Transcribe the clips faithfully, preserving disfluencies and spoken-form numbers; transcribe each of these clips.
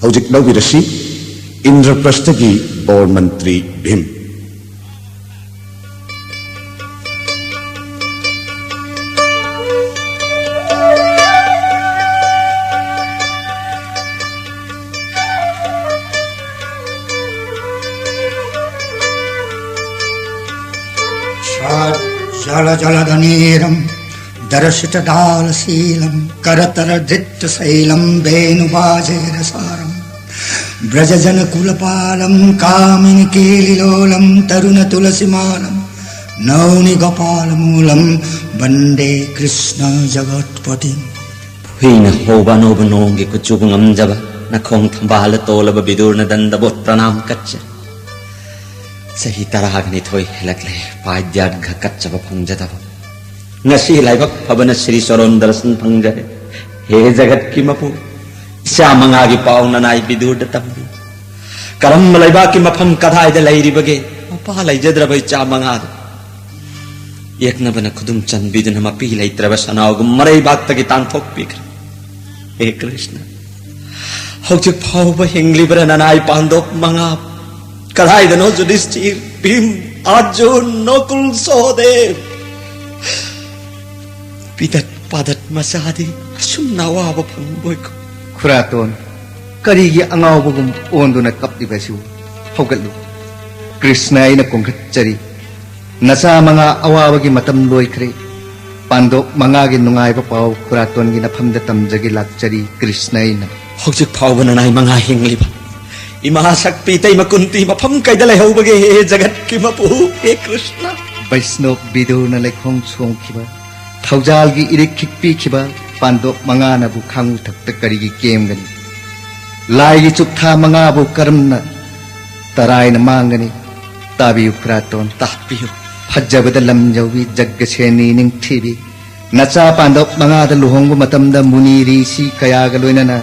ꯍꯧꯖꯤꯛ ꯂꯧꯕꯤꯔꯁꯤ ꯏꯟꯗ꯭ꯔꯄ꯭ꯔꯁꯊꯒꯤ ꯕꯣꯔ ꯃꯟꯇ꯭ꯔꯤ ꯚꯤꯝ꯫ जल जल दनीरम दर्शित दाल शीलम करतर धृत शैलम वेणु बाजे रसारम ब्रज जन कुलपालम कामिनी केलिलोलम तरुण तुलसी मालम नौनि गोपाल मूलम वंदे कृष्ण जगतपति꯫ ꯍꯨꯏꯅ ꯍꯧꯕ ꯑꯅꯧꯕ ꯅꯣꯡꯒꯤ ꯀꯨꯆꯨ ꯉꯝꯖꯕ ꯅꯈꯣꯡ ꯊꯝꯕꯥꯜ ꯇꯣꯜꯂꯕ ꯕꯤꯗꯨꯔ ꯅꯗꯟꯗꯕꯨ ꯄ꯭ꯔꯅꯥꯝ ꯀꯠꯆꯔꯤ꯫ ꯆꯍꯤ ꯇꯔꯥꯒ ꯅꯤꯊꯣꯏ ꯍꯦꯜꯂꯛꯂꯦ, ꯄꯥꯏꯗ꯭ꯌꯥꯔꯒ ꯀꯠꯆꯕ ꯐꯪꯖꯗꯕ꯫ ꯉꯁꯤ ꯂꯥꯏꯕꯛ ꯐꯕꯅ ꯁ꯭ꯔꯤ ꯆꯔꯣꯟ ꯗꯔꯁꯟ ꯐꯪꯖꯔꯦ꯫ ꯍꯦ ꯖꯒꯠꯀꯤ ꯃꯄꯨ, ꯏꯆꯥ ꯃꯉꯥꯒꯤ ꯄꯥꯎ ꯅꯅꯥꯏ ꯕꯤꯗꯨꯔꯗ ꯇꯝꯕꯤ꯫ ꯀꯔꯝꯕ ꯂꯩꯕꯥꯛꯀꯤ ꯃꯐꯝ ꯀꯗꯥꯏꯗ ꯂꯩꯔꯤꯕꯒꯦ? ꯃꯄꯥ ꯂꯩꯖꯗ꯭ꯔꯕ ꯏꯆꯥ ꯃꯉꯥꯗꯨ ꯌꯦꯛꯅꯕꯅ ꯈꯨꯗꯨꯝ ꯆꯟꯕꯤꯗꯨꯅ ꯃꯄꯤ ꯂꯩꯇ꯭ꯔꯕ ꯁꯅꯥꯎꯒꯨꯝ ꯃꯔꯩꯕꯥꯛꯇꯒꯤ ꯇꯥꯟꯊꯣꯛꯄꯤꯈ꯭ꯔꯦ꯫ ꯍꯦ ꯀ꯭ꯔꯤꯁꯅ, ꯍꯧꯖꯤꯛ ꯐꯥꯎꯕ ꯍꯤꯡꯂꯤꯕ꯭ꯔꯥ ꯅꯅꯥꯏ ꯄꯥꯟꯗꯣꯞ ꯃꯉꯥ? ꯀꯗꯥꯏꯗꯅꯣ ꯌꯨꯙꯤꯁꯊꯤꯔ, ꯚꯤꯝ, ꯑꯔꯖꯨꯟ, ꯅꯀꯨꯜ, ꯁꯍꯗꯦꯕ? ꯄꯤꯗꯠ ꯄꯥꯗꯠ ꯃꯆꯥꯗꯤ ꯑꯁꯨꯝꯅ ꯑꯋꯥꯕ ꯐꯪꯕꯣꯏꯀꯣ꯫ ꯈꯨꯔꯥꯇꯣꯟ, ꯀꯔꯤꯒꯤ ꯑꯉꯥꯎꯕꯒꯨꯝ ꯑꯣꯟꯗꯨꯅ ꯀꯞꯂꯤꯕꯁꯤꯕꯨ? ꯍꯧꯒꯠꯂꯨ꯫ ꯀ꯭ꯔꯤꯁꯅ ꯑꯩꯅ ꯀꯣꯡꯈꯠꯆꯔꯤ꯫ ꯅꯆꯥ ꯃꯉꯥ ꯑꯋꯥꯕꯒꯤ ꯃꯇꯝ ꯂꯣꯏꯈ꯭ꯔꯦ꯫ ꯄꯥꯟꯗꯣꯞ ꯃꯉꯥꯒꯤ ꯅꯨꯡꯉꯥꯏꯕ ꯄꯥꯎ ꯈꯨꯔꯥꯇꯣꯟꯒꯤ ꯅꯐꯝꯗ ꯇꯝꯖꯒꯦ ꯂꯥꯛꯆꯔꯤ ꯀ꯭ꯔꯤꯁꯅ ꯑꯩꯅ꯫ ꯍꯧꯖꯤꯛ ꯐꯥꯎꯕ ꯅꯅꯥꯏ ꯃꯉꯥ ꯍꯤꯡꯂꯤꯕ ꯏꯃꯥ ꯁꯛꯄꯤ ꯏꯇꯩꯃ ꯀꯨꯟꯇꯤ ꯃꯐꯝ ꯀꯩꯗ ꯂꯩꯍꯧꯕꯒꯦ, ꯍꯦ ꯖꯒꯠꯀꯤ ꯃꯄꯨ, ꯍꯦ ꯀ꯭ꯔꯤꯁꯅ? ꯕꯩꯁꯅꯣꯞ ꯕꯤꯗꯨꯔꯅ ꯂꯩꯈꯣꯡ ꯁꯣꯡꯈꯤꯕ, ꯊꯧꯖꯥꯜꯒꯤ ꯏꯔꯤꯛ ꯈꯤꯛꯄꯤꯈꯤꯕ ꯄꯥꯟꯗꯣꯞ ꯃꯉꯥꯅꯕꯨ ꯈꯥꯡꯉꯨ ꯊꯛꯇ ꯀꯔꯤꯒꯤ ꯀꯦꯝꯒꯅꯤ? ꯂꯥꯏꯒꯤ ꯆꯨꯞꯊꯥ ꯃꯉꯥꯕꯨ ꯀꯔꯝꯅ ꯇꯔꯥꯏꯅ ꯃꯥꯡꯒꯅꯤ? ꯇꯥꯕꯤꯌꯨ ꯈꯨꯔꯥꯇꯣꯟ꯫ ꯇꯥꯛꯄꯤꯌꯨ꯫ ꯐꯖꯕꯗ ꯂꯝ ꯌꯧꯕꯤ ꯖꯒꯁꯦꯅꯤ ꯅꯤꯡꯊꯤꯕꯤ, ꯅꯆꯥ ꯄꯥꯟꯗꯣꯞ ꯃꯉꯥꯗ ꯂꯨꯍꯣꯡꯕ ꯃꯇꯝꯗ ꯃꯨꯅꯤ ꯔꯤꯁꯤ ꯀꯌꯥꯒ ꯂꯣꯏꯅꯅ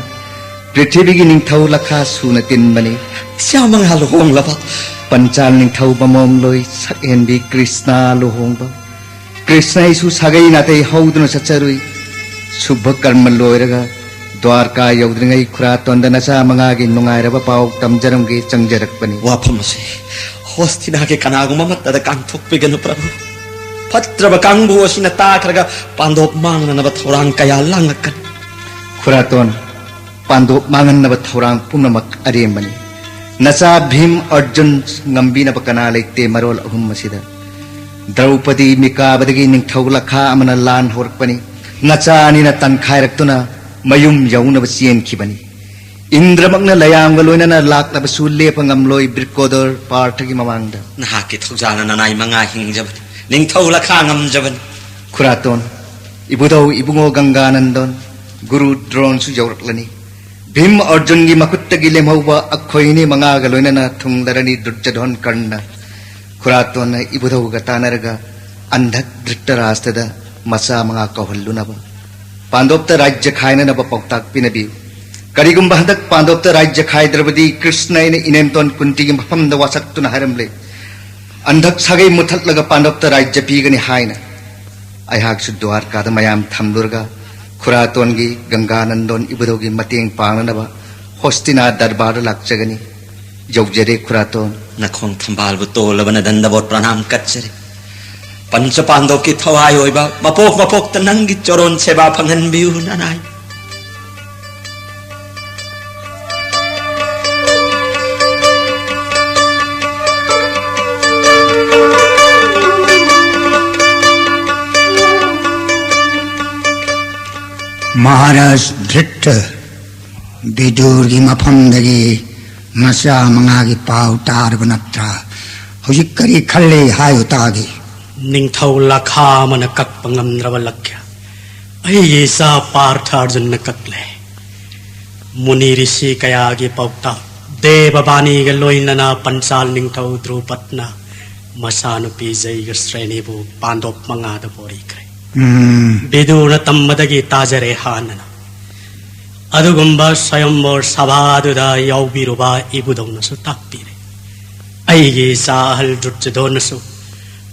ꯄ꯭ꯔꯤꯊꯤꯕꯤꯒꯤ ꯅꯤꯡꯊꯧ ꯂꯈꯥ ꯁꯨꯅ ꯇꯤꯟꯕꯅꯤ꯫ ꯏꯆꯥ ꯃꯉꯥ ꯂꯨꯍꯣꯡꯂꯕ? ꯄꯟꯆꯥꯜ ꯅꯤꯡꯊꯧ ꯃꯃꯣꯝꯂꯣꯏ ꯁꯛꯍꯦꯟꯕꯤ ꯀ꯭ꯔꯤꯁꯅ ꯂꯨꯍꯣꯡꯕ꯫ ꯀ꯭ꯔꯤꯁꯅ ꯑꯩꯁꯨ ꯁꯥꯒꯩ ꯅꯥꯇꯩ ꯍꯧꯗꯨꯅ ꯆꯠꯆꯔꯨꯏ꯫ ꯁꯨꯚ ꯀꯔꯃ ꯂꯣꯏꯔꯒ ꯗ꯭ꯋꯥꯔꯀꯥ ꯌꯧꯗ꯭ꯔꯤꯉꯩ ꯈꯨꯔꯥꯇꯣꯟꯗ ꯅꯆꯥ ꯃꯉꯥꯒꯤ ꯅꯨꯡꯉꯥꯏꯔꯕ ꯄꯥꯎ ꯇꯝꯖꯔꯝꯒꯦ ꯆꯪꯖꯔꯛꯄꯅꯤ꯫ ꯋꯥꯐꯝ ꯑꯁꯤ ꯍꯣꯁꯇꯤꯅꯥꯒꯤ ꯀꯅꯥꯒꯨꯝꯕ ꯑꯃꯠꯇꯗ ꯀꯥꯡꯊꯣꯛꯄꯤꯒꯅꯨ ꯄ꯭ꯔꯚꯨ꯫ ꯐꯠꯇ꯭ꯔꯕ ꯀꯥꯡꯕꯨ ꯑꯁꯤꯅ ꯇꯥꯈ꯭ꯔꯒ ꯄꯥꯟꯗꯣꯞ ꯃꯥꯡꯅꯅꯕ ꯊꯧꯔꯥꯡ ꯀꯌꯥ ꯂꯥꯡꯂꯛꯀꯅꯤ꯫ ꯈꯨꯔꯥꯇꯣꯟ, ꯄꯥꯟꯗꯣꯞ ꯃꯥꯡꯍꯟꯅꯕ ꯊꯧꯔꯥꯡ ꯄꯨꯝꯅꯃꯛ ꯑꯔꯦꯝꯕꯅꯤ꯫ ꯅꯆꯥ ꯚꯤꯝ ꯑꯔꯖꯨꯟ ꯉꯝꯕꯤꯅꯕ ꯀꯅꯥ ꯂꯩꯇꯦ ꯃꯔꯣꯜ ꯑꯍꯨꯝ ꯑꯁꯤꯗ꯫ ꯗ꯭ꯔꯧꯄꯗꯤ ꯃꯤꯀꯥꯕꯗꯒꯤ ꯅꯤꯡꯊꯧ ꯂꯈꯥ ꯑꯃꯅ ꯂꯥꯟ ꯍꯧꯔꯛꯄꯅꯤ꯫ ꯅꯆꯥ ꯑꯅꯤꯅ ꯇꯟꯈꯥꯏꯔꯛꯇꯨꯅ ꯃꯌꯨꯝ ꯌꯧꯅꯕ ꯆꯦꯟꯈꯤꯕꯅꯤ꯫ ꯏꯟꯗ꯭ꯔꯃꯛꯅ ꯂꯌꯥꯝꯒ ꯂꯣꯏꯅꯅ ꯂꯥꯛꯂꯕꯁꯨ ꯂꯦꯞꯄ ꯉꯝꯂꯣꯏ ꯕ꯭ꯔꯤꯀꯣꯗꯣꯔ ꯄꯥꯔꯊꯒꯤ ꯃꯃꯥꯡꯗ꯫ ꯅꯍꯥꯛꯀꯤ ꯊꯧꯖꯥꯜꯅ ꯅꯅꯥꯏ ꯃꯉꯥ ꯍꯤꯡꯖꯕꯅꯤ, ꯅꯤꯡꯊꯧ ꯂꯈꯥ ꯉꯝꯖꯕꯅꯤ꯫ ꯈꯨꯔꯥꯇꯣꯟ, ꯏꯕꯨꯙꯧ ꯏꯕꯨꯡꯉꯣ ꯒꯪꯒꯥꯅꯟꯗꯣꯟ, ꯒꯨꯔꯨ ꯗ꯭ꯔꯣꯟꯁꯨ ꯌꯧꯔꯛꯂꯅꯤ꯫ ꯚꯤꯝ ꯑꯔꯖꯨꯟꯒꯤ ꯃꯈꯨꯠꯇꯒꯤ ꯂꯦꯝꯍꯧꯕ ꯑꯩꯈꯣꯏ ꯑꯅꯤ ꯃꯉꯥꯒ ꯂꯣꯏꯅꯅ ꯊꯨꯡꯂꯔꯅꯤ ꯗꯨꯔꯖꯙꯣꯟ ꯀꯔꯅ꯫ ꯈꯨꯔꯥꯇꯣꯟꯅ ꯏꯕꯨꯙꯧꯒ ꯇꯥꯟꯅꯔꯒ ꯑꯟꯙꯛ ꯙ꯭ꯔꯤꯇꯔꯥꯁꯇꯗ ꯃꯆꯥ ꯃꯉꯥ ꯀꯧꯍꯜꯂꯨꯅꯕ, ꯄꯥꯟꯗꯣꯞꯇ ꯔꯥꯖ꯭ꯌ ꯈꯥꯏꯅꯅꯕ ꯄꯥꯎꯇꯥꯛ ꯄꯤꯅꯕꯤꯌꯨ꯫ ꯀꯔꯤꯒꯨꯝꯕ ꯍꯟꯗꯛ ꯄꯥꯟꯗꯣꯞꯇ ꯔꯥꯖ꯭ꯌ ꯈꯥꯏꯗ꯭ꯔꯕꯗꯤ ꯀ꯭ꯔꯤꯁꯅ ꯑꯩꯅ ꯏꯅꯦꯝꯇꯣꯟ ꯀꯨꯟꯇꯤꯒꯤ ꯃꯐꯝꯗ ꯋꯥꯁꯛꯇꯨꯅ ꯍꯥꯏꯔꯝꯂꯦ, ꯑꯟꯙꯛ ꯁꯥꯒꯩ ꯃꯨꯠꯊꯠꯂꯒ ꯄꯥꯟꯗꯣꯞꯇ ꯔꯥꯖ꯭ꯌ ꯄꯤꯒꯅꯤ ꯍꯥꯏꯅ꯫ ꯑꯩꯍꯥꯛꯁꯨ ꯗ꯭ꯋꯥꯔꯀꯥꯗ ꯃꯌꯥꯝ ꯊꯝꯂꯨꯔꯒ ꯈꯨꯔꯥꯇꯣꯟꯒꯤ ꯒꯪꯒꯥꯅꯟꯗꯣꯟ ꯏꯕꯨꯙꯧꯒꯤ ꯃꯇꯦꯡ ꯄꯥꯡꯅꯅꯕ ꯍꯣꯁꯇꯤꯅꯥ ꯗꯔꯕꯥꯔꯗ ꯂꯥꯛꯆꯒꯅꯤ꯫ ꯌꯧꯖꯔꯦ ꯈꯨꯔꯥꯇꯣꯟ꯫ ꯅꯈꯣꯡ ꯊꯝꯕꯥꯜꯕꯨ ꯇꯣꯜꯂꯕ ꯅꯗꯟꯗꯕꯣꯠ ꯄ꯭ꯔꯅꯥꯝ ꯀꯠꯆꯔꯤ꯫ ꯄꯟꯆ ꯄꯥꯟꯗꯣꯞꯀꯤ ꯊꯋꯥꯏ ꯑꯣꯏꯕ ꯃꯄꯣꯛ ꯃꯄꯣꯛꯇ ꯅꯪꯒꯤ ꯆꯣꯔꯣꯟ ꯁꯦꯕꯥ ꯐꯪꯍꯟꯕꯤꯌꯨ ꯅꯅꯥꯏ꯫ ꯃꯍꯥꯔꯥꯖ ꯙ꯭ꯔꯤꯇ, ꯕꯤꯗꯨꯔꯒꯤ ꯃꯐꯝꯗꯒꯤ ꯃꯆꯥ ꯃꯉꯥꯒꯤ ꯄꯥꯎ ꯇꯥꯔꯕ ꯅꯠꯇ꯭ꯔꯥ? ꯍꯧꯖꯤꯛ ꯀꯔꯤ ꯈꯜꯂꯤ ꯍꯥꯏꯌꯨ ꯇꯥꯒꯦ꯫ ꯅꯤꯡꯊꯧ ꯂꯈꯥ ꯑꯃꯅ ꯀꯛꯄ ꯉꯝꯗ꯭ꯔꯕ ꯂꯛꯈ꯭ꯌ ꯑꯩꯒꯤ ꯏꯆꯥ ꯄꯥꯔꯊ ꯑꯔꯖꯨꯟꯅ ꯀꯛꯂꯦ꯫ ꯃꯨꯅꯤ ꯔꯤꯁꯤ ꯀꯌꯥꯒꯤ ꯄꯥꯎꯇꯥꯛ, ꯗꯦꯕ ꯕꯥꯅꯤꯒ ꯂꯣꯏꯅꯅ ꯄꯟꯆꯥꯜ ꯅꯤꯡꯊꯧ ꯗ꯭ꯔꯨꯄꯗꯅ ꯃꯆꯥꯅꯨꯄꯤ ꯖꯩꯒ ꯁ꯭ꯔꯦꯅꯤꯕꯨ ꯄꯥꯟꯗꯣꯞ ꯃꯉꯥꯗ ꯕꯣꯔꯤꯈ꯭ꯔꯦ꯫ ꯎꯝ꯫ ꯕꯤꯗꯨꯔꯅ ꯇꯝꯕꯗꯒꯤ ꯇꯥꯖꯔꯦ ꯍꯥꯟꯅꯅ꯫ ꯑꯗꯨꯒꯨꯝꯕ ꯁ꯭ꯋꯌꯝꯕꯣꯔ ꯁꯚꯥꯗꯨꯗ ꯌꯥꯎꯕꯤꯔꯨꯕ ꯏꯕꯨꯙꯧꯅꯁꯨ ꯇꯥꯛꯄꯤꯔꯦ꯫ ꯑꯩꯒꯤ ꯏꯆꯥ ꯑꯍꯜ ꯗꯨꯔꯖꯣꯙꯣꯟꯅꯁꯨ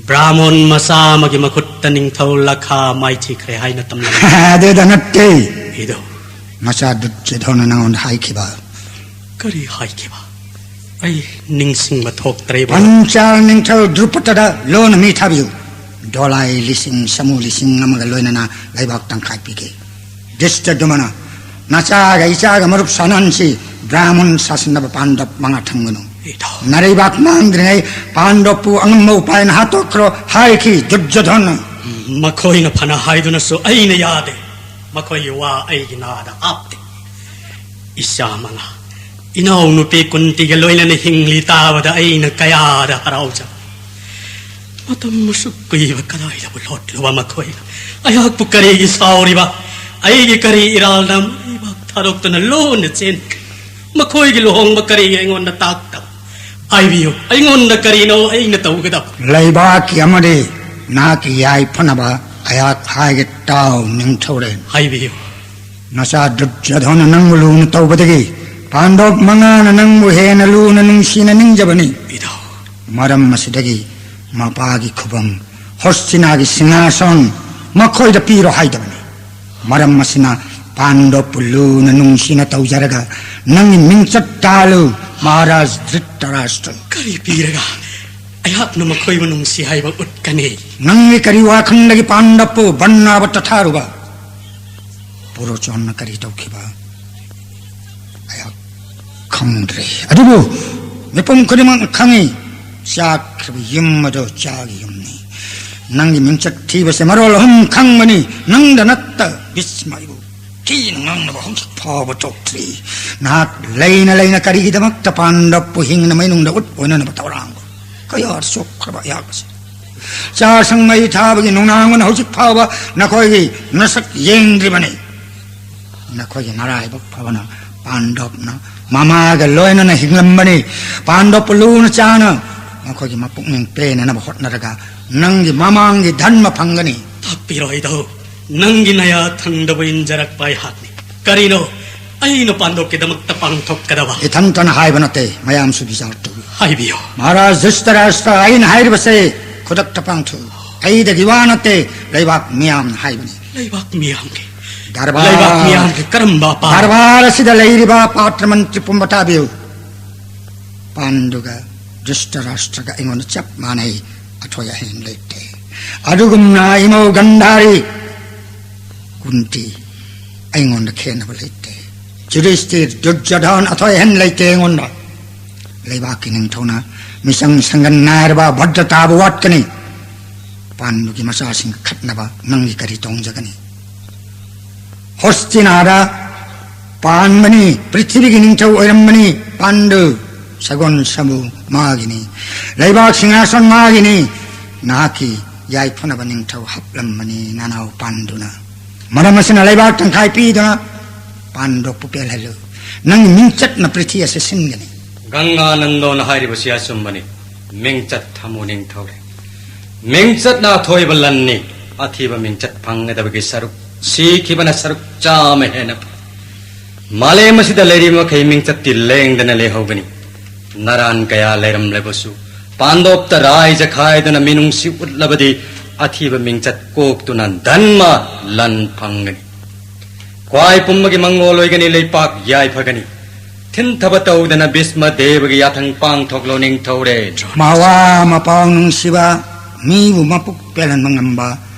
ꯕ꯭ꯔꯥꯍꯃꯣꯟ ꯃꯆꯥ ꯑꯃꯒꯤ ꯃꯈꯨꯠꯇ ꯅꯤꯡꯊꯧ ꯂꯈꯥ ꯃꯥꯏꯊꯤꯈ꯭ꯔꯦ ꯍꯥꯏꯅ ꯇꯝꯂꯝꯃꯤ꯫ ꯑꯗꯨꯗ ꯅꯠꯇꯦ꯫ ꯏꯙꯧ꯫ ꯃꯆꯥ ꯗꯨꯔꯖꯣꯙꯅ ꯅꯉꯣꯟꯗ ꯍꯥꯏꯈꯤꯕ꯫ ꯀꯔꯤ ꯍꯥꯏꯈꯤꯕ? ꯑꯩ ꯅꯤꯡꯁꯤꯡꯕ ꯊꯣꯛꯇ꯭ꯔꯦ ꯏꯕꯨꯡꯉꯣ꯫ ꯄꯟꯆꯥꯜ ꯅꯤꯡꯊꯧ ꯗ꯭ꯔꯨꯄꯗꯗ ꯂꯣꯟꯅ ꯃꯤ ꯊꯥꯕꯤꯌꯨ꯫ ꯗꯣꯂꯥꯏ ꯂꯤꯁꯤꯡ ꯁꯥꯃꯨ ꯂꯤꯁꯤꯡ ꯑꯃꯒ ꯂꯣꯏꯅꯅ ꯂꯩꯕꯥꯛ ꯇꯪꯈꯥꯏ ꯄꯤꯒꯦ꯫ ꯗ꯭ꯔꯤꯁꯇꯗ꯭ꯌꯨꯝꯅ, ꯅꯆꯥꯒ ꯏꯆꯥꯒ ꯃꯔꯨꯞ ꯁꯥꯅꯍꯟꯁꯤ꯫ ꯕ꯭ꯔꯥꯍꯃꯟ ꯁꯥꯁꯤꯟꯅꯕ ꯄꯥꯟꯗꯕ ꯃꯉꯥ ꯊꯝꯒꯅꯨ꯫ ꯏꯙꯧ꯫ ꯅꯔꯩꯕꯥꯛ ꯃꯥꯡꯗ꯭ꯔꯤꯉꯩ ꯄꯥꯟꯗꯕꯄꯨ ꯑꯉꯝꯕ ꯎꯄꯥꯏꯅ ꯍꯥꯠꯇꯣꯛꯈ꯭ꯔꯣ ꯍꯥꯏꯈꯤ ꯗꯨꯔꯖꯣꯙꯅ꯫ ꯃꯈꯣꯏꯅ ꯐꯅ ꯍꯥꯏꯗꯨꯅꯁꯨ ꯑꯩꯅ ꯌꯥꯗꯦ꯫ ꯃꯈꯣꯏꯒꯤ ꯋꯥ ꯑꯩꯒꯤ ꯅꯥꯗ ꯍꯥꯞꯇꯦ꯫ ꯏꯆꯥ ꯃꯉꯥ, ꯏꯅꯥꯎꯅꯨꯄꯤ ꯀꯨꯟꯇꯤꯒ ꯂꯣꯏꯅꯅ ꯍꯤꯡꯂꯤ ꯇꯥꯕꯗ ꯑꯩꯅ ꯀꯌꯥꯗ ꯍꯔꯥꯎꯖ꯫ ꯃꯇꯝ ꯑꯁꯨꯛ ꯀꯨꯏꯕ ꯀꯗꯥꯏꯗꯕꯨ ꯂꯣꯠꯂꯨꯕ ꯃꯈꯣꯏꯅ? ꯑꯩꯍꯥꯛꯄꯨ ꯀꯔꯤꯒꯤ ꯁꯥꯎꯔꯤꯕ? ꯑꯩꯒꯤ ꯀꯔꯤ ꯏꯔꯥꯜꯅ ꯃꯔꯩꯕꯥꯛ ꯊꯥꯗꯣꯛꯇꯨꯅ ꯂꯣꯟꯅ ꯆꯦꯟꯈ꯭ꯔꯦ? ꯃꯈꯣꯏꯒꯤ ꯂꯨꯍꯣꯡꯕ ꯀꯔꯤꯒꯤ ꯑꯩꯉꯣꯟꯗ ꯇꯥꯛꯇꯕ? ꯍꯥꯏꯕꯤꯌꯨ, ꯑꯩꯉꯣꯟꯗ ꯀꯔꯤꯅꯣ ꯑꯩꯅ ꯇꯧꯒꯗꯕ? ꯂꯩꯕꯥꯛꯀꯤ ꯑꯃꯗꯤ ꯅꯍꯥꯛꯀꯤ ꯌꯥꯏꯐꯅꯕ ꯑꯩꯍꯥꯛ ꯍꯥꯏꯒꯦ ꯇꯥꯎ ꯅꯤꯡꯊꯧꯔꯦꯜ꯫ ꯍꯥꯏꯕꯤꯌꯨ꯫ ꯅꯆꯥ ꯗꯨꯔꯖꯣꯙꯅ ꯅꯪꯕꯨ ꯂꯨꯅ ꯇꯧꯕꯗꯒꯤ ꯄꯥꯟꯗꯕ ꯃꯉꯥꯅ ꯅꯪꯕꯨ ꯍꯦꯟꯅ ꯂꯨꯅ ꯅꯨꯡꯁꯤꯅ ꯅꯤꯡꯖꯕꯅꯤ꯫ ꯏꯙꯧ꯫ ꯃꯔꯝ ꯑꯁꯤꯗꯒꯤ ꯃꯄꯥꯒꯤ ꯈꯨꯕꯝ ꯍꯣꯁꯇꯤꯅꯥꯒꯤ ꯁꯤꯡꯍꯥꯁꯟ ꯃꯈꯣꯏꯗ ꯄꯤꯔꯣ ꯍꯥꯏꯗꯕꯅꯤ꯫ ꯃꯔꯝ ꯑꯁꯤꯅ ꯄꯥꯟꯗꯕꯄꯨ ꯂꯨꯅ ꯅꯨꯡꯁꯤꯅ ꯇꯧꯖꯔꯒ ꯅꯪꯒꯤ ꯃꯤꯡꯆꯠ ꯇꯥꯜꯂꯨ ꯃꯍꯥꯔꯥꯖ ꯙ꯭ꯔꯤꯇꯔꯥꯁꯇ꯭ꯔ꯫ ꯀꯔꯤ ꯄꯤꯔꯒ ꯑꯩꯍꯥꯛꯅ ꯃꯈꯣꯏꯕꯨ ꯅꯨꯡꯁꯤ ꯍꯥꯏꯕ ꯎꯠꯀꯅꯤ? ꯅꯪꯒꯤ ꯀꯔꯤ ꯋꯥꯈꯜꯗꯒꯤ ꯄꯥꯟꯗꯕꯄꯨ ꯕꯟꯅꯥꯕ ꯇꯊꯥꯔꯨꯕ? ꯄꯨꯔꯣꯆꯣꯟꯅ ꯀꯔꯤ ꯇꯧꯈꯤꯕ ꯑꯩꯍꯥꯛ ꯈꯪꯗ꯭ꯔꯦ꯫ ꯑꯗꯨꯕꯨ ꯃꯤꯄꯨꯝ ꯈꯨꯗꯤꯡꯃꯛꯅ ꯈꯪꯉꯤ, ꯆꯥꯛꯈ꯭ꯔꯕ ꯌꯨꯝ ꯑꯗꯨ ꯆꯥꯒꯤ ꯌꯨꯝꯅꯤ꯫ ꯅꯪꯒꯤ ꯃꯤꯡꯆꯠ ꯊꯤꯕꯁꯦ ꯃꯔꯣꯜ ꯑꯍꯨꯝ ꯈꯪꯕꯅꯤ꯫ ꯅꯪꯗ ꯅꯠꯇ ꯚꯤꯁꯃ ꯑꯩꯕꯨ ꯊꯤꯅ ꯉꯥꯡꯅꯕ ꯍꯧꯖꯤꯛ ꯐꯥꯎꯕ ꯊꯣꯛꯇ꯭ꯔꯤ꯫ ꯅꯍꯥꯛ ꯂꯩꯅ ꯂꯩꯅ ꯀꯔꯤꯒꯤꯗꯃꯛꯇ ꯄꯥꯟꯗꯕꯄꯨ ꯍꯤꯡꯅ ꯃꯩꯅꯨꯡꯗ ꯎꯠ ꯑꯣꯏꯅꯅꯕ ꯊꯧꯔꯥꯡꯕ? ꯀꯌꯥ ꯆꯣꯛꯈ꯭ꯔꯕ ꯑꯩꯍꯥꯛ ꯑꯁꯤ꯫ ꯆꯥꯁꯪ ꯃꯩ ꯊꯥꯕꯒꯤ ꯅꯨꯡꯅꯥꯡꯕꯅ ꯍꯧꯖꯤꯛ ꯐꯥꯎꯕ ꯅꯈꯣꯏꯒꯤ ꯅꯁꯛ ꯌꯦꯡꯗ꯭ꯔꯤꯕꯅꯤ꯫ ꯅꯈꯣꯏꯒꯤ ꯅꯔꯥꯏꯕꯛ ꯐꯕꯅ ꯄꯥꯟꯗꯕꯅ ꯃꯃꯥꯒ ꯂꯣꯏꯅꯅ ꯍꯤꯡꯂꯝꯕꯅꯤ꯫ ꯄꯥꯟꯗꯕꯄꯨ ꯂꯨꯅ ꯆꯥꯅ ꯃꯈꯣꯏꯒꯤ ꯃꯄꯨꯛꯅꯤꯡ ꯄꯦꯟꯅꯅꯕ ꯍꯣꯠꯅꯔꯒ ꯅꯪꯒꯤ ꯃꯃꯥꯡꯒꯤ ꯙꯟꯃ ꯐꯪꯒꯅꯤ꯫ ꯇꯥꯛꯄꯤꯔꯣ ꯏꯙꯧ꯫ ꯅꯪꯒꯤ ꯅꯌꯥ ꯊꯪꯗꯕ ꯏꯟꯖꯔꯛꯄ ꯑꯩꯍꯥꯛꯅꯤ꯫ ꯀꯔꯤꯅꯣ ꯑꯩꯅ ꯄꯥꯟꯗꯕꯀꯤꯗꯃꯛꯇ ꯄꯥꯡꯊꯣꯛꯀꯗꯕ? ꯏꯊꯟꯇꯅ ꯍꯥꯏꯕ ꯅꯠꯇꯦ, ꯃꯌꯥꯝꯁꯨ ꯕꯤꯆꯥꯔ ꯇꯧꯏ꯫ ꯍꯥꯏꯕꯤꯌꯨ꯫ ꯃꯍꯥꯔꯥꯖ ꯙ꯭ꯔꯤꯇꯔꯥꯁꯇ꯭ꯔ, ꯑꯩꯅ ꯍꯥꯏꯔꯤꯕꯁꯦ ꯈꯨꯗꯛꯇ ꯄꯥꯡꯊꯣꯛꯎ꯫ ꯑꯩꯗꯒꯤ ꯋꯥ ꯅꯠꯇꯦ, ꯂꯩꯕꯥꯛ ꯃꯤꯌꯥꯝꯅ ꯍꯥꯏꯕꯅꯤ꯫ ꯂꯩꯕꯥꯛ ꯃꯤꯌꯥꯝꯒꯤ ꯀꯔꯕꯥꯔ ꯂꯩꯕꯥꯛ ꯃꯤꯌꯥꯝꯒꯤ ꯀꯔꯝꯕ ꯑꯄꯥꯝꯕ? ꯀꯔꯕꯥꯔ ꯑꯁꯤꯗ ꯂꯩꯔꯤꯕ ꯄꯥꯇ꯭ꯔ ꯃꯟꯇ꯭ꯔꯤ ꯄꯨꯝꯕ ꯇꯥꯕꯤꯌꯨ꯫ ꯄꯥꯟꯗꯨꯒ ꯙ꯭ꯔꯤꯁꯇꯔꯥꯁꯇ꯭ꯔꯒ ꯑꯩꯉꯣꯟꯗ ꯆꯞ ꯃꯥꯟꯅꯩ꯫ ꯑꯊꯣꯏ ꯑꯍꯦꯟ ꯂꯩꯇꯦ꯫ ꯑꯗꯨꯒꯨꯝꯅ ꯏꯃꯧ ꯒꯟꯙꯥꯔꯤ ꯀꯨꯟꯇꯤ ꯑꯩꯉꯣꯟꯗ ꯈꯦꯠꯅꯕ ꯂꯩꯇꯦ꯫ ꯌꯨꯙꯤꯁꯇꯤꯔ, ꯗꯨꯔꯖꯣꯙꯟ ꯑꯊꯣꯏ ꯑꯍꯦꯟ ꯂꯩꯇꯦ ꯑꯩꯉꯣꯟꯗ꯫ ꯂꯩꯕꯥꯛꯀꯤ ꯅꯤꯡꯊꯧꯅ ꯃꯤꯆꯪ ꯁꯪꯒꯟ ꯅꯥꯏꯔꯕ ꯚꯗ꯭ꯔꯇꯥꯕꯨ ꯋꯥꯠꯀꯅꯤ꯫ ꯄꯥꯟꯗꯨꯒꯤ ꯃꯆꯥꯁꯤꯡ ꯈꯠꯅꯕ ꯅꯪꯒꯤ ꯀꯔꯤ ꯇꯣꯡꯖꯒꯅꯤ? ꯍꯣꯁꯇꯤꯅꯥꯗ ꯄꯥꯟꯕꯅꯤ, ꯄ꯭ꯔꯤꯊꯤꯕꯤꯒꯤ ꯅꯤꯡꯊꯧ ꯑꯣꯏꯔꯝꯕꯅꯤ ꯄꯥꯟꯗꯨ꯫ ꯁꯒꯣꯜ ꯁꯃꯨ ꯃꯥꯒꯤꯅꯤ, ꯂꯩꯕꯥꯛ ꯁꯤꯡꯍꯥꯁꯟ ꯃꯥꯒꯤꯅꯤ꯫ ꯅꯍꯥꯛꯀꯤ ꯌꯥꯏꯐꯅꯕ ꯅꯤꯡꯊꯧ ꯍꯥꯞꯂꯝꯕꯅꯤ ꯅꯅꯥꯎ ꯄꯥꯟꯗꯨꯅ꯫ ꯃꯔꯝ ꯑꯁꯤꯅ ꯂꯩꯕꯥꯛ ꯇꯪꯈꯥꯏ ꯄꯤꯗꯨꯅ ꯄꯥꯟꯗꯣꯞꯄꯨ ꯄꯦꯜꯍꯜꯂꯨ꯫ ꯅꯪꯒꯤ ꯃꯤꯡꯆꯠꯅ ꯄ꯭ꯔꯤꯊꯤ ꯑꯁꯤ ꯁꯤꯟꯒꯅꯤ꯫ ꯒꯪꯒꯥ ꯅꯟꯗꯣꯟ ꯍꯥꯏꯔꯤꯕꯁꯤ ꯑꯆꯨꯝꯕꯅꯤ꯫ ꯃꯤꯡꯆꯠ ꯊꯝꯃꯨ ꯅꯤꯡꯊꯧꯔꯦ꯫ ꯃꯤꯡꯆꯠꯅ ꯑꯊꯣꯏꯕ ꯂꯟꯅꯤ꯫ ꯑꯊꯤꯕ ꯃꯤꯡꯆꯠ ꯐꯪꯒꯗꯕꯒꯤ ꯁꯔꯨꯛ, ꯁꯤꯈꯤꯕꯅ ꯁꯔꯨꯛ ꯆꯥꯝꯃ ꯍꯦꯟꯅ ꯐꯩ꯫ ꯃꯥꯂꯦꯝ ꯑꯁꯤꯗ ꯂꯩꯔꯤꯕ ꯃꯈꯩ ꯃꯤꯡꯆꯠꯇꯤ ꯂꯦꯡꯗꯅ ꯂꯩꯍꯧꯒꯅꯤ꯫ ꯅꯔꯥꯟ ꯀꯌꯥ ꯂꯩꯔꯝꯂꯕꯁꯨ, ꯄꯥꯟꯗꯣꯞꯇ ꯔꯥꯏꯖ ꯈꯥꯏꯗꯨꯅ ꯃꯤꯅꯨꯡꯁꯤ ꯎꯠꯂꯕꯗꯤ, ꯑꯊꯤꯕ ꯃꯤꯡꯆꯠ ꯀꯣꯛꯇꯨꯅ ꯙꯟꯃ ꯂꯟ ꯐꯪꯒꯅꯤ꯫ ꯈ꯭ꯋꯥꯏ ꯄꯨꯝꯕꯒꯤ ꯃꯪꯒꯣꯜ ꯑꯣꯏꯒꯅꯤ, ꯂꯩꯄꯥꯛ ꯌꯥꯏꯐꯒꯅꯤ꯫ ꯊꯤꯟꯊꯕ ꯇꯧꯗꯅ ꯚꯤꯁꯃ ꯗꯦꯕꯒꯤ ꯌꯥꯊꯪ ꯄꯥꯡꯊꯣꯛꯂꯣ ꯅꯤꯡꯊꯧꯔꯦ꯫ ꯃꯋꯥ ꯃꯄꯥꯎ ꯅꯨꯡꯁꯤꯕ, ꯃꯤꯕꯨ ꯃꯄꯨꯛ ꯄꯦꯜꯍꯟꯕ ꯉꯝꯕ,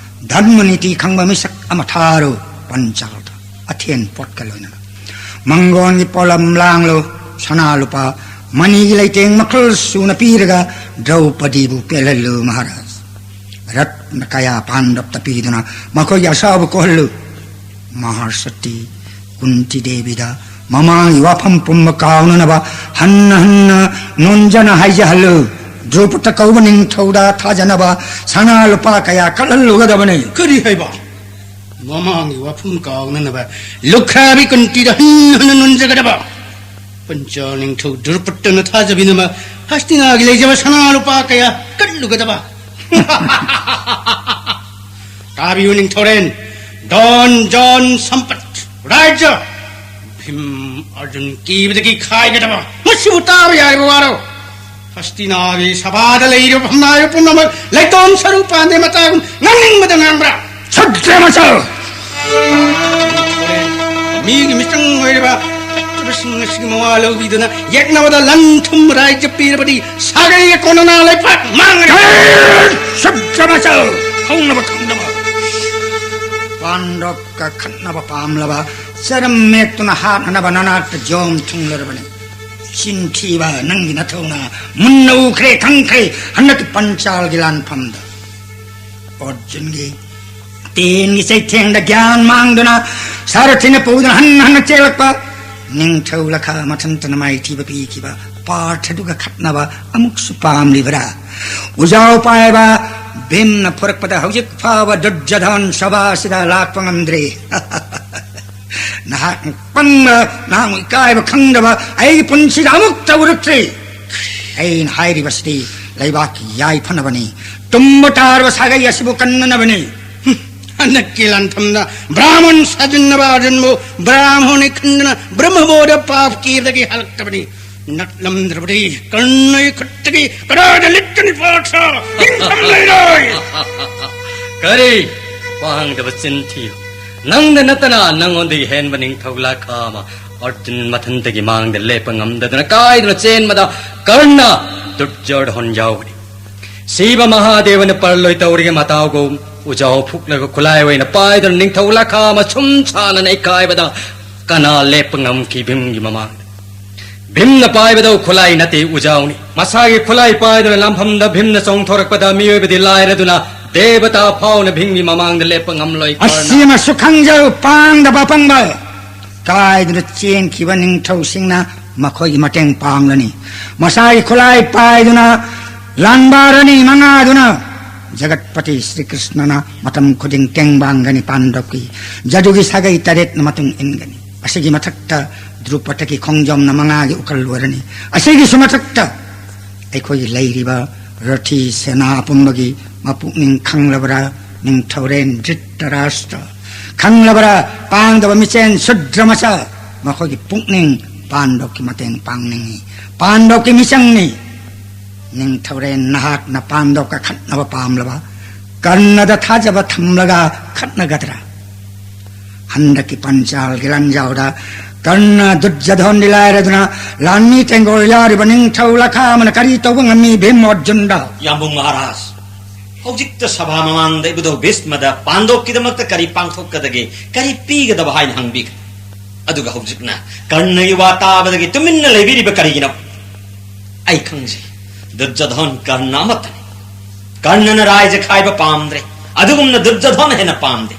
ꯙꯔꯃ ꯅꯤꯇꯤ ꯈꯪꯕ ꯃꯤꯁꯛ ꯑꯃ ꯊꯥꯔꯨ ꯄꯟꯆꯥꯜꯗ꯫ ꯑꯊꯦꯟ ꯄꯣꯠꯀ ꯂꯣꯏꯅꯅ ꯃꯪꯒꯣꯟꯒꯤ ꯄꯣꯠꯂꯝ ꯂꯥꯡꯂꯨ꯫ ꯁꯅꯥ ꯂꯨꯄꯥ ꯃꯅꯤꯒꯤ ꯂꯩꯇꯦꯡ ꯃꯈꯜ ꯁꯨꯅ ꯄꯤꯔꯒ ꯗ꯭ꯔꯧꯄꯗꯤꯕꯨ ꯄꯦꯜꯍꯜꯂꯨ ꯃꯍꯥꯔꯥꯖ꯫ ꯔꯠꯅ ꯀꯌꯥ ꯄꯥꯟꯗꯞꯇ ꯄꯤꯗꯨꯅ ꯃꯈꯣꯏꯒꯤ ꯑꯁꯥꯕ ꯀꯣꯛꯍꯜꯂꯨ꯫ ꯃꯍꯥꯔꯁꯇꯤ ꯀꯨꯟꯇꯤ ꯗꯦꯕꯤꯗ ꯃꯃꯥꯡꯒꯤ ꯋꯥꯐꯝ ꯄꯨꯝꯕ ꯀꯥꯎꯅꯅꯕ ꯍꯟꯅ ꯍꯟꯅ ꯅꯣꯟꯖꯅ ꯍꯥꯏꯖꯍꯜꯂꯨ꯫ ꯗ꯭ꯔꯧꯄꯗ ꯀꯧꯕ ꯅꯤꯡꯊꯧꯗ ꯊꯥꯖꯅꯕ ꯁꯅꯥ ꯂꯨꯄꯥ ꯀꯌꯥ ꯀꯠꯍꯜꯂꯨꯒꯗꯕꯅꯤ꯫ ꯀꯔꯤ ꯍꯥꯏꯕ? ꯃꯃꯥꯡꯒꯤ ꯋꯥꯐꯝ ꯀꯥꯎꯅꯅꯕ ꯂꯨꯈ꯭ꯔꯥꯕꯤ ꯀꯨꯟꯇꯤꯗ ꯍꯟꯅ ꯍꯟꯅ ꯅꯣꯟꯖꯒꯗꯕ꯫ ꯄꯟꯆꯥ ꯅꯤꯡꯊꯧ ꯗ꯭ꯔꯧꯄꯗꯅ ꯊꯥꯖꯕꯤꯅꯕ ꯍꯁꯇꯤꯅꯥꯒꯤ ꯂꯩꯖꯕ ꯁꯅꯥ ꯂꯨꯄꯥ ꯀꯌꯥ ꯀꯠꯂꯨꯒꯗꯕ꯫ ꯇꯥꯕꯤꯌꯨ ꯅꯤꯡꯊꯧꯔꯦꯟ, ꯗꯣꯟ ꯖꯣꯟ ꯁꯝꯄꯠ ꯔꯥꯖ꯭ꯌ ꯚꯤꯝ ꯑꯔꯖꯨꯟ ꯀꯤꯕꯗꯒꯤ ꯈꯥꯏꯒꯗꯕ꯫ ꯃꯁꯤꯕꯨ ꯇꯥꯕ ꯌꯥꯔꯤꯕ ꯋꯥꯔꯣ? ꯍꯁꯇꯤꯅꯥꯒꯤ ꯁꯚꯥꯗ ꯂꯩꯔꯤꯕ ꯐꯝꯅꯥꯏꯕ ꯄꯨꯝꯅꯃꯛ ꯂꯩꯇꯣꯟ ꯁꯔꯨ ꯄꯥꯟꯗꯦ ꯃꯇꯥꯒꯨꯝ ꯉꯥꯡꯅꯤꯡꯕꯗ ꯉꯥꯡꯕ꯭ꯔꯥ? ꯁꯨꯗ꯭ꯔ ꯃꯆꯜ! ꯃꯤꯒꯤ ꯃꯤꯆꯪ ꯑꯣꯏꯔꯤꯕ ꯐꯠꯇꯕꯁꯤꯡ ꯑꯁꯤꯒꯤ ꯃꯋꯥ ꯂꯧꯕꯤꯗꯨꯅ ꯌꯦꯛꯅꯕꯗ ꯂꯟ ꯊꯨꯝ ꯔꯥꯏꯖ ꯄꯤꯔꯕꯗꯤ ꯁꯥꯒꯩꯒ ꯀꯣꯟꯅꯅ ꯂꯩꯄꯥꯛ ꯃꯥꯡꯒꯅꯤ꯫ ꯁꯨꯞꯆ ꯃꯆꯜ ꯍꯧꯅꯕ ꯈꯪꯗꯕ ꯄꯥꯟꯗꯕ ꯀꯈꯠꯅꯕ ꯄꯥꯝꯂꯕ ꯆꯔꯝ ꯃꯦꯠꯇꯨꯅ ꯍꯥꯠꯅꯅꯕ ꯅꯅꯥꯛꯇ ꯖꯣꯝ ꯊꯨꯡꯂꯔꯕꯅꯤ꯫ ꯆꯤꯟꯊꯤꯕ ꯅꯪꯒꯤ ꯅꯊꯧꯅ ꯃꯨꯟꯅ ꯎꯈ꯭ꯔꯦ ꯈꯪꯈ꯭ꯔꯦ ꯍꯟꯗꯛꯀꯤ ꯄꯟꯆꯥꯜꯒꯤ ꯂꯥꯟꯐꯝꯗ꯫ ꯑꯔꯖꯨꯟꯒꯤ ꯇꯦꯟꯒꯤ ꯆꯩꯊꯦꯡꯗ ꯒ꯭ꯌꯥꯟ ꯃꯥꯡꯗꯨꯅ ꯁꯥꯔꯊꯤꯅ ꯄꯨꯗꯨꯅ ꯍꯟꯅ ꯍꯟꯅ ꯆꯦꯜꯂꯛꯄ ꯅꯤꯡꯊꯧ ꯂꯈꯥ ꯃꯊꯟꯇꯅ ꯃꯥꯏꯊꯤꯕ ꯄꯤꯈꯤꯕ ꯄꯥꯔꯊꯗꯨꯒ ꯈꯠꯅꯕ ꯑꯃꯨꯛꯁꯨ ꯄꯥꯝꯂꯤꯕ꯭ꯔꯥ? ꯎꯖꯥꯎ ꯄꯥꯏꯕ ꯚꯤꯝꯅ ꯐꯨꯔꯛꯄꯗ ꯍꯧꯖꯤꯛ ꯐꯥꯎꯕ ꯗꯨꯔꯖꯣꯙꯟ ꯁꯚꯥꯁꯤꯗ ꯂꯥꯛꯄ ꯉꯝꯗ꯭ꯔꯤ꯫ ꯅꯍꯥꯛ ꯄꯪꯕ, ꯅꯍꯥꯛ ꯏꯀꯥꯏꯕ ꯈꯪꯗꯕ ꯑꯩꯒꯤ ꯄꯨꯟꯁꯤꯗ ꯑꯃꯨꯛꯇ ꯎꯔꯛꯇ꯭ꯔꯤ꯫ ꯑꯩꯅ ꯍꯥꯏꯔꯤꯕꯁꯤꯗꯤ ꯂꯩꯕꯥꯛꯀꯤ ꯌꯥꯏꯐꯅꯕꯅꯤ, ꯇꯨꯝꯕ ꯇꯥꯔꯕ ꯁꯥꯒꯩ ꯑꯁꯤꯕꯨ ꯀꯟꯅꯅꯕꯅꯤ꯫ ꯍꯨꯝ, ꯍꯟꯗꯛꯀꯤ ꯂꯥꯟꯐꯝꯗ ꯕ꯭ꯔꯥꯍꯃꯟ ꯁꯥꯖꯤꯟꯅꯕ ꯑꯔꯖꯨꯟꯕꯨ ꯕ꯭ꯔꯥꯍꯃꯣꯅꯤ ꯈꯟꯗꯨꯅ ꯕ꯭ꯔꯍꯃꯕꯣꯙ ꯄꯥꯞ ꯀꯤꯕꯗꯒꯤ ꯍꯜꯂꯛꯇꯕꯅꯤ꯫ ꯅꯠꯂꯝꯗ꯭ꯔꯕꯗꯤ ꯀꯔꯅꯒꯤ ꯈꯨꯠꯇꯒꯤ ꯀꯗꯥꯏꯗ ꯂꯤꯠꯀꯅꯤ ꯄꯥꯔꯊ? ꯅꯤꯡꯊꯝ ꯂꯩꯔꯣꯏ꯫ ꯀꯔꯤ ꯄꯥꯡꯗꯕ ꯆꯤꯟ ꯊꯤꯌꯨ? ꯅꯪꯗ ꯅꯠꯇꯅ ꯅꯪꯉꯣꯟꯗꯒꯤ ꯍꯦꯟꯕ ꯅꯤꯡꯊꯧ ꯂꯥꯈꯥ ꯑꯃ ꯑꯔꯖꯨꯟ ꯃꯊꯟꯇꯒꯤ ꯃꯥꯡꯗ ꯂꯦꯞꯄ ꯉꯝꯗꯗꯨꯅ ꯀꯥꯏꯗꯨꯅ ꯆꯦꯟꯕꯗ ꯀꯔꯅ ꯗꯨꯔꯖꯣꯙꯟ ꯌꯥꯎꯕꯅꯤ꯫ ꯁꯤꯕ ꯃꯍꯥꯗꯦꯕꯅ ꯄꯔꯂꯣꯏ ꯇꯧꯔꯤꯒ ꯃꯇꯥꯎꯒꯨꯝ ꯎꯖꯥꯎ ꯐꯨꯛꯂꯒ ꯈꯨꯠꯂꯥꯏ ꯑꯣꯏꯅ ꯄꯥꯏꯗꯨꯅ ꯅꯤꯡꯊꯧ ꯂꯥꯈꯥ ꯑꯃ ꯁꯨꯝ ꯁꯥꯟꯅꯅ ꯏꯀꯥꯏꯕꯗ ꯀꯅꯥ ꯂꯦꯞꯄ ꯉꯝꯈꯤ ꯚꯤꯝꯒꯤ ꯃꯃꯥꯡꯗ? ꯚꯤꯝꯅ ꯄꯥꯏꯕꯗꯧ ꯈꯨꯠꯂꯥꯏ ꯅꯠꯇꯦ ꯎꯖꯥꯎꯅꯤ꯫ ꯃꯁꯥꯒꯤ ꯈꯨꯠꯂꯥꯏ ꯄꯥꯏꯗꯨꯅ ꯂꯥꯟꯐꯝꯗ ꯚꯤꯝꯅ ꯆꯣꯡꯊꯣꯔꯛꯄꯗ ꯃꯤꯑꯣꯏꯕꯗꯤ ꯂꯥꯏꯔꯗꯨꯅ ꯗꯦꯕꯇꯥ ꯐꯥꯎꯅ ꯚꯤꯝꯒꯤ ꯃꯃꯥꯡꯗ ꯂꯦꯞꯄ ꯉꯝꯂꯣꯏ ꯀꯔꯅ꯫ ꯑꯁꯤꯃꯁꯨ ꯈꯪꯖꯧ, ꯄꯥꯡꯗꯕ ꯑꯄꯪꯕ꯫ ꯀꯥꯏꯗꯨꯅ ꯆꯦꯟꯈꯤꯕ ꯅꯤꯡꯊꯧꯁꯤꯡꯅ ꯃꯈꯣꯏꯒꯤ ꯃꯇꯦꯡ ꯄꯥꯡꯂꯅꯤ꯫ ꯃꯁꯥꯒꯤ ꯈꯨꯠꯂꯥꯏ ꯄꯥꯏꯗꯨꯅ ꯂꯥꯡꯕꯥꯔꯅꯤ ꯃꯉꯥꯗꯨꯅ ꯖꯒꯠꯄꯇꯤ ꯁ꯭ꯔꯤ ꯀ꯭ꯔꯤꯁꯅꯅ ꯃꯇꯝ ꯈꯨꯗꯤꯡ ꯇꯦꯡꯕꯥꯡꯒꯅꯤ ꯄꯥꯟꯗꯕꯀꯤ ꯖꯗꯨꯒꯤ ꯁꯥꯒꯩ ꯇꯔꯦꯠꯅ ꯃꯇꯨꯡ ꯏꯟꯒꯅꯤ꯫ ꯑꯁꯤꯒꯤ ꯃꯊꯛꯇ ꯗ꯭ꯔꯨꯄꯗꯒꯤ ꯈꯣꯡꯖꯣꯝꯅ ꯃꯉꯥꯒꯤ ꯎꯈꯜ ꯑꯣꯏꯔꯅꯤ꯫ ꯑꯁꯤꯒꯤꯁꯨ ꯃꯊꯛꯇ ꯑꯩꯈꯣꯏꯒꯤ ꯂꯩꯔꯤꯕ ꯔꯊꯤ ꯁꯦꯅꯥ ꯄꯨꯝꯕꯒꯤ ꯃꯄꯨꯛꯅꯤꯡ ꯈꯪꯂꯕ꯭ꯔꯥ? ꯅꯤꯡꯊꯧꯔꯦꯟ ꯙ꯭ꯔꯤꯇꯔꯥꯁꯇ꯭ꯔ ꯈꯪꯂꯕ꯭ꯔꯥ? ꯄꯥꯡꯗꯕ ꯃꯤꯆꯦꯟ ꯁꯨꯗ꯭ꯔ ꯃꯆꯥ, ꯃꯈꯣꯏꯒꯤ ꯄꯨꯛꯅꯤꯡ ꯄꯥꯟꯗꯕꯀꯤ ꯃꯇꯦꯡ ꯄꯥꯡꯅꯤꯡꯏ, ꯄꯥꯟꯗꯕꯀꯤ ꯃꯤꯆꯪꯅꯤ꯫ ꯅꯤꯡꯊꯧꯔꯦꯟ ꯅꯍꯥꯛꯅ ꯄꯥꯟꯗꯕ ꯀꯈꯠꯅꯕ ꯄꯥꯝꯂꯕ ꯀꯔꯅꯗ ꯊꯥꯖꯕ ꯊꯝꯂꯒ ꯈꯠꯅꯒꯗ꯭ꯔꯥ? ꯍꯟꯗꯛꯀꯤ ꯄꯟꯆꯥꯜꯒꯤ ꯂꯥꯟꯖꯥꯎꯗ ꯀꯔꯅ ꯗꯨꯔꯖꯣꯙꯟꯗꯤ ꯂꯥꯏꯔꯗꯨꯅ ꯂꯥꯟꯃꯤ ꯇꯦꯡꯒꯣꯜ ꯌꯥꯎꯔꯤꯕ ꯅꯤꯡꯊꯧ ꯂꯈꯥ ꯑꯃꯅ ꯀꯔꯤ ꯇꯧꯕ ꯉꯝꯃꯤ ꯚꯤꯝ ꯑꯔꯖꯨꯟꯗ? ꯌꯥꯝꯕꯨꯡ ꯃꯍꯥꯔꯥꯖ, ꯍꯧꯖꯤꯛꯇ ꯁꯚꯥ ꯃꯃꯥꯡꯗ ꯏꯕꯨꯙꯧ ꯚꯤꯁꯃꯗ ꯄꯥꯟꯗꯣꯞꯀꯤꯗꯃꯛꯇ ꯀꯔꯤ ꯄꯥꯡꯊꯣꯛꯀꯗꯒꯦ, ꯀꯔꯤ ꯄꯤꯒꯗꯕ ꯍꯥꯏꯅ ꯍꯪꯕꯤꯈ꯭ꯔꯦ꯫ ꯑꯗꯨꯒ ꯍꯧꯖꯤꯛꯅ ꯀꯔꯅꯒꯤ ꯋꯥ ꯇꯥꯕꯗꯒꯤ ꯇꯨꯃꯤꯟꯅ ꯂꯩꯕꯤꯔꯤꯕ ꯀꯔꯤꯒꯤꯅꯣ? ꯑꯩ ꯈꯪꯖꯩ, ꯗꯨꯔꯖꯣꯙꯟ ꯀꯔꯅ ꯑꯃꯠꯇꯅꯤ꯫ ꯀꯔꯅꯅ ꯔꯥꯏꯖ ꯈꯥꯏꯕ ꯄꯥꯝꯗ꯭ꯔꯦ, ꯑꯗꯨꯒꯨꯝꯅ ꯗꯨꯔꯖꯣꯙꯟ ꯍꯦꯟꯅ ꯄꯥꯝꯗꯦ꯫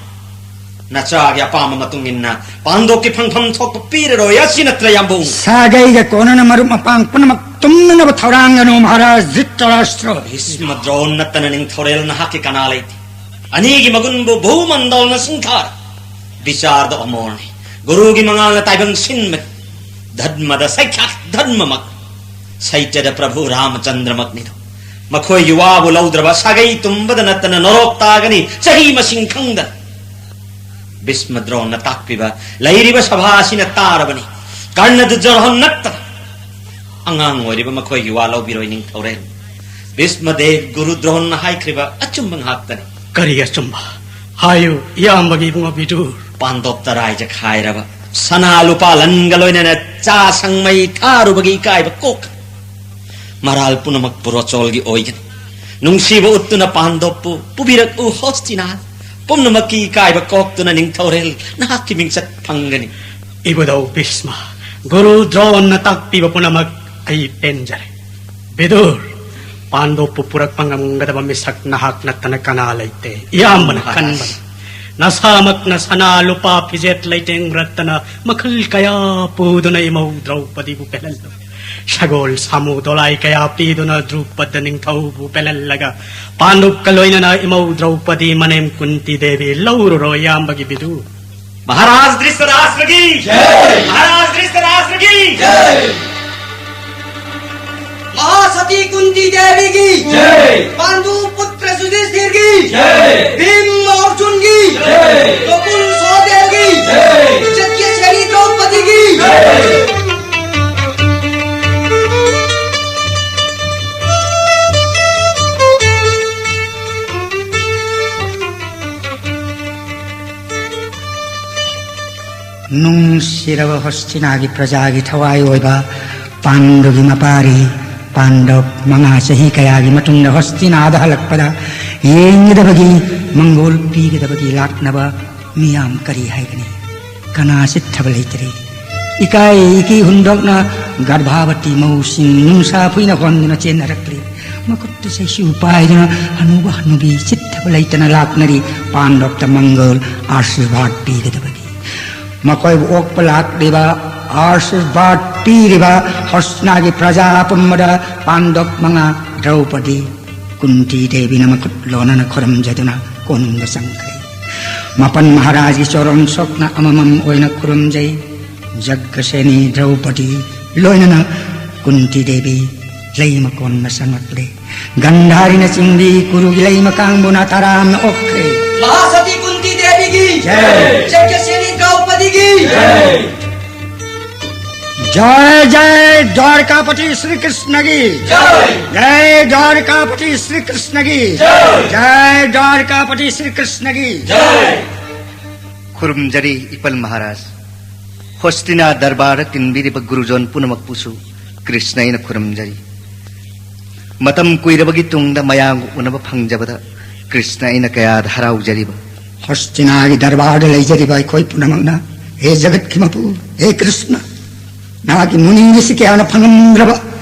ꯅꯆꯥꯒꯤ ꯑꯄꯥꯝꯕ ꯃꯇꯨꯡ ꯏꯟꯅ ꯄꯥꯟꯗꯣꯞꯀꯤ ꯐꯪꯐꯝ ꯊꯣꯛꯄ ꯄꯤꯔꯔꯣꯏ, ꯑꯁꯤ ꯅꯠꯇ꯭ꯔ, ꯌꯥꯝꯕꯨꯡ? ꯁꯥꯒꯩꯒ ꯀꯣꯟꯅꯅ ꯃꯔꯨꯞ ꯃꯄꯥꯡ ꯄꯨꯝꯅꯃꯛ ꯇꯨꯝꯅꯅꯕ ꯊꯧꯔꯥꯡꯒꯅꯨ, ꯃꯍꯥꯔꯥꯖ ꯙ꯭ꯔꯤꯇꯔꯥꯁꯇ꯭ꯔ꯫ ꯚꯤꯁꯃ ꯗ꯭ꯔꯣꯟ ꯅꯠꯇꯅ ꯅꯤꯡꯊꯧꯔꯦꯜ ꯅꯍꯥꯛꯀꯤ ꯀꯅꯥ ꯂꯩꯇꯦ꯫ ꯑꯅꯤꯒꯤ ꯃꯒꯨꯟꯕꯨ ꯚꯨꯃꯟꯗꯣꯜꯅ ꯁꯤꯡꯊꯥꯔꯦ꯫ ꯕꯤꯆꯥꯔꯗ ꯑꯃꯣꯔꯅꯤ꯫ ꯒꯨꯔꯨꯒꯤ ꯃꯉꯥꯜꯅ ꯇꯥꯏꯕꯪ ꯁꯤꯟꯕꯅꯤ꯫ ꯙꯔꯃꯗ ꯁꯥꯈ꯭ꯌꯥꯠ ꯙꯔꯃꯃꯛ꯫ ꯁꯩꯇ꯭ꯌꯗ ꯄ꯭ꯔꯚꯨ ꯔꯥꯃꯆꯟꯗ꯭ꯔꯃꯛꯅꯤꯗꯣ꯫ ꯃꯈꯣꯏꯒꯤ ꯋꯥꯕꯨ ꯂꯧꯗ꯭ꯔꯕ ꯁꯥꯒꯩ ꯇꯨꯝꯕꯗ ꯅꯠꯇꯅ ꯅꯣꯔꯣꯛ ꯇꯥꯒꯅꯤ, ꯆꯍꯤ ꯃꯁꯤꯡ ꯈꯪꯗꯅ꯫ ꯚꯤꯁꯃ ꯗ꯭ꯔꯣꯟꯅ ꯇꯥꯛꯄꯤꯕ ꯂꯩꯔꯤꯕ ꯁꯚꯥ ꯑꯁꯤꯅ ꯇꯥꯔꯕꯅꯤ꯫ ꯀꯔꯅ ꯗꯨꯔꯖꯣꯙꯟ ꯅꯠꯇꯅ ꯑꯉꯥꯡ ꯑꯣꯏꯔꯤꯕ ꯃꯈꯣꯏꯒꯤ ꯋꯥ ꯂꯧꯕꯤꯔꯣꯏ, ꯅꯤꯡꯊꯧꯔꯦꯜ꯫ ꯚꯤꯁꯃꯗꯦꯕ ꯒꯨꯔꯨ ꯗ꯭ꯔꯣꯟꯅ ꯍꯥꯏꯈ꯭ꯔꯤꯕ ꯑꯆꯨꯝꯕ ꯉꯥꯛꯇꯅꯤ꯫ ꯀꯔꯤ ꯑꯆꯨꯝꯕ? ꯍꯥꯏꯌꯨ, ꯏꯌꯥꯝꯕꯒꯤ ꯏꯕꯨꯡ ꯑꯕꯤꯗꯨ꯫ ꯄꯥꯟꯗꯣꯞꯇ ꯔꯥꯏꯖ ꯈꯥꯏꯔꯕ, ꯁꯅꯥ ꯂꯨꯄꯥ ꯂꯟꯒ ꯂꯣꯏꯅꯅ ꯆꯥ ꯁꯪ ꯃꯩ ꯊꯥꯔꯨꯕꯒꯤ ꯏꯀꯥꯏꯕ ꯀꯣꯛ꯫ ꯃꯔꯥꯜ ꯄꯨꯝꯅꯃꯛꯄꯨ ꯔꯣꯆꯣꯜꯒꯤ ꯑꯣꯏꯒꯅꯤ꯫ ꯅꯨꯡꯁꯤꯕ ꯎꯠꯇꯨꯅ ꯄꯥꯟꯗꯣꯞꯄꯨ ꯄꯨꯕꯤꯔꯛꯎ, ꯍꯣꯁꯇꯤꯅꯥ꯫ ꯄꯨꯝꯅꯃꯛꯀꯤ ꯏꯀꯥꯏꯕ ꯀꯣꯛꯇꯨꯅ ꯅꯤꯡꯊꯧꯔꯦꯜ ꯅꯍꯥꯛꯀꯤ ꯃꯤꯡꯆꯠ ꯐꯪꯒꯅꯤ꯫ ꯏꯕꯨꯙꯧ ꯚꯤꯁꯃ, ꯒꯨꯔꯨ ꯗ꯭ꯔꯣꯟꯅ ꯇꯥꯛꯄꯤꯕ ꯄꯨꯝꯅꯃꯛ ꯑꯩ ꯄꯦꯟꯖꯔꯦ꯫ ꯕꯤꯗꯨꯔ, ꯄꯥꯟꯗꯣꯞꯄꯨ ꯄꯨꯔꯛꯄ ꯉꯝꯒꯗꯕ ꯃꯤꯁꯛ ꯅꯍꯥꯛ ꯅꯠꯇꯅ ꯀꯅꯥ ꯂꯩꯇꯦ꯫ ꯏꯌꯥꯝꯕꯅ ꯃꯍꯥꯔꯥꯖ꯫ ꯈꯟꯕꯅ ꯅꯁꯥꯃꯛꯅ ꯁꯅꯥ ꯂꯨꯄꯥ ꯐꯤꯖꯦꯠ ꯂꯩꯇꯦꯡ ꯔꯠꯇꯅ ꯃꯈꯜ ꯀꯌꯥ ꯄꯨꯗꯨꯅ ꯏꯃꯧ ꯗ꯭ꯔꯧꯄꯗꯤꯕꯨ ꯄꯦꯜꯍꯜꯂꯨ꯫ ꯁꯒꯣꯜ ꯁꯥꯃꯨ ꯗꯣꯂꯥꯏ ꯀꯌꯥ ꯄꯤꯗꯨꯅ ꯗ꯭ꯔꯨꯄꯗ ꯅꯤꯡꯊꯧꯕꯨ ꯄꯦꯜꯍꯜꯂꯒ ꯄꯥꯟꯗꯨꯞꯀ ꯂꯣꯏꯅꯅ ꯏꯃꯧ ꯗ꯭ꯔꯧꯄꯗꯤ ꯃꯅꯦꯝ ꯀꯨꯟꯇꯤ ꯗꯦꯕꯤ ꯂꯧꯔꯨꯔꯣ, ꯏꯌꯥꯝꯕꯒꯤ ꯕꯤꯗꯨ꯫ ꯃꯍꯥꯔꯥꯖ ꯙ꯭ꯔꯤꯇꯔꯥꯁ꯭ꯇ꯭ꯔꯒꯤ ꯖꯩ! ꯃꯍꯥꯔꯥꯖ ꯙ꯭ꯔꯤꯇꯔꯥꯁ꯭ꯇ꯭ꯔꯒꯤ ꯖꯩ! ꯃꯍꯥꯁꯇꯤ ꯀꯨꯟꯇꯤ ꯗꯦꯕꯤꯒꯤ ꯖꯩ! ꯄꯥꯟꯗꯨ ꯄꯨꯇ꯭ꯔ ꯌꯨꯙꯤꯁꯊꯤꯔꯒꯤ ꯖꯩ! ꯚꯤꯝ ꯑꯔꯖꯨꯟꯒꯤ ꯖꯩ! ꯒꯣꯀꯨꯜ ꯁꯍꯗꯦꯕꯒꯤ ꯖꯩ! ꯆꯠꯀꯦꯁꯔꯤ ꯗ꯭ꯔꯧꯄꯗꯤꯒꯤ ꯖꯩ! ꯅꯨꯡꯁꯤꯔꯕ ꯍꯣꯁꯇꯤꯅꯥꯒꯤ ꯄ꯭ꯔꯖꯥꯒꯤ ꯊꯋꯥꯏ ꯑꯣꯏꯕ ꯄꯥꯟꯗꯨꯒꯤ ꯃꯄꯥꯔꯤ ꯄꯥꯟꯗꯕ ꯃꯉꯥ ꯆꯍꯤ ꯀꯌꯥꯒꯤ ꯃꯇꯨꯡꯗ ꯍꯣꯁꯇꯤꯅꯥꯗ ꯍꯜꯂꯛꯄꯗ ꯌꯦꯡꯒꯗꯕꯒꯤ, ꯃꯪꯒꯣꯜ ꯄꯤꯒꯗꯕꯒꯤ ꯂꯥꯛꯅꯕ ꯃꯤꯌꯥꯝ ꯀꯔꯤ ꯍꯥꯏꯒꯅꯤ? ꯀꯅꯥ ꯆꯤꯠꯊꯕ ꯂꯩꯇ꯭ꯔꯤ? ꯏꯀꯥꯏ ꯏꯀꯤ ꯍꯨꯟꯗꯣꯛꯅ ꯒꯔꯚꯥꯕꯇꯤ ꯃꯧꯁꯤꯡ ꯅꯨꯡꯁꯥ ꯐꯨꯏꯅ ꯍꯣꯟꯗꯨꯅ ꯆꯦꯟꯅꯔꯛꯂꯤ꯫ ꯃꯈꯨꯠꯇ ꯆꯩꯁꯨ ꯄꯥꯏꯗꯨꯅ ꯍꯅꯨꯕ ꯍꯅꯨꯕꯤ ꯆꯤꯠꯊꯕ ꯂꯩꯇꯅ ꯂꯥꯛꯅꯔꯤ꯫ ꯄꯥꯟꯗꯕꯇ ꯃꯪꯒꯣꯜ ꯑꯥꯁꯤꯔꯕꯥꯗ ꯄꯤꯒꯗꯕꯒꯤ꯫ ꯃꯈꯣꯏꯕꯨ ꯑꯣꯛꯄ ꯂꯥꯛꯂꯤꯕ, ꯑꯥꯁꯤꯔꯕꯥꯗ ꯄꯤꯔꯤꯕ ꯍꯣꯁꯅꯥꯒꯤ ꯄ꯭ꯔꯖꯥ ꯄꯨꯝꯕꯗ ꯄꯥꯟꯗꯣꯞ ꯃꯉꯥ ꯗ꯭ꯔꯧꯄꯗꯤ ꯀꯨꯟꯇꯤ ꯗꯦꯕꯤꯅ ꯃꯈꯨꯠ ꯂꯣꯟꯅꯅ ꯈꯨꯔꯨꯝꯖꯗꯨꯅ ꯀꯣꯅꯨꯡꯗ ꯆꯪꯈ꯭ꯔꯦ꯫ ꯃꯥꯄꯟ ꯃꯍꯥꯔꯥꯖꯒꯤ ꯆꯣꯔꯣꯟ ꯁꯣꯛꯅ ꯑꯃꯃꯝ ꯑꯣꯏꯅ ꯈꯨꯔꯨꯝꯖꯩ꯫ ꯖꯒꯁꯦꯅꯤ ꯗ꯭ꯔꯧꯄꯗꯤ ꯂꯣꯏꯅꯅ ꯀꯨꯟꯇꯤ ꯗꯦꯕꯤ ꯂꯩ ꯃꯀꯣꯟꯅ ꯆꯪꯂꯛꯂꯦ꯫ ꯒꯟꯙꯥꯔꯤꯅ ꯆꯤꯡꯕꯤ ꯀꯨꯔꯨꯒꯤ ꯂꯩ ꯃꯀꯥꯡꯕꯨꯅ ꯇꯔꯥꯝꯅ ꯑꯣꯛꯈ꯭ꯔꯦ꯫ ꯃꯍꯥꯁꯇꯤ ꯀꯨꯟꯇꯤ ꯗꯦꯕꯤꯒꯤ ꯖꯥꯏ꯫ ꯖꯒꯁꯦꯅꯤ ꯗ꯭ꯔꯧꯄꯗꯤꯒꯤ ꯖꯥꯏ꯫ ꯖꯥꯏ ꯖꯥꯏ ꯗ꯭ꯋꯥꯔꯀꯥꯄꯇꯤ ꯁ꯭ꯔꯤ ꯀ꯭ꯔꯤꯁꯅꯒꯤ ꯖꯥꯏ꯫ ꯖꯥꯏ ꯗ꯭ꯋꯥꯔꯀꯥꯄꯇꯤ ꯁ꯭ꯔꯤ ꯀ꯭ꯔꯤꯁꯅꯒꯤ ꯖꯥꯏ꯫ ꯖꯥꯏ ꯗ꯭ꯋꯥꯔꯀꯥꯄꯇꯤ ꯁ꯭ꯔꯤ ꯀ꯭ꯔꯤꯁꯅꯒꯤ ꯖꯥꯏ꯫ ꯈꯨꯔꯨꯝꯖꯔꯤ ꯏꯄꯜ ꯃꯍꯥꯔꯥꯖ꯫ ꯍꯣꯁꯇꯤꯅꯥ ꯗꯔꯕꯥꯔꯗ ꯇꯤꯟꯕꯤꯔꯤꯕ ꯒꯨꯔꯨꯖꯣꯟ ꯄꯨꯝꯅꯃꯛꯄꯨꯁꯨ ꯀ꯭ꯔꯤꯁꯅ ꯑꯩꯅ ꯈꯨꯔꯨꯝꯖꯔꯤ꯫ ꯃꯇꯝ ꯀꯨꯏꯔꯕꯒꯤ ꯇꯨꯡꯗ ꯃꯌꯥꯝꯒ ꯎꯅꯕ ꯐꯪꯖꯕꯗ ꯀ꯭ꯔꯤꯁꯅ ꯑꯩꯅ ꯀꯌꯥꯗ ꯍꯔꯥꯎꯖꯔꯤꯕ꯫ ꯍꯣꯁꯇꯤꯅꯥꯒꯤ ꯗꯔꯕꯥꯔꯗ ꯂꯩꯖꯔꯤꯕ ꯑꯩꯈꯣꯏ ꯄꯨꯝꯅꯃꯛꯅ, ꯍꯦ ꯖꯒꯠꯀꯤ ꯃꯄꯨ, ꯍꯦ ꯀ꯭ꯔꯤꯁꯅ, ꯅꯍꯥꯛꯀꯤ ꯃꯨꯅꯤ ꯔꯤꯁꯤ ꯀꯌꯥꯅ ꯐꯪꯉꯝꯗ꯭ꯔꯕ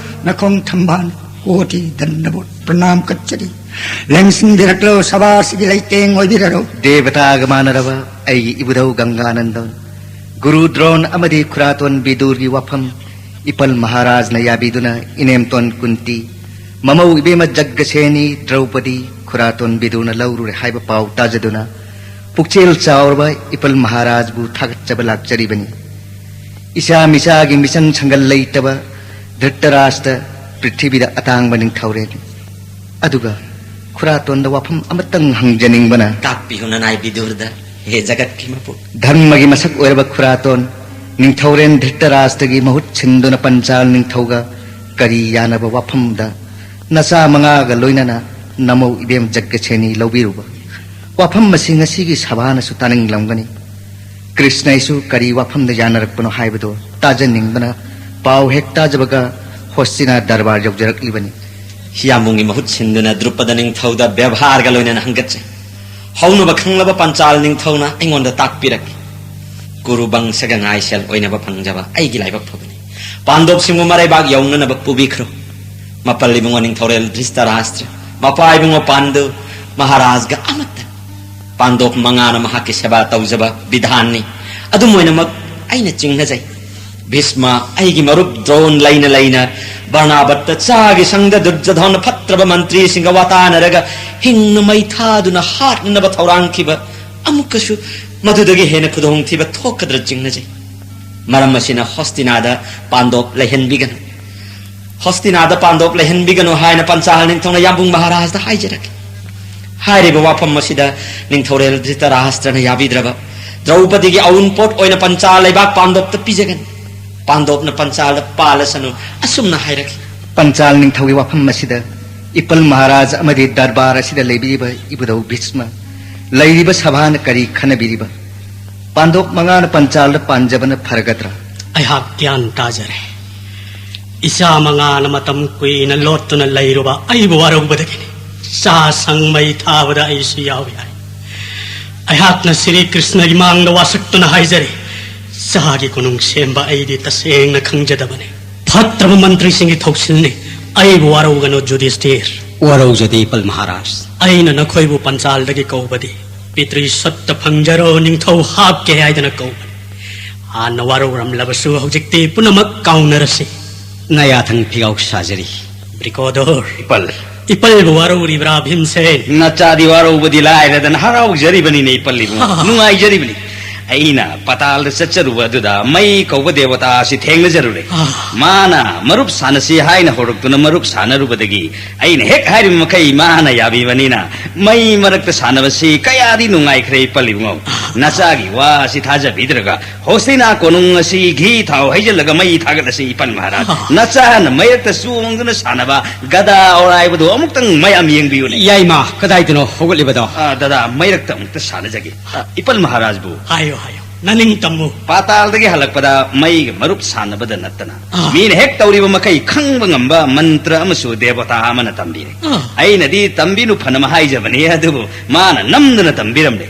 ꯅꯈꯣꯡ ꯊꯝꯕꯥꯜ ꯀꯣꯇꯤ ꯗꯟꯗꯕꯣꯠ ꯄ꯭ꯔꯅꯥꯝ ꯀꯠꯆꯔꯤ꯫ ꯂꯦꯡꯁꯤꯟꯕꯤꯔꯛꯂꯣ ꯁꯕꯥꯁꯤꯒꯤ ꯂꯩꯇꯦꯡ ꯑꯣꯏꯕꯤꯔꯔꯣ꯫ ꯗꯦꯕꯇꯥꯒ ꯃꯥꯟꯅꯔꯕ ꯑꯩꯒꯤ ꯏꯕꯨꯙꯧ ꯒꯪꯒꯥꯅꯟꯗꯟ, ꯒꯨꯔꯨ ꯗ꯭ꯔꯣꯟ ꯑꯃꯗꯤ ꯈꯨꯔꯥꯇꯣꯟ ꯕꯤꯗꯨꯔꯒꯤ ꯋꯥꯐꯝ ꯏꯄꯜ ꯃꯍꯥꯔꯥꯖꯅ ꯌꯥꯕꯤꯗꯨꯅ ꯏꯅꯦꯝꯇꯣꯟ ꯀꯨꯟꯇꯤ, ꯃꯃꯧ ꯏꯕꯦꯝꯃ ꯖꯒꯁꯦꯅꯤ ꯗ꯭ꯔꯧꯄꯗꯤ ꯈꯨꯔꯥꯇꯣꯟ ꯕꯤꯗꯨꯔꯅ ꯂꯧꯔꯨꯔꯦ ꯍꯥꯏꯕ ꯄꯥꯎ ꯇꯥꯖꯗꯨꯅ ꯄꯨꯛꯆꯦꯜ ꯆꯥꯎꯔꯕ ꯏꯄꯜ ꯃꯍꯥꯔꯥꯖꯕꯨ ꯊꯥꯒꯠꯆꯕ ꯂꯥꯛꯆꯔꯤꯕꯅꯤ꯫ ꯏꯆꯥ ꯃꯤꯆꯥꯒꯤ ꯃꯤꯆꯪ ꯁꯪꯒꯜ ꯂꯩꯇꯕ ꯙ꯭ꯔꯤꯇꯔꯥꯁꯇ꯭ꯔ ꯄ꯭ꯔꯤꯊꯤꯕꯤꯗ ꯑꯇꯥꯡꯕ ꯅꯤꯡꯊꯧꯔꯦꯜꯅꯤ꯫ ꯑꯗꯨꯒ ꯈꯨꯔꯥꯇꯣꯟꯗ ꯋꯥꯐꯝ ꯑꯃꯇꯪ ꯍꯪꯖꯅꯤꯡꯕꯅ, ꯇꯥꯛꯄꯤꯌꯨ ꯅꯅꯥꯏ ꯕꯤꯗꯨꯔꯗ, ꯍꯦ ꯖꯒꯠꯀꯤ ꯃꯄꯨ꯫ ꯙꯔꯃꯒꯤ ꯃꯁꯛ ꯑꯣꯏꯔꯕ ꯈꯨꯔꯥꯇꯣꯟ, ꯅꯤꯡꯊꯧꯔꯦꯜ ꯙ꯭ꯔꯤꯇꯔꯥꯁꯇ꯭ꯔꯒꯤ ꯃꯍꯨꯠ ꯁꯤꯟꯗꯨꯅ ꯄꯟꯆꯥꯜ ꯅꯤꯡꯊꯧꯒ ꯀꯔꯤ ꯌꯥꯅꯕ ꯋꯥꯐꯝꯗ ꯅꯆꯥ ꯃꯉꯥꯒ ꯂꯣꯏꯅꯅ ꯅꯃꯧ ꯏꯕꯦꯝ ꯖꯒꯁꯦꯅꯤ ꯂꯧꯕꯤꯔꯨꯕ? ꯋꯥꯐꯝ ꯑꯁꯤ ꯉꯁꯤꯒꯤ ꯁꯚꯥꯅꯁꯨ ꯇꯥꯅꯤꯡꯂꯝꯒꯅꯤ꯫ ꯀ꯭ꯔꯤꯁꯅ ꯑꯩꯁꯨ ꯀꯔꯤ ꯋꯥꯐꯝꯗ ꯌꯥꯅꯔꯛꯄꯅꯣ ꯍꯥꯏꯕꯗꯨ ꯇꯥꯖꯅꯤꯡꯕꯅ ꯄꯥꯎ ꯍꯦꯛ ꯇꯥꯖꯕꯒ ꯍꯣꯁꯇꯤꯅꯥ ꯗꯔꯕꯥꯔ ꯌꯧꯖꯔꯛꯂꯤꯕꯅꯤ꯫ ꯍꯤꯌꯥꯃꯨꯡꯒꯤ ꯃꯍꯨꯠ ꯁꯤꯟꯗꯨꯅ ꯗ꯭ꯔꯨꯄꯗ ꯅꯤꯡꯊꯧꯗ ꯕꯦꯕꯥꯔꯒ ꯂꯣꯏꯅꯅ ꯍꯪꯒꯠꯆꯩ꯫ ꯍꯧꯅꯕ ꯈꯪꯂꯕ ꯄꯥꯟꯆꯥꯜ ꯅꯤꯡꯊꯧꯅ ꯑꯩꯉꯣꯟꯗ ꯇꯥꯛꯄꯤꯔꯛꯈꯤ꯫ ꯀꯨꯔꯨ ꯕꯪꯁꯒ ꯉꯥꯏꯁꯦꯜ ꯑꯣꯏꯅꯕ ꯐꯪꯖꯕ ꯑꯩꯒꯤ ꯂꯥꯏꯕꯛ ꯐꯕꯅꯤ꯫ ꯄꯥꯟꯗꯣꯞꯁꯤꯡꯕꯨ ꯃꯔꯩꯕꯥꯛ ꯌꯧꯅꯅꯕ ꯄꯨꯕꯤꯈ꯭ꯔꯣ꯫ ꯃꯄꯜ ꯏꯕꯨꯡꯉꯣ ꯅꯤꯡꯊꯧꯔꯦꯜ ꯙ꯭ꯔꯤꯁꯇꯔꯥꯁꯇ꯭ꯔ, ꯃꯄꯥ ꯏꯕꯨꯡꯉꯣ ꯄꯥꯟꯗꯨ, ꯃꯍꯥꯔꯥꯖꯒ ꯑꯃꯠꯇ꯫ ꯄꯥꯟꯗꯣꯞ ꯃꯉꯥꯅ ꯃꯍꯥꯛꯀꯤ ꯁꯦꯕꯥ ꯇꯧꯖꯕ ꯕꯤꯙꯥꯟꯅꯤ꯫ ꯑꯗꯨꯝ ꯑꯣꯏꯅꯃꯛ ꯑꯩꯅ ꯆꯤꯡꯅꯖꯩ꯫ ꯚꯤꯁꯃ, ꯑꯩꯒꯤ ꯃꯔꯨꯞ ꯗ꯭ꯔꯣꯟ ꯂꯩꯅ ꯂꯩꯅ ꯕꯔꯅꯥꯕꯠꯇ ꯆꯥꯒꯤ ꯁꯪꯗ ꯗꯨꯔꯖꯙꯣꯟ ꯐꯠꯇ꯭ꯔꯕ ꯃꯟꯇ꯭ꯔꯤꯁꯤꯡꯒ ꯋꯥꯇꯥꯅꯔꯒ ꯍꯤꯡꯅ ꯃꯩ ꯊꯥꯗꯨꯅ ꯍꯥꯠꯅꯅꯕ ꯊꯧꯔꯥꯡꯈꯤꯕ ꯑꯃꯨꯛꯀꯁꯨ ꯃꯗꯨꯗꯒꯤ ꯍꯦꯟꯅ ꯈꯨꯗꯣꯡꯊꯤꯕ ꯊꯣꯛꯀꯗ꯭ꯔꯥ ꯆꯤꯡꯅꯖꯩ꯫ ꯃꯔꯝ ꯑꯁꯤꯅ ꯍꯣꯁꯇꯤꯅꯥꯗ ꯄꯥꯟꯗꯣꯞ ꯂꯩꯍꯟꯕꯤꯒꯅꯨ꯫ ꯍꯣꯁꯇꯤꯅꯥꯗ ꯄꯥꯟꯗꯣꯞ ꯂꯩꯍꯟꯕꯤꯒꯅꯨ ꯍꯥꯏꯅ ꯄꯟꯆꯥꯜ ꯅꯤꯡꯊꯧꯅ ꯌꯥꯝꯕꯨꯡ ꯃꯍꯥꯔꯥꯖꯗ ꯍꯥꯏꯖꯔꯛꯈꯤ꯫ ꯍꯥꯏꯔꯤꯕ ꯋꯥꯐꯝ ꯑꯁꯤꯗ ꯅꯤꯡꯊꯧꯔꯦꯜ ꯙ꯭ꯔꯤꯇꯔꯥꯁꯇ꯭ꯔꯅ ꯌꯥꯕꯤꯗ꯭ꯔꯕ꯫ ꯗ꯭ꯔꯧꯄꯗꯤꯒꯤ ꯑꯎꯟꯄꯣꯠ ꯑꯣꯏꯅ ꯄꯟꯆꯥꯜ ꯂꯩꯕꯥꯛ ꯄꯥꯟꯗꯣꯞꯇ ꯄꯤꯖꯒꯅꯤ꯫ ꯄꯥꯟꯗꯣꯞꯅ ꯄꯟꯆꯥꯜꯗ ꯄꯥꯜꯂꯁꯅꯨ ꯑꯁꯨꯝꯅ ꯍꯥꯏꯔꯛꯈꯤ꯫ ꯄꯟꯆꯥꯜ ꯅꯤꯡꯊꯧꯒꯤ ꯋꯥꯐꯝ ꯑꯁꯤꯗ ꯏꯄꯜ ꯃꯍꯥꯔꯥꯖ ꯑꯃꯗꯤ ꯗꯔꯕꯥꯔ ꯑꯁꯤꯗ ꯂꯩꯕꯤꯔꯤꯕ ꯏꯕꯨꯙꯧ ꯚꯤꯁꯃ, ꯂꯩꯔꯤꯕ ꯁꯚꯥꯅ ꯀꯔꯤ ꯈꯟꯅꯕꯤꯔꯤꯕ? ꯄꯥꯟꯗꯣꯞ ꯃꯉꯥꯅ ꯄꯟꯆꯥꯜꯗ ꯄꯥꯟꯖꯕꯅ ꯐꯔꯒꯗ꯭ꯔꯥ? ꯑꯩꯍꯥꯛ ꯒ꯭ꯌꯥꯟ ꯇꯥꯖꯔꯦ꯫ ꯏꯆꯥ ꯃꯉꯥꯅ ꯃꯇꯝ ꯀꯨꯏꯅ ꯂꯣꯠꯇꯨꯅ ꯂꯩꯔꯨꯕ ꯑꯩꯕꯨ ꯋꯥꯔꯧꯕꯗꯒꯤꯅꯤ꯫ ꯆꯥ ꯁꯪ ꯃꯩ ꯊꯥꯕꯗ ꯑꯩꯁꯨ ꯌꯥꯎꯏ ꯍꯥꯏ꯫ ꯑꯩꯍꯥꯛꯅ ꯁ꯭ꯔꯤ ꯀ꯭ꯔꯤꯁꯅꯒꯤ ꯃꯥꯡꯗ ꯋꯥꯁꯛꯇꯨꯅ ꯍꯥꯏꯖꯔꯤ, ꯆꯥꯒꯤ ꯀꯣꯅꯨꯡ ꯁꯦꯝꯕ ꯑꯩꯗꯤ ꯇꯁꯦꯡꯅ ꯈꯪꯖꯗꯕꯅꯤ꯫ ꯐꯠꯇ꯭ꯔꯕ ꯃꯟꯇ꯭ꯔꯤꯁꯤꯡꯒꯤ ꯊꯧꯁꯤꯜꯅꯤ꯫ ꯑꯩꯕꯨ ꯋꯥꯔꯧꯒꯅꯨ ꯖꯨꯗꯤꯁꯇꯤꯔ꯫ ꯋꯥꯔꯧꯖꯗꯦ ꯏꯄꯜ ꯃꯍꯥꯔꯥꯖ꯫ ꯑꯩꯅ ꯅꯈꯣꯏꯕꯨ ꯄꯟꯆꯥꯜꯗꯒꯤ ꯀꯧꯕꯗꯤ ꯄꯤꯇ꯭ꯔꯤ ꯁꯠꯇ ꯐꯪꯖꯔꯣ ꯅꯤꯡꯊꯧ ꯍꯥꯞꯀꯦ ꯍꯥꯏꯗꯅ ꯀꯧꯕꯅꯤ꯫ ꯍꯥꯟꯅ ꯋꯥꯔꯧꯔꯝꯂꯕꯁꯨ ꯍꯧꯖꯤꯛꯇꯤ ꯄꯨꯝꯅꯃꯛ ꯀꯥꯎꯅꯔꯁꯤ꯫ ꯅꯌꯥꯊꯪ ꯐꯤꯒꯥꯎ ꯁꯥꯖꯔꯤ꯫ ꯕ꯭ꯔꯤꯀꯣꯗꯣꯔ꯫ ꯏꯄꯜ꯫ ꯏꯄꯜꯕꯨ ꯋꯥꯔꯧꯔꯤꯕ꯭ꯔꯥ ꯚꯤꯝꯁꯦꯟ? ꯅꯆꯥꯗꯤ ꯋꯥꯔꯧꯕꯗꯤ ꯂꯥꯏꯔꯗꯅ ꯍꯔꯥꯎꯖꯔꯤꯕꯅꯤꯅꯦ ꯏꯄꯜ ꯏꯕꯨꯡꯉꯣ꯫ ꯍꯥ꯫ ꯅꯨꯡꯉꯥꯏꯖꯔꯤꯕꯅꯤ꯫ ꯑꯩꯅ ꯄꯇꯥꯜꯗ ꯆꯠꯆꯔꯨꯕ ꯑꯗꯨꯗ ꯃꯩ ꯀꯧꯕ ꯗꯦꯕꯇꯥ ꯑꯁꯤ ꯊꯦꯡꯅꯖꯔꯨꯔꯦ꯫ ꯑꯥ꯫ ꯃꯥꯅ ꯃꯔꯨꯞ ꯁꯥꯟꯅꯁꯤ ꯍꯥꯏꯅ ꯍꯧꯔꯛꯇꯨꯅ ꯃꯔꯨꯞ ꯁꯥꯟꯅꯔꯨꯕꯗꯒꯤ ꯑꯩꯅ ꯍꯦꯛ ꯍꯥꯏꯔꯤꯕ ꯃꯈꯩ ꯃꯥꯅ ꯌꯥꯕꯤꯕꯅꯤꯅ ꯃꯩ ꯃꯔꯛꯇ ꯁꯥꯟꯅꯕꯁꯤ ꯀꯌꯥꯗꯤ ꯅꯨꯡꯉꯥꯏꯈ꯭ꯔꯦ ꯏꯄꯜ ꯏꯕꯨꯡꯉꯣ꯫ ꯅꯆꯥꯒꯤ ꯋꯥ ꯑꯁꯤ ꯊꯥꯖꯕꯤꯗ꯭ꯔꯒ ꯍꯣꯁꯇꯤꯅꯥ ꯀꯣꯅꯨꯡ ꯑꯁꯤ ꯘꯤ ꯊꯥꯎ ꯍꯩꯖꯤꯜꯂꯒ ꯃꯩ ꯊꯥꯒꯠꯂꯁꯤ ꯏꯄꯜ ꯃꯍꯥꯔꯥꯖ꯫ ꯑꯥ꯫ ꯅꯆꯥꯅ ꯃꯩꯔꯛꯇ ꯆꯣꯡꯗꯨꯅ ꯁꯥꯟꯅꯕ ꯒꯗꯥ ꯑꯣꯔꯥꯏꯕꯗꯨ ꯑꯃꯨꯛꯇꯪ ꯃꯌꯥꯝ ꯌꯦꯡꯕꯤꯌꯨꯅꯦ꯫ ꯌꯥꯏꯃ, ꯀꯗꯥꯏꯗꯅꯣ ꯍꯧꯒꯠꯂꯤꯕꯗꯣ? ꯑꯥ, ꯗꯗꯥ, ꯃꯩꯔꯛꯇ ꯑꯃꯨꯛꯇ ꯁꯥꯟꯅꯖꯒꯦ꯫ ꯑꯥ, ꯏꯄꯜ ꯃꯍꯥꯔꯥꯖꯕꯨ꯫ ꯍꯥꯏꯌꯣ, ꯍꯥꯏꯌꯣ꯫ ꯅꯅꯤꯡ ꯇꯝꯃꯨ꯫ ꯄꯥꯇꯥꯜꯗꯒꯤ ꯍꯜꯂꯛꯄꯗ ꯃꯩꯒ ꯃꯔꯨꯞ ꯁꯥꯟꯅꯕꯗ ꯅꯠꯇꯅ ꯑꯥ꯫ ꯃꯤꯅ ꯍꯦꯛ ꯇꯧꯔꯤꯕ ꯃꯈꯩ ꯈꯪꯕ ꯉꯝꯕ ꯃꯟꯇ꯭ꯔ ꯑꯃꯁꯨ ꯗꯦꯕꯇꯥ ꯑꯃꯅ ꯇꯝꯕꯤꯔꯦ꯫ ꯑꯥ꯫ ꯑꯩꯅꯗꯤ ꯇꯝꯕꯤꯅꯨ ꯐꯅꯕ ꯍꯥꯏꯖꯕꯅꯤ, ꯑꯗꯨꯕꯨ ꯃꯥꯅ ꯅꯝꯗꯅ ꯇꯝꯕꯤꯔꯝꯂꯦ꯫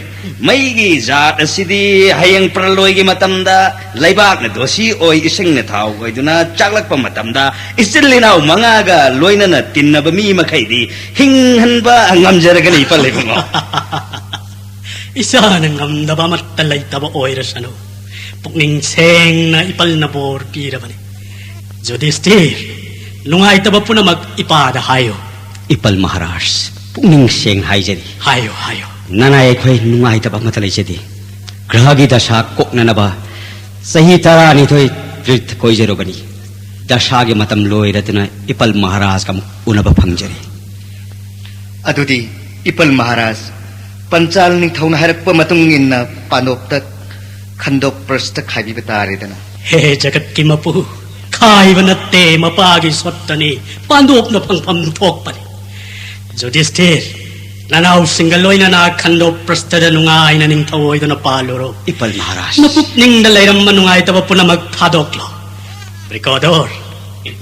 ꯃꯩꯒꯤ ꯖꯥꯠ ꯑꯁꯤꯗꯤ ꯍꯌꯦꯡ ꯄ꯭ꯔꯂꯣꯏꯒꯤ ꯃꯇꯝꯗ ꯂꯩꯕꯥꯛꯅ ꯗꯣꯁꯤ ꯑꯣꯏ, ꯏꯁꯤꯡꯅ ꯊꯥꯎ ꯑꯣꯏꯗꯨꯅ ꯆꯥꯛꯂꯛꯄ ꯃꯇꯝꯗ ꯏꯆꯤꯜ ꯏꯅꯥꯎ ꯃꯉꯥꯒ ꯂꯣꯏꯅꯅ ꯇꯤꯟꯅꯕ ꯃꯤ ꯃꯈꯩꯗꯤ ꯍꯤꯡꯍꯟꯕ ꯉꯝꯖꯔꯒꯅꯤ, ꯏꯄꯜ ꯏꯕꯨꯡꯉꯣ꯫ ꯏꯁꯥꯅ ꯉꯝꯗꯕ ꯑꯃꯠꯇ ꯂꯩꯇꯕ ꯑꯣꯏꯔꯁꯅꯨ꯫ ꯄꯨꯛꯅꯤꯡ ꯁꯦꯡꯅ ꯏꯄꯜꯅ ꯕꯣꯔ ꯄꯤꯔꯕꯅꯤ꯫ ꯖꯨꯗꯤꯁꯇꯤꯔ, ꯅꯨꯡꯉꯥꯏꯇꯕ ꯄꯨꯝꯅꯃꯛ ꯏꯄꯥꯗ ꯍꯥꯏꯌꯨ꯫ ꯏꯄꯜ ꯃꯍꯥꯔꯥꯖ, ꯄꯨꯛꯅꯤꯡ ꯁꯦꯡꯅ ꯍꯥꯏꯖꯔꯤ꯫ ꯍꯥꯏꯌꯨ, ꯍꯥꯏꯌꯨ꯫ ꯅꯅꯥꯏ ꯑꯩꯈꯣꯏ ꯅꯨꯡꯉꯥꯏꯇꯕ ꯑꯃꯠꯇ ꯂꯩꯖꯗꯦ꯫ ꯒ꯭ꯔꯍꯒꯤ ꯗꯁꯥ ꯀꯣꯛꯅꯅꯕ ꯆꯍꯤ ꯇꯔꯥꯅꯤꯊꯣꯏ ꯇꯤꯔꯊ ꯀꯣꯏꯖꯔꯨꯕꯅꯤ꯫ ꯗꯁꯥꯒꯤ ꯃꯇꯝ ꯂꯣꯏꯔꯗꯨꯅ ꯏꯄꯜ ꯃꯍꯥꯔꯥꯖꯒ ꯑꯃꯨꯛ ꯎꯅꯕ ꯐꯪꯖꯔꯦ꯫ ꯑꯗꯨꯗꯤ ꯏꯄꯜ ꯃꯍꯥꯔꯥꯖ, ꯄꯟꯆꯥꯜ ꯅꯤꯡꯊꯧꯅ ꯍꯥꯏꯔꯛꯄ ꯃꯇꯨꯡ ꯏꯟꯅ ꯄꯥꯟꯗꯣꯞꯇ ꯈꯟꯗꯣꯛ ꯄ꯭ꯔꯁꯇ ꯈꯥꯏꯕꯤꯕ ꯇꯥꯔꯦꯗꯅ꯫ ꯍꯦ ꯖꯒꯠꯀꯤ ꯃꯄꯨ, ꯈꯥꯏꯕ ꯅꯠꯇꯦ, ꯃꯄꯥꯒꯤ ꯁꯣꯠꯇꯅꯤ, ꯄꯥꯟꯗꯣꯞꯅ ꯐꯪꯐꯝ ꯊꯣꯛꯄꯅꯤ꯫ ꯖꯨꯗꯤꯁꯇꯤꯔ, ꯅꯅꯥꯎꯁꯤꯡꯒ ꯂꯣꯏꯅꯅ ꯈꯟꯗꯣꯛ ꯄ꯭ꯔꯁꯇꯗ ꯅꯨꯡꯉꯥꯏꯅ ꯅꯤꯡꯊꯧ ꯑꯣꯏꯗꯨꯅ ꯄꯥꯜꯂꯨꯔꯣ꯫ ꯏꯄꯜ ꯃꯍꯥꯔꯥꯖ꯫ ꯅꯄꯨꯛꯅꯤꯡꯗ ꯂꯩꯔꯝꯕ ꯅꯨꯡꯉꯥꯏꯇꯕ ꯄꯨꯝꯅꯃꯛ ꯊꯥꯗꯣꯛꯂꯣ꯫ ꯕ꯭ꯔꯤꯀꯣꯗꯣꯔ,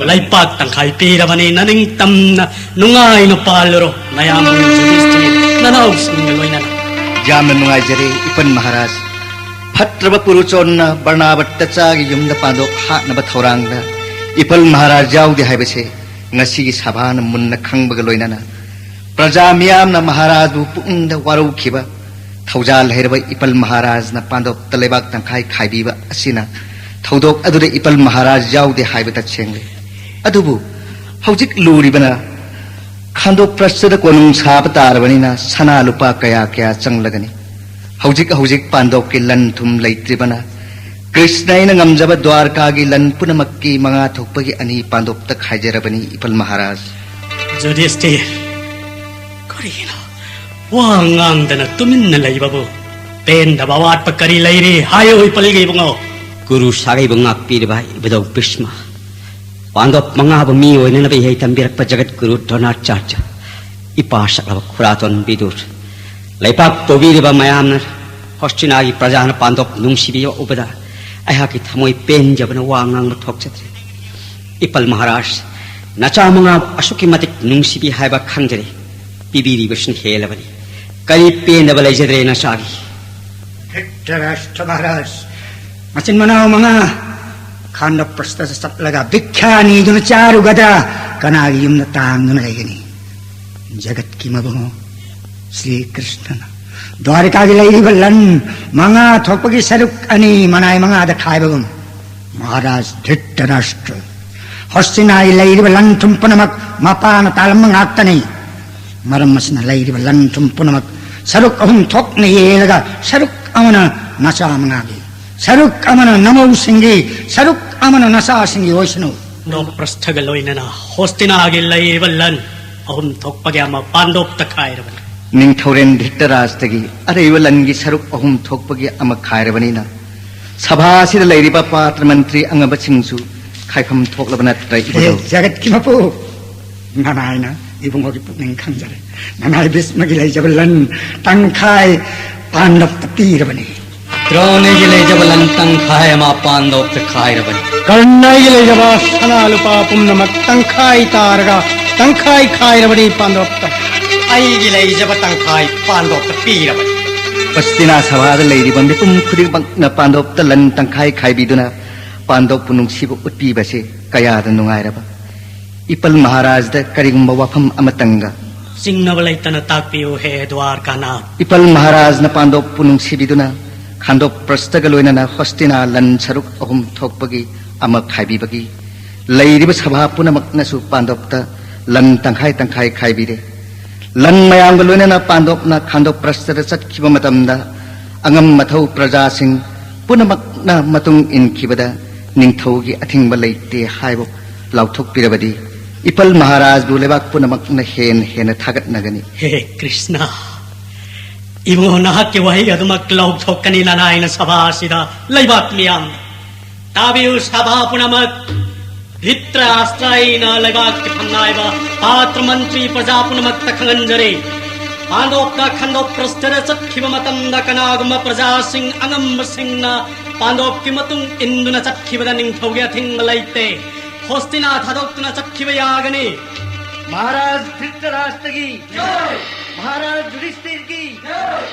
ꯂꯩꯄꯥꯛ ꯇꯪꯈꯥꯏ ꯄꯤꯔꯕꯅꯤ, ꯅꯅꯤꯡꯇꯝꯅ ꯅꯨꯡꯉꯥꯏꯅ ꯄꯥꯜꯂꯨꯔꯣ, ꯅꯌꯥꯝꯕ ꯖꯨꯗꯤꯁꯇꯤꯔ, ꯅꯅꯥꯎꯁꯤꯡꯒ ꯂꯣꯏꯅꯅ꯫ ꯌꯥꯝꯅ ꯅꯨꯡꯉꯥꯏꯖꯔꯦ, ꯏꯄꯟ ꯃꯍꯥꯔꯥꯖ꯫ ꯐꯠꯇ꯭ꯔꯕ ꯄꯨꯔꯨꯆꯣꯟꯅ ꯕꯔꯅꯥꯕꯠꯇꯆꯥꯒꯤ ꯌꯨꯝꯗ ꯄꯥꯟꯗꯣꯛ ꯍꯥꯠꯅꯕ ꯊꯧꯔꯥꯡꯗ ꯏꯄꯜ ꯃꯍꯥꯔꯥꯖ ꯌꯥꯎꯗꯦ ꯍꯥꯏꯕꯁꯦ ꯉꯁꯤꯒꯤ ꯁꯚꯥꯅ ꯃꯨꯟꯅ ꯈꯪꯕꯒ ꯂꯣꯏꯅꯅ ꯄ꯭ꯔꯖꯥ ꯃꯤꯌꯥꯝꯅ ꯃꯍꯥꯔꯥꯖꯕꯨ ꯄꯨꯛꯅꯤꯡꯗ ꯋꯥꯔꯧꯈꯤꯕ ꯊꯧꯖꯥꯜ ꯍꯩꯔꯕ ꯏꯄꯜ ꯃꯍꯥꯔꯥꯖꯅ ꯄꯥꯟꯗꯣꯞꯇ ꯂꯩꯕꯥꯛ ꯇꯪꯈꯥꯏ ꯈꯥꯏꯕꯤꯕ ꯑꯁꯤꯅ ꯊꯧꯗꯣꯛ ꯑꯗꯨꯗ ꯏꯄꯜ ꯃꯍꯥꯔꯥꯖ ꯌꯥꯎꯗꯦ ꯍꯥꯏꯕ ꯇꯁꯦꯡꯂꯦ꯫ ꯑꯗꯨꯕꯨ ꯍꯧꯖꯤꯛ ꯂꯨꯔꯤꯕꯅ ꯈꯥꯟꯗꯣꯛ ꯄ꯭ꯔꯁꯇꯗ ꯀꯣꯅꯨꯡ ꯁꯥꯕ ꯇꯥꯔꯕꯅꯤꯅ ꯁꯅꯥ ꯂꯨꯄꯥ ꯀꯌꯥ ꯀꯌꯥ ꯆꯪꯂꯒꯅꯤ꯫ ꯍꯧꯖꯤꯛ ꯍꯧꯖꯤꯛ ꯄꯥꯟꯗꯣꯞꯀꯤ ꯂꯟ ꯊꯨꯝ ꯂꯩꯇ꯭ꯔꯤꯕꯅ ꯀ꯭ꯔꯤꯁꯅ ꯑꯩꯅ ꯉꯝꯖꯕ ꯗ꯭ꯋꯥꯔꯀꯥꯒꯤ ꯂꯟ ꯄꯨꯝꯅꯃꯛꯀꯤ ꯃꯉꯥ ꯊꯣꯛꯄꯒꯤ ꯑꯅꯤ ꯄꯥꯟꯗꯣꯞꯇ ꯈꯥꯏꯖꯔꯕꯅꯤ, ꯏꯄꯜ ꯃꯍꯥꯔꯥꯖ꯫ ꯖꯨꯗꯤꯁꯇꯤꯔ, ꯀꯔꯤꯅꯣ ꯋꯥ ꯉꯥꯡꯗꯅ ꯇꯨꯃꯤꯟꯅ ꯂꯩꯕꯕꯨ? ꯄꯦꯟꯗꯕ ꯑꯋꯥꯠꯄ ꯀꯔꯤ ꯂꯩꯔꯤ? ꯍꯥꯏꯌꯨ, ꯏꯄꯜꯒꯤ ꯏꯕꯨꯡꯉꯣ꯫ ꯀꯨꯔꯨ ꯁꯥꯒꯩꯕꯨ ꯉꯥꯛꯄꯤꯔꯤꯕ ꯏꯕꯨꯙꯧ ꯚꯤꯁꯃ, ꯄꯥꯟꯗꯣꯞ ꯃꯉꯥꯕꯨ ꯃꯤ ꯑꯣꯏꯅꯅꯕ ꯏꯍꯩ ꯇꯝꯕꯤꯔꯛꯄ ꯖꯒꯠ ꯒꯨꯔꯨ ꯗ꯭ꯔꯣꯅꯥꯆꯥꯔ꯭ꯌ, ꯏꯄꯥ ꯁꯛꯂꯕ ꯈꯨꯔꯥꯇꯣꯟ ꯕꯤꯗꯨꯔ, ꯂꯩꯄꯥꯛ ꯄꯨꯕꯤꯔꯤꯕ ꯃꯌꯥꯝꯅ ꯍꯣꯁꯇꯤꯅꯥꯒꯤ ꯄ꯭ꯔꯖꯥꯅ ꯄꯥꯟꯗꯣꯞ ꯅꯨꯡꯁꯤꯕꯤꯕ ꯎꯕꯗ ꯑꯩꯍꯥꯛꯀꯤ ꯊꯃꯣꯏ ꯄꯦꯟꯖꯕꯅ ꯋꯥ ꯉꯥꯡꯕ ꯊꯣꯛꯆꯗ꯭ꯔꯦ꯫ ꯏꯄꯜ ꯃꯍꯥꯔꯥꯖ, ꯅꯆꯥ ꯃꯉꯥꯕꯨ ꯑꯁꯨꯛꯀꯤ ꯃꯇꯤꯛ ꯅꯨꯡꯁꯤꯕꯤ ꯍꯥꯏꯕ ꯈꯪꯖꯔꯦ꯫ ꯄꯤꯕꯤꯔꯤꯕꯁꯤꯅ ꯍꯦꯜꯂꯕꯅꯤ꯫ ꯀꯔꯤ ꯄꯦꯟꯗꯕ ꯂꯩꯖꯗ꯭ꯔꯦ ꯅꯆꯥꯒꯤ? ꯙ꯭ꯔꯤꯇꯔꯥꯁ꯭ꯇ꯭ꯔ ꯃꯍꯥꯔꯥꯖ, ꯃꯆꯤꯟ ꯃꯅꯥꯎ ꯃꯉꯥ ꯈꯥꯟꯗ ꯄ꯭ꯔꯁꯇ ꯆꯠꯂꯒ ꯚꯤꯛꯈ꯭ꯌꯥ ꯅꯤꯗꯨꯅ ꯆꯥꯔꯨꯒꯗ꯭ꯔꯥ? ꯀꯅꯥꯒꯤ ꯌꯨꯝꯗ ꯇꯥꯡꯗꯨꯅ ꯂꯩꯒꯅꯤ? ꯖꯒꯠꯀꯤ ꯃꯕꯨꯡꯉꯣ ꯁ꯭ꯔꯤ ꯀ꯭ꯔꯤꯁꯅꯅ ꯗ꯭ꯋꯥꯔꯤꯀꯥꯒꯤ ꯂꯩꯔꯤꯕ ꯂꯟ ꯃꯉꯥ ꯊꯣꯛꯄꯒꯤ ꯁꯔꯨꯛ ꯑꯅꯤ ꯃꯅꯥꯏ ꯃꯉꯥꯗ ꯈꯥꯏꯕꯒꯨꯝ, ꯃꯍꯥꯔꯥꯖ ꯙ꯭ꯔꯤꯇꯔꯥꯁ꯭ꯇ꯭ꯔ, ꯍꯣꯁꯇꯤꯅꯥꯒꯤ ꯂꯩꯔꯤꯕ ꯂꯟ ꯊꯨꯝ ꯄꯨꯝꯅꯃꯛ ꯃꯄꯥꯅ ꯇꯥꯜꯂꯝꯕ ꯉꯥꯛꯇꯅꯤ꯫ ꯃꯔꯝ ꯑꯁꯤꯅ ꯂꯩꯔꯤꯕ ꯂꯟ ꯊꯨꯝ ꯄꯨꯝꯅꯃꯛ ꯁꯔꯨꯛ ꯑꯍꯨꯝ ꯊꯣꯛꯅ ꯌꯦꯜꯂꯒ, ꯁꯔꯨꯛ ꯑꯃꯅ ꯅꯆꯥ ꯃꯉꯥꯒꯤ, ꯁꯔꯨꯛ ꯑꯃꯅ ꯅꯃꯧꯁꯤꯡꯒꯤ, ꯁꯔꯨꯛ ꯑꯃꯅ ꯅꯆꯥꯁꯤꯡꯒꯤ ꯑꯣꯏꯁꯅꯨ꯫ ꯄ꯭ꯔꯁꯊꯒ ꯂꯣꯏꯅꯅ ꯍꯣꯁꯇꯤꯅꯥꯒꯤ ꯂꯩꯔꯤꯕ ꯂꯟ ꯑꯍꯨꯝ ꯊꯣꯛꯄꯒꯤ ꯑꯃ ꯄꯥꯟꯗꯣꯞꯇ ꯈꯥꯏꯔꯕꯅꯤ꯫ ꯅꯤꯡꯊꯧꯔꯦꯜ ꯙ꯭ꯔꯤꯇꯔꯥꯁ꯭ꯇ꯭ꯔꯒꯤ ꯑꯔꯩꯕ ꯂꯟꯒꯤ ꯁꯔꯨꯛ ꯑꯍꯨꯝ ꯊꯣꯛꯄꯒꯤ ꯑꯃ ꯈꯥꯏꯔꯕꯅꯤꯅ, ꯁꯚꯥ ꯑꯁꯤꯗ ꯂꯩꯔꯤꯕ ꯄꯥꯇ꯭ꯔ ꯃꯟꯇ꯭ꯔꯤ ꯑꯉꯝꯕꯁꯤꯡꯁꯨ ꯈꯥꯏꯐꯝ ꯊꯣꯛꯂꯕ ꯅꯠꯇ꯭ꯔ, ꯍꯦ ꯏꯕꯨꯙꯧ? ꯖꯒꯠꯀꯤ ꯃꯄꯨ, ꯅꯅꯥꯏꯅ ꯏꯕꯨꯡꯉꯣꯒꯤ ꯄꯨꯛꯅꯤꯡ ꯈꯪꯖꯔꯦ꯫ ꯅꯅꯥꯏ ꯚꯤꯁꯃꯒꯤ ꯂꯩꯖꯕ ꯂꯟ ꯇꯪꯈꯥꯏ ꯄꯥꯟꯗꯣꯞꯇ ꯄꯤꯔꯕꯅꯤ꯫ ꯗ꯭ꯔꯣꯅꯤꯒꯤ ꯂꯩꯖꯕ ꯂꯟ ꯇꯪꯈꯥꯏ ꯑꯃ ꯄꯥꯟꯗꯣꯞꯇ ꯈꯥꯏꯔꯕꯅꯤ꯫ ꯀꯔꯅꯒꯤ ꯂꯩꯖꯕ ꯁꯅꯥ ꯂꯨꯄꯥ ꯄꯨꯝꯅꯃꯛ ꯇꯪꯈꯥꯏ ꯇꯥꯔꯒ ꯇꯪꯈꯥꯏ ꯈꯥꯏꯔꯕꯅꯤ ꯄꯥꯟꯗꯣꯞꯇ꯫ ꯑꯩꯒꯤ ꯂꯩꯖꯕ ꯇꯪꯈꯥꯏ ꯄꯥꯟꯗꯣꯞꯇ ꯄꯤꯔꯕꯅꯤ꯫ ꯍꯣꯁꯇꯤꯅꯥ ꯁꯚꯥꯗ ꯂꯩꯔꯤꯕ ꯃꯤꯄꯨꯝ ꯈꯨꯗꯤꯡꯃꯛꯅ ꯄꯥꯟꯗꯣꯞꯇ ꯂꯟ ꯇꯪꯈꯥꯏ ꯈꯥꯏꯕꯤꯗꯨꯅ ꯄꯥꯟꯗꯣꯞꯄꯨ ꯅꯨꯡꯁꯤꯕ ꯎꯠꯄꯤꯕꯁꯤ ꯀꯌꯥꯗ ꯅꯨꯡꯉꯥꯏꯔꯕ꯫ ꯏꯄꯜ ꯃꯍꯥꯔꯥꯖꯗ ꯀꯔꯤꯒꯨꯝꯕ ꯋꯥꯐꯝ ꯑꯃꯇꯪꯒ꯫ ꯆꯤꯡꯅꯕ ꯂꯩꯇꯅ ꯇꯥꯛꯄꯤꯌꯨ, ꯍꯦ ꯗ꯭ꯋꯥꯔꯀꯥꯅꯥꯊ꯫ ꯏꯄꯜ ꯃꯍꯥꯔꯥꯖꯅ ꯄꯥꯟꯗꯣꯞꯄꯨ ꯅꯨꯡꯁꯤꯕꯤꯗꯨꯅ ꯈꯥꯟꯗꯣꯞ ꯄ꯭ꯔꯁꯇꯒ ꯂꯣꯏꯅꯅ ꯍꯣꯁꯇꯤꯅꯥ ꯂꯟ ꯁꯔꯨꯛ ꯑꯍꯨꯝ ꯊꯣꯛꯄꯒꯤ ꯑꯃ ꯈꯥꯏꯕꯤꯕꯒꯤ ꯂꯩꯔꯤꯕ ꯁꯚꯥ ꯄꯨꯝꯅꯃꯛꯅꯁꯨ ꯄꯥꯟꯗꯣꯞꯇ ꯂꯟ ꯇꯪꯈꯥꯏ ꯇꯪꯈꯥꯏ ꯈꯥꯏꯕꯤꯔꯦ꯫ ꯂꯟ ꯃꯌꯥꯝꯒ ꯂꯣꯏꯅꯅ ꯄꯥꯟꯗꯣꯞꯅ ꯈꯥꯟꯗꯣꯞ ꯄ꯭ꯔꯁꯇꯗ ꯆꯠꯈꯤꯕ ꯃꯇꯝꯗ, ꯑꯉꯝ ꯃꯊꯧ ꯄ꯭ꯔꯖꯥꯁꯤꯡ ꯄꯨꯝꯅꯃꯛꯅ ꯃꯇꯨꯡ ꯏꯟꯈꯤꯕꯗ ꯅꯤꯡꯊꯧꯒꯤ ꯑꯊꯤꯡꯕ ꯂꯩꯇꯦ ꯍꯥꯏꯕ ꯂꯥꯎꯊꯣꯛꯄꯤꯔꯕꯗꯤ, ꯏꯄꯜ ꯃꯍꯥꯔꯥꯖꯕꯨ ꯂꯩꯕꯥꯛ ꯄꯨꯝꯅꯃꯛꯅ ꯍꯦꯟꯅ ꯍꯦꯟꯅ ꯊꯥꯒꯠꯅꯒꯅꯤ꯫ ꯍꯦ ꯀ꯭ꯔꯤꯁꯅ, ꯏꯕꯨꯡꯉꯣ, ꯅꯍꯥꯛꯀꯤ ꯋꯥꯍꯩ ꯑꯗꯨꯃꯛ ꯂꯥꯎꯊꯣꯛꯀꯅꯤ ꯅꯅꯥꯏꯅ ꯁꯚꯥ ꯑꯁꯤꯗ ꯂꯩꯕꯥꯛ ꯃꯤꯌꯥꯝ꯫ ꯇꯥꯕꯤꯌꯨ ꯁꯚꯥ ꯄꯨꯝꯅꯃꯛ, ꯙ꯭ꯔꯤꯇꯔꯥꯁ꯭ꯇ꯭ꯔ ꯑꯩꯅ ꯂꯩꯕꯥꯛꯀꯤ ꯐꯝꯅꯥꯏꯕ ꯄꯥꯇ꯭ꯔ ꯃꯟꯇ꯭ꯔꯤ ꯄ꯭ꯔꯖꯥ ꯄꯨꯝꯅꯃꯛꯇ ꯈꯪꯍꯟꯖꯔꯤ꯫ ꯄꯥꯟꯗꯣꯞꯇ ꯈꯟꯗꯣꯛ ꯄ꯭ꯔꯁꯊꯗ ꯆꯠꯈꯤꯕ ꯃꯇꯝꯗ ꯀꯅꯥꯒꯨꯝꯕ ꯄ꯭ꯔꯖꯥꯁꯤꯡ ꯑꯉꯝꯕꯁꯤꯡꯅ ꯄꯥꯟꯗꯣꯞꯀꯤ ꯃꯇꯨꯡ ꯏꯟꯗꯨꯅ ꯆꯠꯈꯤꯕꯗ ꯅꯤꯡꯊꯧꯒꯤ ꯑꯊꯤꯡꯕ ꯂꯩꯇꯦ꯫ ꯍꯣꯁꯇꯤꯅꯥ ꯊꯥꯗꯣꯛꯇꯨꯅ ꯆꯠꯈꯤꯕ ꯌꯥꯒꯅꯤ꯫ ꯃꯍꯥꯔꯥꯖ ꯙ꯭ꯔꯤꯇꯔꯥꯁꯇ꯭ꯔꯒꯤ ꯖꯥꯏ! ꯃꯍꯥꯔꯥꯖ ꯌꯨꯙꯤꯁꯊꯤꯔꯒꯤ ꯖꯥꯏ!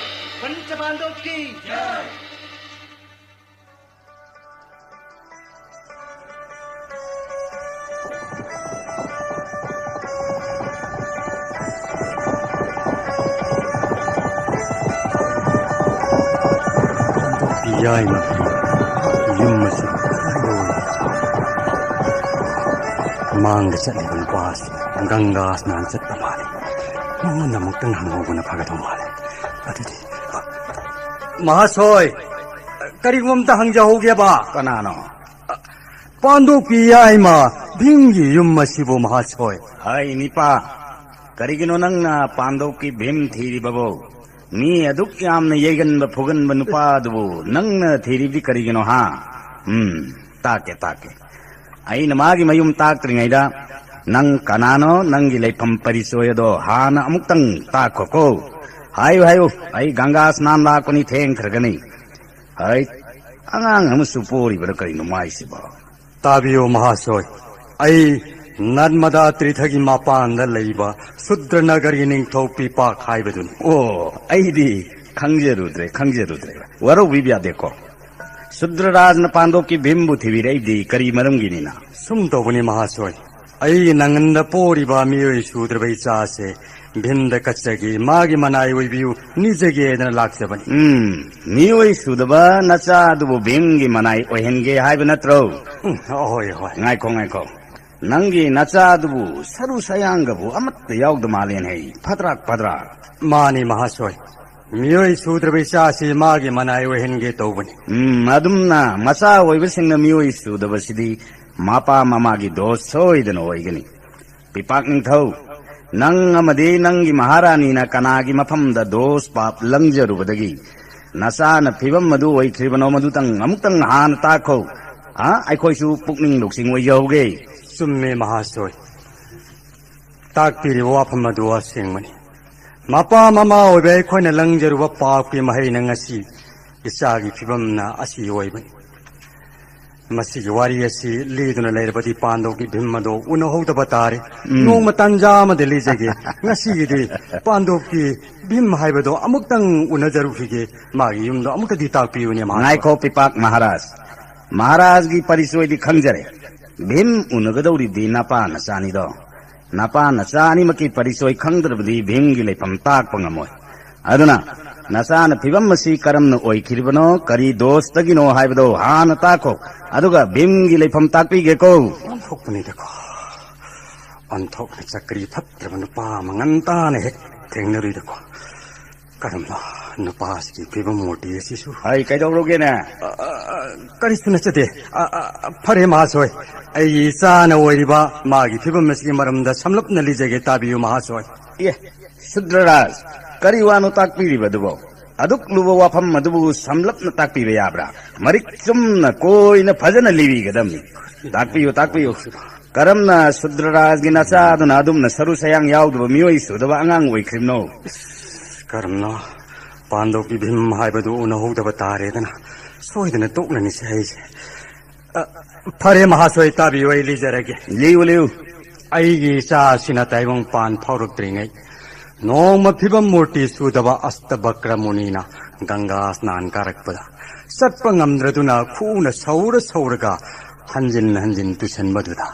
ꯄꯟꯆ ꯄꯥꯟꯗꯣꯞꯀꯤ ꯖꯥꯏ! ꯄꯥꯟꯗꯣꯞꯀꯤ ꯌꯥꯏꯃ ꯌꯨꯝ ꯑꯁꯤ ꯂꯣꯏꯔꯦ꯫ ꯃꯥꯡꯗ ꯆꯠꯂꯤꯕ ꯅꯨꯄꯥ ꯑꯁꯤ ꯒꯪꯒꯥ ꯁ꯭ꯅꯥꯟ ꯆꯠꯄ ꯃꯥꯜꯂꯤ꯫ ꯃꯉꯣꯟꯗ ꯑꯃꯨꯛꯇꯪ ꯍꯪꯍꯧꯕꯅ ꯐꯒꯗꯧ ꯃꯥꯜꯂꯤ꯫ ꯑꯗꯨꯗꯤ, ꯃꯍꯥꯁꯣꯏ, ꯀꯔꯤꯒꯨꯝꯕ ꯑꯝꯇ ꯍꯪꯖꯍꯧꯒꯦꯕ꯫ ꯀꯅꯥꯅꯣ? ꯄꯥꯟꯗꯣꯞꯀꯤ ꯌꯥꯏꯃ ꯚꯤꯝꯒꯤ ꯌꯨꯝ ꯑꯁꯤꯕꯨ, ꯃꯍꯥꯁꯣꯏ꯫ ꯍꯥꯏ ꯅꯤꯄꯥ, ꯀꯔꯤꯒꯤꯅꯣ ꯅꯪꯅ ꯄꯥꯟꯗꯣꯞꯀꯤ ꯚꯤꯝ ꯊꯤꯔꯤꯕꯕꯣ? ꯃꯤ ꯑꯗꯨꯛ ꯌꯥꯝꯅ ꯌꯩꯒꯟꯕ ꯐꯨꯒꯟꯕ ꯅꯨꯄꯥꯗꯨꯕꯨ ꯅꯪꯅ ꯊꯤꯔꯤꯕꯗꯤ ꯀꯔꯤꯒꯤꯅꯣ, ꯍꯥ? ꯎꯝ, ꯇꯥꯛꯀꯦ, ꯇꯥꯛꯀꯦ꯫ ꯑꯩꯅ ꯃꯥꯒꯤ ꯃꯌꯨꯝ ꯇꯥꯛꯇ꯭ꯔꯤꯉꯩꯗ, ꯅꯪ ꯀꯅꯥꯅꯣ, ꯅꯪꯒꯤ ꯂꯩꯐꯝ ꯄꯔꯤꯆꯣꯏ ꯑꯗꯣ ꯍꯥꯟꯅ ꯑꯃꯨꯛꯇꯪ ꯇꯥꯛꯈꯣꯀꯣ꯫ ꯍꯥꯏꯌꯨ, ꯍꯥꯏꯌꯨ, ꯑꯩ ꯒꯪꯒꯥ ꯁ꯭ꯅꯥꯟ ꯂꯥꯛꯄꯅꯤ, ꯊꯦꯡꯈ꯭ꯔꯒꯅꯤ꯫ ꯍꯩ, ꯑꯉꯥꯡ ꯑꯃꯁꯨ ꯄꯣꯔꯤꯕ꯭ꯔꯥ ꯀꯔꯤꯅꯣ ꯃꯥꯏꯁꯤꯕꯣ? ꯇꯥꯕꯤꯌꯨ ꯃꯍꯥꯁꯣꯏ, ꯑꯩ ꯅꯔꯃꯗꯥ ꯇ꯭ꯔꯤꯊꯒꯤ ꯃꯄꯥꯟꯗ ꯂꯩꯕ ꯁꯨꯗ꯭ꯔ ꯅꯒꯔꯒꯤ ꯅꯤꯡꯊꯧ ꯄꯤꯄꯥꯛ ꯍꯥꯏꯕꯗꯨꯅꯤ꯫ ꯑꯣ, ꯑꯩꯗꯤ ꯈꯪꯖꯔꯨꯗ꯭ꯔꯦ, ꯈꯪꯖꯔꯨꯗ꯭ꯔꯦ꯫ ꯋꯥꯔꯧꯕꯤꯕ ꯌꯥꯗꯦꯀꯣ꯫ ꯁꯨꯗ꯭ꯔ ꯔꯥꯖꯅ ꯄꯥꯟꯗꯣꯞꯀꯤ ꯚꯤꯝꯕꯨ ꯊꯤꯕꯤꯔꯛꯏꯕꯗꯤ ꯀꯔꯤ ꯃꯔꯝꯒꯤꯅꯤꯅ? ꯁꯨꯝ ꯇꯧꯕꯅꯤ ꯃꯍꯥꯁꯣꯏ, ꯑꯩꯒꯤ ꯅꯪꯒꯟꯗ ꯄꯣꯔꯤꯕ ꯃꯤꯑꯣꯏ ꯁꯨꯗ꯭ꯔꯕ ꯏꯆꯥꯁꯦ ꯚꯤꯝꯗ ꯀꯠꯆꯒꯦ, ꯃꯥꯒꯤ ꯃꯅꯥꯏ ꯑꯣꯏꯕꯤꯌꯨ, ꯅꯤꯖꯒꯦꯗꯅ ꯂꯥꯛꯆꯕꯅꯤ꯫ ꯎꯝ, ꯃꯤꯑꯣꯏ ꯁꯨꯗꯕ ꯅꯆꯥ ꯑꯗꯨꯕꯨ ꯚꯤꯝꯒꯤ ꯃꯅꯥꯏ ꯑꯣꯏꯍꯟꯒꯦ ꯍꯥꯏꯕ ꯅꯠꯇ꯭ꯔꯣ? ꯎꯝ, ꯍꯣꯏ, ꯍꯣꯏ꯫ ꯉꯥꯏꯈꯣ, ꯉꯥꯏꯈꯣ꯫ ꯅꯪꯒꯤ ꯅꯆꯥ ꯑꯗꯨꯕꯨ ꯁꯔꯨ ꯁꯌꯥꯡꯒꯕꯨ ꯑꯃꯠꯇ ꯌꯥꯎꯗ ꯃꯥꯜꯂꯦꯅꯦ, ꯐꯗ꯭ꯔꯥꯛ ꯐꯗ꯭ꯔꯥꯛ꯫ ꯃꯥꯅꯤ ꯃꯍꯥꯁꯣꯏ, ꯃꯤꯑꯣꯏ ꯁꯨꯗ꯭ꯔꯕ ꯏꯆꯥꯁꯤ ꯃꯥꯒꯤ ꯃꯅꯥꯏ ꯑꯣꯏꯍꯟꯒꯦ ꯇꯧꯕꯅꯤ꯫ ꯎꯝ, ꯑꯗꯨꯝꯅ ꯃꯆꯥ ꯑꯣꯏꯕꯁꯤꯡꯅ ꯃꯤꯑꯣꯏ ꯁꯨꯗꯕꯁꯤꯗꯤ ꯃꯄꯥ ꯃꯃꯥꯒꯤ ꯗꯣꯁ ꯁꯣꯏꯗꯅ ꯑꯣꯏꯒꯅꯤ꯫ ꯄꯤꯄꯥꯛ ꯅꯤꯡꯊꯧ, ꯅꯪ ꯑꯃꯗꯤ ꯅꯪꯒꯤ ꯃꯍꯥꯔꯥꯅꯤꯅ ꯀꯅꯥꯒꯤ ꯃꯐꯝꯗ ꯗꯣꯁ ꯄꯥꯞ ꯂꯪꯖꯔꯨꯕꯗꯒꯤ ꯅꯆꯥꯅ ꯐꯤꯕꯝ ꯑꯗꯨ ꯑꯣꯏꯈ꯭ꯔꯤꯕꯅꯣ, ꯃꯗꯨꯇꯪ ꯑꯃꯨꯛꯇꯪ ꯍꯥꯟꯅ ꯇꯥꯛꯈꯣ꯫ ꯑ, ꯑꯩꯈꯣꯏꯁꯨ ꯄꯨꯛꯅꯤꯡ ꯂꯧꯁꯤꯡ ꯑꯣꯏꯖꯍꯧꯒꯦ꯫ ꯆꯨꯝꯃꯦ ꯃꯍꯥꯁꯣꯏ, ꯇꯥꯛꯄꯤꯔꯤꯕ ꯋꯥꯐꯝ ꯑꯗꯨ ꯑꯁꯦꯡꯕꯅꯤ꯫ ꯃꯄꯥ ꯃꯃꯥ ꯑꯣꯏꯕ ꯑꯩꯈꯣꯏꯅ ꯂꯪꯖꯔꯨꯕ ꯄꯥꯞꯀꯤ ꯃꯍꯩꯅ ꯉꯁꯤ ꯏꯆꯥꯒꯤ ꯐꯤꯕꯝꯅ ꯑꯁꯤ ꯑꯣꯏꯕꯅꯤ꯫ ꯃꯁꯤꯒꯤ ꯋꯥꯔꯤ ꯑꯁꯤ ꯂꯤꯗꯨꯅ ꯂꯩꯔꯕꯗꯤ ꯄꯥꯟꯗꯧꯒꯤ ꯚꯤꯝ ꯑꯗꯣ ꯎꯅꯍꯧꯗꯕ ꯇꯥꯔꯦ꯫ ꯎꯝ꯫ ꯅꯣꯡꯃ ꯇꯥꯟꯖꯥ ꯑꯃꯗ ꯂꯤꯖꯒꯦ꯫ ꯉꯁꯤꯒꯤꯗꯤ ꯄꯥꯟꯗꯧꯒꯤ ꯚꯤꯝ ꯍꯥꯏꯕꯗꯣ ꯑꯃꯨꯛꯇꯪ ꯎꯅꯖꯔꯨꯈꯤꯒꯦ꯫ ꯃꯥꯒꯤ ꯌꯨꯝꯗꯣ ꯑꯃꯨꯛꯇꯗꯤ ꯇꯥꯛꯄꯤꯌꯨꯅꯦ, ꯃꯍꯥꯛ꯫ ꯉꯥꯏꯈꯣ, ꯄꯤꯄꯥꯛ ꯃꯍꯥꯔꯥꯖ꯫ ꯃꯍꯥꯔꯥꯖꯒꯤ ꯄꯔꯤꯆꯣꯏꯗꯤ ꯈꯪꯖꯔꯦ꯫ ꯚꯤꯝ ꯎꯅꯒꯗꯧꯔꯤꯕꯗꯤ ꯅꯄꯥ ꯅꯆꯥꯅꯤꯗꯣ꯫ ꯅꯄꯥ ꯅꯆꯥ ꯑꯅꯤꯃꯛꯀꯤ ꯄꯔꯤꯆꯣꯏ ꯈꯪꯗ꯭ꯔꯕꯗꯤ ꯚꯤꯝꯒꯤ ꯂꯩꯐꯝ ꯇꯥꯛꯄ ꯉꯝꯃꯣꯏ꯫ ꯑꯗꯨꯅ ꯅꯆꯥꯅ ꯐꯤꯕꯝ ꯑꯁꯤ ꯀꯔꯝꯅ ꯑꯣꯏꯈꯤꯔꯤꯕꯅꯣ, ꯀꯔꯤ ꯗꯣꯁꯇꯒꯤꯅꯣ ꯍꯥꯏꯕꯗꯣ ꯍꯥꯟꯅ ꯇꯥꯛꯈꯣ꯫ ꯑꯗꯨꯒ ꯚꯤꯝꯒꯤ ꯂꯩꯐꯝ ꯇꯥꯛꯄꯤꯒꯦꯀꯣ꯫ ꯑꯣꯟꯊꯣꯛꯄꯅꯤꯗꯀꯣ꯫ ꯑꯣꯟꯊꯣꯛꯅ ꯆꯀ꯭ꯔꯤ ꯐꯠꯇ꯭ꯔꯕ ꯅꯨꯄꯥ ꯑꯃ ꯉꯟꯇꯥꯅ ꯍꯦꯛ ꯊꯦꯡꯅꯔꯨꯏꯗꯀꯣ꯫ ꯀꯔꯝꯅ ꯅꯨꯄꯥꯁꯤꯒꯤ ꯐꯤꯕꯝ ꯃꯨꯔꯇꯤ ꯑꯁꯤꯁꯨ? ꯑꯩ ꯀꯩꯗꯧꯔꯨꯒꯦꯅꯦ? ꯑ, ꯑ, ꯑ, ꯀꯔꯤꯁꯨ ꯅꯠꯆꯗꯦ꯫ ꯑ, ꯑ, ꯐꯔꯦ ꯃꯍꯥꯁꯣꯏ, ꯑꯩꯒꯤ ꯏꯆꯥꯅ ꯑꯣꯏꯔꯤꯕ ꯃꯥꯒꯤ ꯐꯤꯕꯝ ꯑꯁꯤꯒꯤ ꯃꯔꯝꯗ ꯁꯝꯂꯞꯅ ꯂꯤꯖꯒꯦ, ꯇꯥꯕꯤꯌꯨ ꯃꯍꯥꯁꯣꯏ꯫ ꯑꯦ, ꯁꯨꯗ꯭ꯔꯔꯥꯖ, ꯀꯔꯤ ꯋꯥꯅꯣ ꯇꯥꯛꯄꯤꯔꯤꯕꯗꯨꯕꯣ? ꯑꯗꯨꯛ ꯂꯨꯕ ꯋꯥꯐꯝ ꯑꯗꯨꯕꯨ ꯁꯝꯂꯞꯅ ꯇꯥꯛꯄꯤꯕ ꯌꯥꯕ꯭ꯔꯥ? ꯃꯔꯤꯛ ꯆꯨꯝꯅ ꯀꯣꯏꯅ ꯐꯖꯅ ꯂꯤꯕꯤꯒꯗꯕꯅꯤ꯫ ꯇꯥꯛꯄꯤꯌꯨ, ꯇꯥꯛꯄꯤꯌꯨ꯫ ꯀꯔꯝꯅ ꯁꯨꯗ꯭ꯔꯔꯥꯖꯒꯤ ꯅꯆꯥꯗꯨꯅ ꯑꯗꯨꯝꯅ ꯁꯔꯨ ꯁꯌꯥꯡ ꯌꯥꯎꯗꯕ ꯃꯤꯑꯣꯏ ꯁꯨꯗꯕ ꯑꯉꯥꯡ ꯑꯣꯏꯈ꯭ꯔꯤꯕꯅꯣ? ꯀꯔꯝꯅ ꯄꯥꯟꯗꯧꯒꯤ ꯚꯤꯝ ꯍꯥꯏꯕꯗꯨ ꯎꯅꯍꯧꯗꯕ ꯇꯥꯔꯦꯗꯅ꯫ ꯁꯣꯏꯗꯅ ꯇꯣꯛꯂꯅꯤꯁꯦ ꯑꯩꯁꯦ꯫ ꯑ, ꯐꯔꯦ ꯃꯍꯥꯁꯣꯏ, ꯇꯥꯕꯤꯌꯨ, ꯑꯩ ꯂꯤꯖꯔꯒꯦ꯫ ꯂꯤꯌꯨ, ꯂꯤꯌꯨ꯫ ꯑꯩꯒꯤ ꯏꯆꯥ ꯑꯁꯤꯅ ꯇꯥꯏꯕꯪ ꯄꯥꯟ ꯐꯥꯎꯔꯛꯇ꯭ꯔꯤꯉꯩ ꯅꯣꯡꯃ ꯐꯤꯕꯝ ꯃꯨꯔꯇꯤ ꯁꯨꯗꯕ ꯑꯁꯇꯕꯀ꯭ꯔ ꯃꯨꯅꯤꯅ ꯒꯪꯒꯥ ꯁ꯭ꯅꯥꯟ ꯀꯥꯔꯛꯄꯗ ꯆꯠꯄ ꯉꯝꯗ꯭ꯔꯗꯨꯅ ꯈꯨꯎꯅ ꯁꯧꯔ ꯁꯧꯔꯒ ꯍꯟꯖꯤꯟ ꯍꯟꯖꯤꯟ ꯇꯨꯁꯟꯕꯗꯨꯗ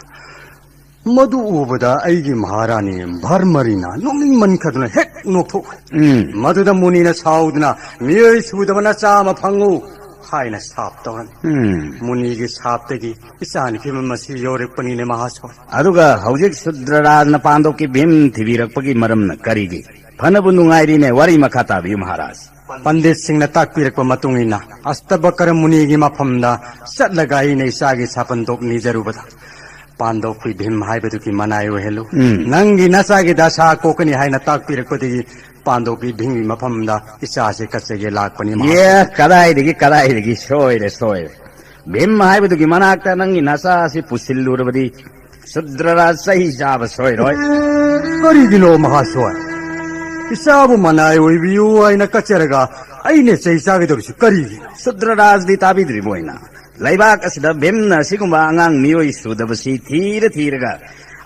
ꯃꯗꯨ ꯎꯕꯗ ꯑꯩꯒꯤ ꯃꯍꯥꯔꯥꯅꯤ ꯚꯔꯃꯔꯤꯅ ꯅꯣꯛꯅꯤꯡꯃꯟꯈꯗꯨꯅ ꯍꯦꯛ ꯅꯣꯛꯊꯣꯛꯈ꯭ꯔꯦ꯫ ꯎꯝ꯫ ꯃꯗꯨꯗ ꯃꯨꯅꯤꯅ ꯁꯥꯎꯗꯨꯅ, "ꯃꯤꯑꯣꯏ ꯁꯨꯗꯕ ꯅꯆꯥ ꯑꯃ ꯐꯪꯉꯨ" ꯍꯥꯏꯅ ꯁꯥꯞ ꯇꯧꯔꯝꯃꯤ꯫ ꯎꯝ꯫ ꯃꯨꯅꯤꯒꯤ ꯁꯥꯞꯇꯒꯤ ꯏꯆꯥꯅꯤ ꯐꯤꯕꯝ ꯑꯁꯤ ꯌꯧꯔꯛꯄꯅꯤꯅꯦ ꯃꯍꯥꯁꯣꯏ꯫ ꯑꯗꯨꯒ ꯍꯧꯖꯤꯛ ꯁꯨꯗ꯭ꯔꯔꯥꯖꯅ ꯄꯥꯟꯗꯧꯀꯤ ꯚꯤꯝ ꯊꯤꯕꯤꯔꯛꯄꯒꯤ ꯃꯔꯝꯅ ꯀꯔꯤꯒꯤ? ꯐꯅꯕꯨ ꯅꯨꯡꯉꯥꯏꯔꯤꯅꯦ, ꯋꯥꯔꯤ ꯃꯈꯥ ꯇꯥꯕꯤꯌꯨ ꯃꯍꯥꯔꯥꯖ꯫ ꯄꯟꯗꯤꯠꯁꯤꯡꯅ ꯇꯥꯛꯄꯤꯔꯛꯄ ꯃꯇꯨꯡ ꯏꯟꯅ ꯑꯁꯇꯕꯀꯔ ꯃꯨꯅꯤꯒꯤ ꯃꯐꯝꯗ ꯆꯠꯂꯒ ꯑꯩꯅ ꯏꯆꯥꯒꯤ ꯁꯥꯄꯟꯗꯣꯛ ꯅꯤꯖꯔꯨꯕꯗ ꯄꯥꯟꯗꯧꯄꯤ ꯚꯤꯝ ꯍꯥꯏꯕꯗꯨꯒꯤ ꯃꯅꯥꯏ ꯑꯣꯏꯍꯜꯂꯨ꯫ ꯎꯝ꯫ ꯅꯪꯒꯤ ꯅꯆꯥꯒꯤ ꯗꯁꯥ ꯀꯣꯛꯀꯅꯤ ꯍꯥꯏꯅ ꯇꯥꯛꯄꯤꯔꯛꯄꯗꯒꯤ ꯄꯥꯟꯗꯧꯄꯤ ꯚꯤꯝꯒꯤ ꯃꯐꯝꯗ ꯏꯆꯥꯁꯦ ꯀꯠꯆꯒꯦ ꯂꯥꯛꯄꯅꯤ ꯃꯍꯥꯁꯣꯏ꯫ ꯑꯦ, ꯀꯗꯥꯏꯗꯒꯤ, ꯀꯗꯥꯏꯗꯒꯤ? ꯁꯣꯏꯔꯦ, ꯁꯣꯏꯔꯦ꯫ ꯚꯤꯝ ꯍꯥꯏꯕꯗꯨꯒꯤ ꯃꯅꯥꯛꯇ ꯅꯪꯒꯤ ꯅꯆꯥꯁꯤ ꯄꯨꯁꯤꯜꯂꯨꯔꯕꯗꯤ ꯁꯨꯗ꯭ꯔꯔꯥꯖ ꯆꯩ ꯆꯥꯕ ꯁꯣꯏꯔꯣꯏ꯫ ꯀꯔꯤꯒꯤꯅꯣ ꯃꯍꯥꯁꯣꯏ? ꯏꯆꯥꯕꯨ ꯃꯅꯥꯏ ꯑꯣꯏꯕꯤꯌꯨ ꯍꯥꯏꯅ ꯀꯠꯆꯔꯒ ꯑꯩꯅ ꯆꯩ ꯆꯥꯒꯗꯧꯔꯤꯁꯤ ꯀꯔꯤꯒꯤꯅꯣ? ꯁꯨꯗ꯭ꯔꯔꯥꯖꯗꯤ ꯇꯥꯕꯤꯗ꯭ꯔꯤꯕꯣ ꯑꯩꯅ? ꯂꯩꯕꯥꯛ ꯑꯁꯤꯗ ꯚꯤꯝꯅ ꯑꯁꯤꯒꯨꯝꯕ ꯑꯉꯥꯡ ꯃꯤꯑꯣꯏ ꯁꯨꯗꯕꯁꯤ ꯊꯤꯔ ꯊꯤꯔꯒ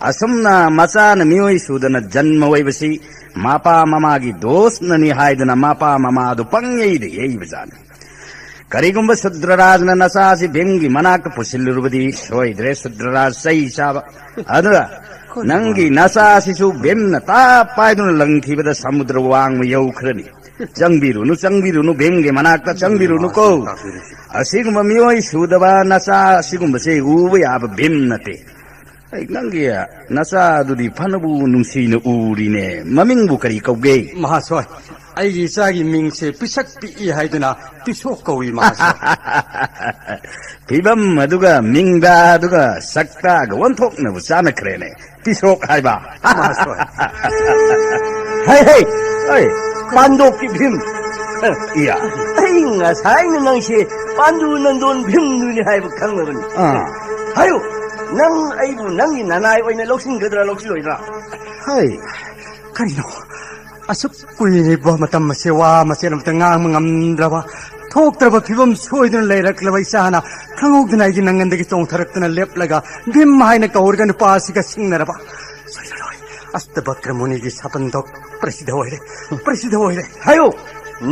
ꯑꯁꯨꯝꯅ ꯃꯆꯥꯅ ꯃꯤꯑꯣꯏ ꯁꯨꯗꯅ ꯖꯟꯃ ꯑꯣꯏꯕꯁꯤ ꯃꯄꯥ ꯃꯃꯥꯒꯤ ꯗꯣꯁꯅꯅꯤ ꯍꯥꯏꯗꯨꯅ ꯃꯄꯥ ꯃꯃꯥꯗꯨ ꯄꯪꯌꯩꯗ ꯌꯩꯕꯖꯥꯠꯅꯤ꯫ ꯀꯔꯤꯒꯨꯝꯕ ꯁꯨꯗ꯭ꯔꯔꯥꯖꯅ ꯅꯆꯥꯁꯤ ꯚꯤꯝꯒꯤ ꯃꯅꯥꯛꯇ ꯄꯨꯁꯤꯜꯂꯨꯔꯕꯗꯤ ꯁꯣꯏꯗ꯭ꯔꯦ ꯁꯨꯗ꯭ꯔꯔꯥꯖ ꯆꯩ ꯆꯥꯕ꯫ ꯑꯗꯨꯒ ꯅꯪꯒꯤ ꯅꯆꯥꯁꯤꯁꯨ ꯚꯤꯝꯅ ꯇꯥꯞ ꯄꯥꯏꯗꯨꯅ ꯂꯪꯈꯤꯕꯗ ꯁꯃꯨꯗ꯭ꯔ ꯋꯥꯡꯃ ꯌꯧꯈ꯭ꯔꯅꯤ꯫ ꯆꯪꯕꯤꯔꯨꯅꯨ, ꯆꯪꯕꯤꯔꯨꯅꯨ, ꯚꯤꯝꯒꯤ ꯃꯅꯥꯛꯇ ꯆꯪꯕꯤꯔꯨꯅꯨꯀꯣ꯫ ꯑꯁꯤꯒꯨꯝꯕ ꯃꯤꯑꯣꯏ ꯁꯨꯗꯕ ꯅꯆꯥ ꯑꯁꯤꯒꯨꯝꯕꯁꯦ ꯎꯕ ꯌꯥꯕ ꯚꯤꯝ ꯅꯠꯇꯦ꯫ ꯑꯩ ꯅꯪꯒꯤ ꯅꯆꯥꯗꯨꯗꯤ ꯐꯅꯕꯨ ꯅꯨꯡꯁꯤꯅ ꯎꯔꯤꯅꯦ꯫ ꯃꯃꯤꯡꯕꯨ ꯀꯔꯤ ꯀꯧꯒꯦ? ꯃꯍꯥꯁꯣꯏ, ꯑꯩꯒꯤ ꯏꯆꯥꯒꯤ ꯃꯤꯡꯁꯦ ꯄꯤꯁꯛ ꯄꯤꯛꯏ ꯍꯥꯏꯗꯨꯅ ꯄꯤꯁꯣꯛ ꯀꯧꯏ, ꯃꯍꯥꯁꯣꯏ꯫ ꯐꯤꯕꯝ ꯑꯗꯨꯒ ꯃꯤꯡꯗ ꯑꯗꯨꯒ ꯁꯛꯇꯒ ꯑꯣꯟꯊꯣꯛꯅꯕ ꯆꯥꯅꯈ꯭ꯔꯦꯅꯦ꯫ ꯄꯤꯁꯣꯛ ꯍꯥꯏꯕ꯫ ꯃꯍꯥꯁꯣꯏ꯫ ꯍꯩ, ꯍꯩ, ꯍꯩ, ꯄꯥꯟꯗꯣꯞꯀꯤ ꯚꯤꯝ꯫ ꯏꯌꯥ꯫ ꯑꯩ ꯉꯁꯥꯏꯅ ꯅꯪꯁꯦ ꯄꯥꯟꯗꯨ ꯅꯟꯗꯣꯟ ꯚꯤꯝꯗꯨꯅꯤ ꯍꯥꯏꯕ ꯈꯪꯂꯕꯅꯤ꯫ ꯑꯥ꯫ ꯍꯥꯏꯌꯨ, ꯅꯪ ꯑꯩꯕꯨ ꯅꯪꯒꯤ ꯅꯅꯥꯏ ꯑꯣꯏꯅ ꯂꯧꯁꯤꯟꯒꯗ꯭ꯔꯥ ꯂꯧꯁꯤꯜꯂꯣꯏꯗ꯭ꯔꯥ? ꯍꯩ, ꯀꯔꯤꯅꯣ? ꯑꯁꯨꯛ ꯀꯨꯏꯔꯤꯕ ꯃꯇꯝ ꯑꯁꯦ ꯋꯥ ꯃꯆꯦꯠ ꯑꯃꯇ ꯉꯥꯡꯕ ꯉꯝꯗ꯭ꯔꯕ, ꯊꯣꯛꯇ꯭ꯔꯕ ꯐꯤꯕꯝ ꯁꯣꯏꯗꯨꯅ ꯂꯩꯔꯛꯂꯕ ꯏꯆꯥꯅ ꯈꯪꯍꯧꯗꯅ ꯑꯩꯒꯤ ꯅꯪꯒꯟꯗꯒꯤ ꯆꯣꯡꯊꯔꯛꯇꯨꯅ ꯂꯦꯞꯂꯒ ꯚꯤꯝ ꯍꯥꯏꯅ ꯀꯧꯔꯒ ꯅꯨꯄꯥ ꯑꯁꯤꯒ ꯁꯤꯡꯅꯔꯕ꯫ ꯁꯣꯏꯔꯔꯣꯏ꯫ ꯑꯁꯇꯚꯀ꯭ꯔ ꯃꯨꯅꯤꯒꯤ ꯁꯥꯄꯟꯗꯣ ꯄ꯭ꯔꯁꯤꯗ ꯑꯣꯏꯔꯦ, ꯄ꯭ꯔꯁꯤꯗ ꯑꯣꯏꯔꯦ꯫ ꯍꯥꯏꯌꯣ,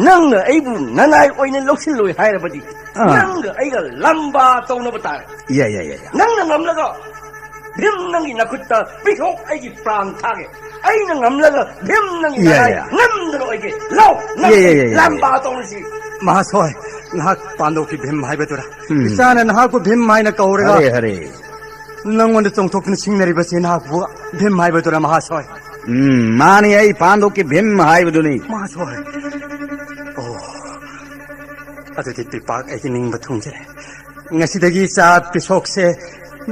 ꯅꯪꯅ ꯑꯩꯕꯨ ꯅꯅꯥꯏ ꯑꯣꯏꯅ ꯂꯧꯁꯤꯜꯂꯣꯏ ꯍꯥꯏꯔꯕꯗꯤ ꯑꯥ꯫ ꯅꯪꯒ ꯑꯩꯒ ꯂꯝꯕꯥ ꯇꯧꯅꯕ ꯇꯥꯔꯦ꯫ ꯌꯥ, ꯌꯥ, ꯌꯥ, ꯌꯥ꯫ ꯅꯪꯅ ꯉꯝꯂꯒ ꯚꯤꯝ ꯅꯪꯒꯤ ꯅꯈꯨꯠꯇ ꯄꯤꯊꯣꯛ ꯑꯩꯒꯤ ꯄ꯭ꯔꯥꯟ ꯊꯥꯒꯦ꯫ ꯑꯩꯅ ꯉꯝꯂꯒ ꯚꯤꯝ ꯅꯪꯒꯤ ꯌꯥ, ꯅꯅꯥꯏ ꯌꯥ꯫ ꯉꯝꯗꯅ ꯑꯣꯏꯒꯦ꯫ ꯂꯥꯎ, ꯅꯪ ꯌꯥ, ꯌꯥ, ꯌꯥ, ꯌꯥ, ꯂꯝꯕꯥ ꯌꯥ꯫ ꯇꯧꯔꯁꯤ꯫ ꯃꯍꯥꯁꯣꯏ, ꯅꯍꯥꯛ ꯄꯥꯟꯗꯣꯞꯀꯤ ꯚꯤꯝ ꯍꯥꯏꯕꯗꯨꯔꯥ? ꯎꯝ꯫ ꯏꯆꯥꯅ ꯅꯍꯥꯛꯄꯨ ꯚꯤꯝ ꯍꯥꯏꯅ ꯀꯧꯔꯒ ꯍꯔꯦ, ꯍꯔꯦ꯫ ꯅꯪꯉꯣꯟꯗ ꯆꯣꯡꯊꯣꯛꯇꯨꯅ ꯁꯤꯡꯅꯔꯤꯕꯁꯤ ꯅꯍꯥꯛꯄꯨ ꯚꯤꯝ ꯍꯥꯏꯕꯗꯨꯔꯥ, ꯃꯍꯥꯁꯣꯏ? ꯎꯝ, ꯃꯥꯅꯤ, ꯑꯩ ꯄꯥꯟꯗꯣꯞꯀꯤ ꯚꯤꯝ ꯍꯥꯏꯕꯗꯨꯅꯤ꯫ ꯃꯍꯥꯁꯣꯏ꯫ ꯑꯣ, ꯑꯗꯨꯗꯤ ꯄꯤꯄꯥꯛ ꯑꯩꯒꯤ ꯅꯤꯡꯕ ꯊꯨꯡꯖꯔꯦ꯫ ꯉꯁꯤꯗꯒꯤ ꯏꯆꯥ ꯄꯤꯁꯣꯛꯁꯦ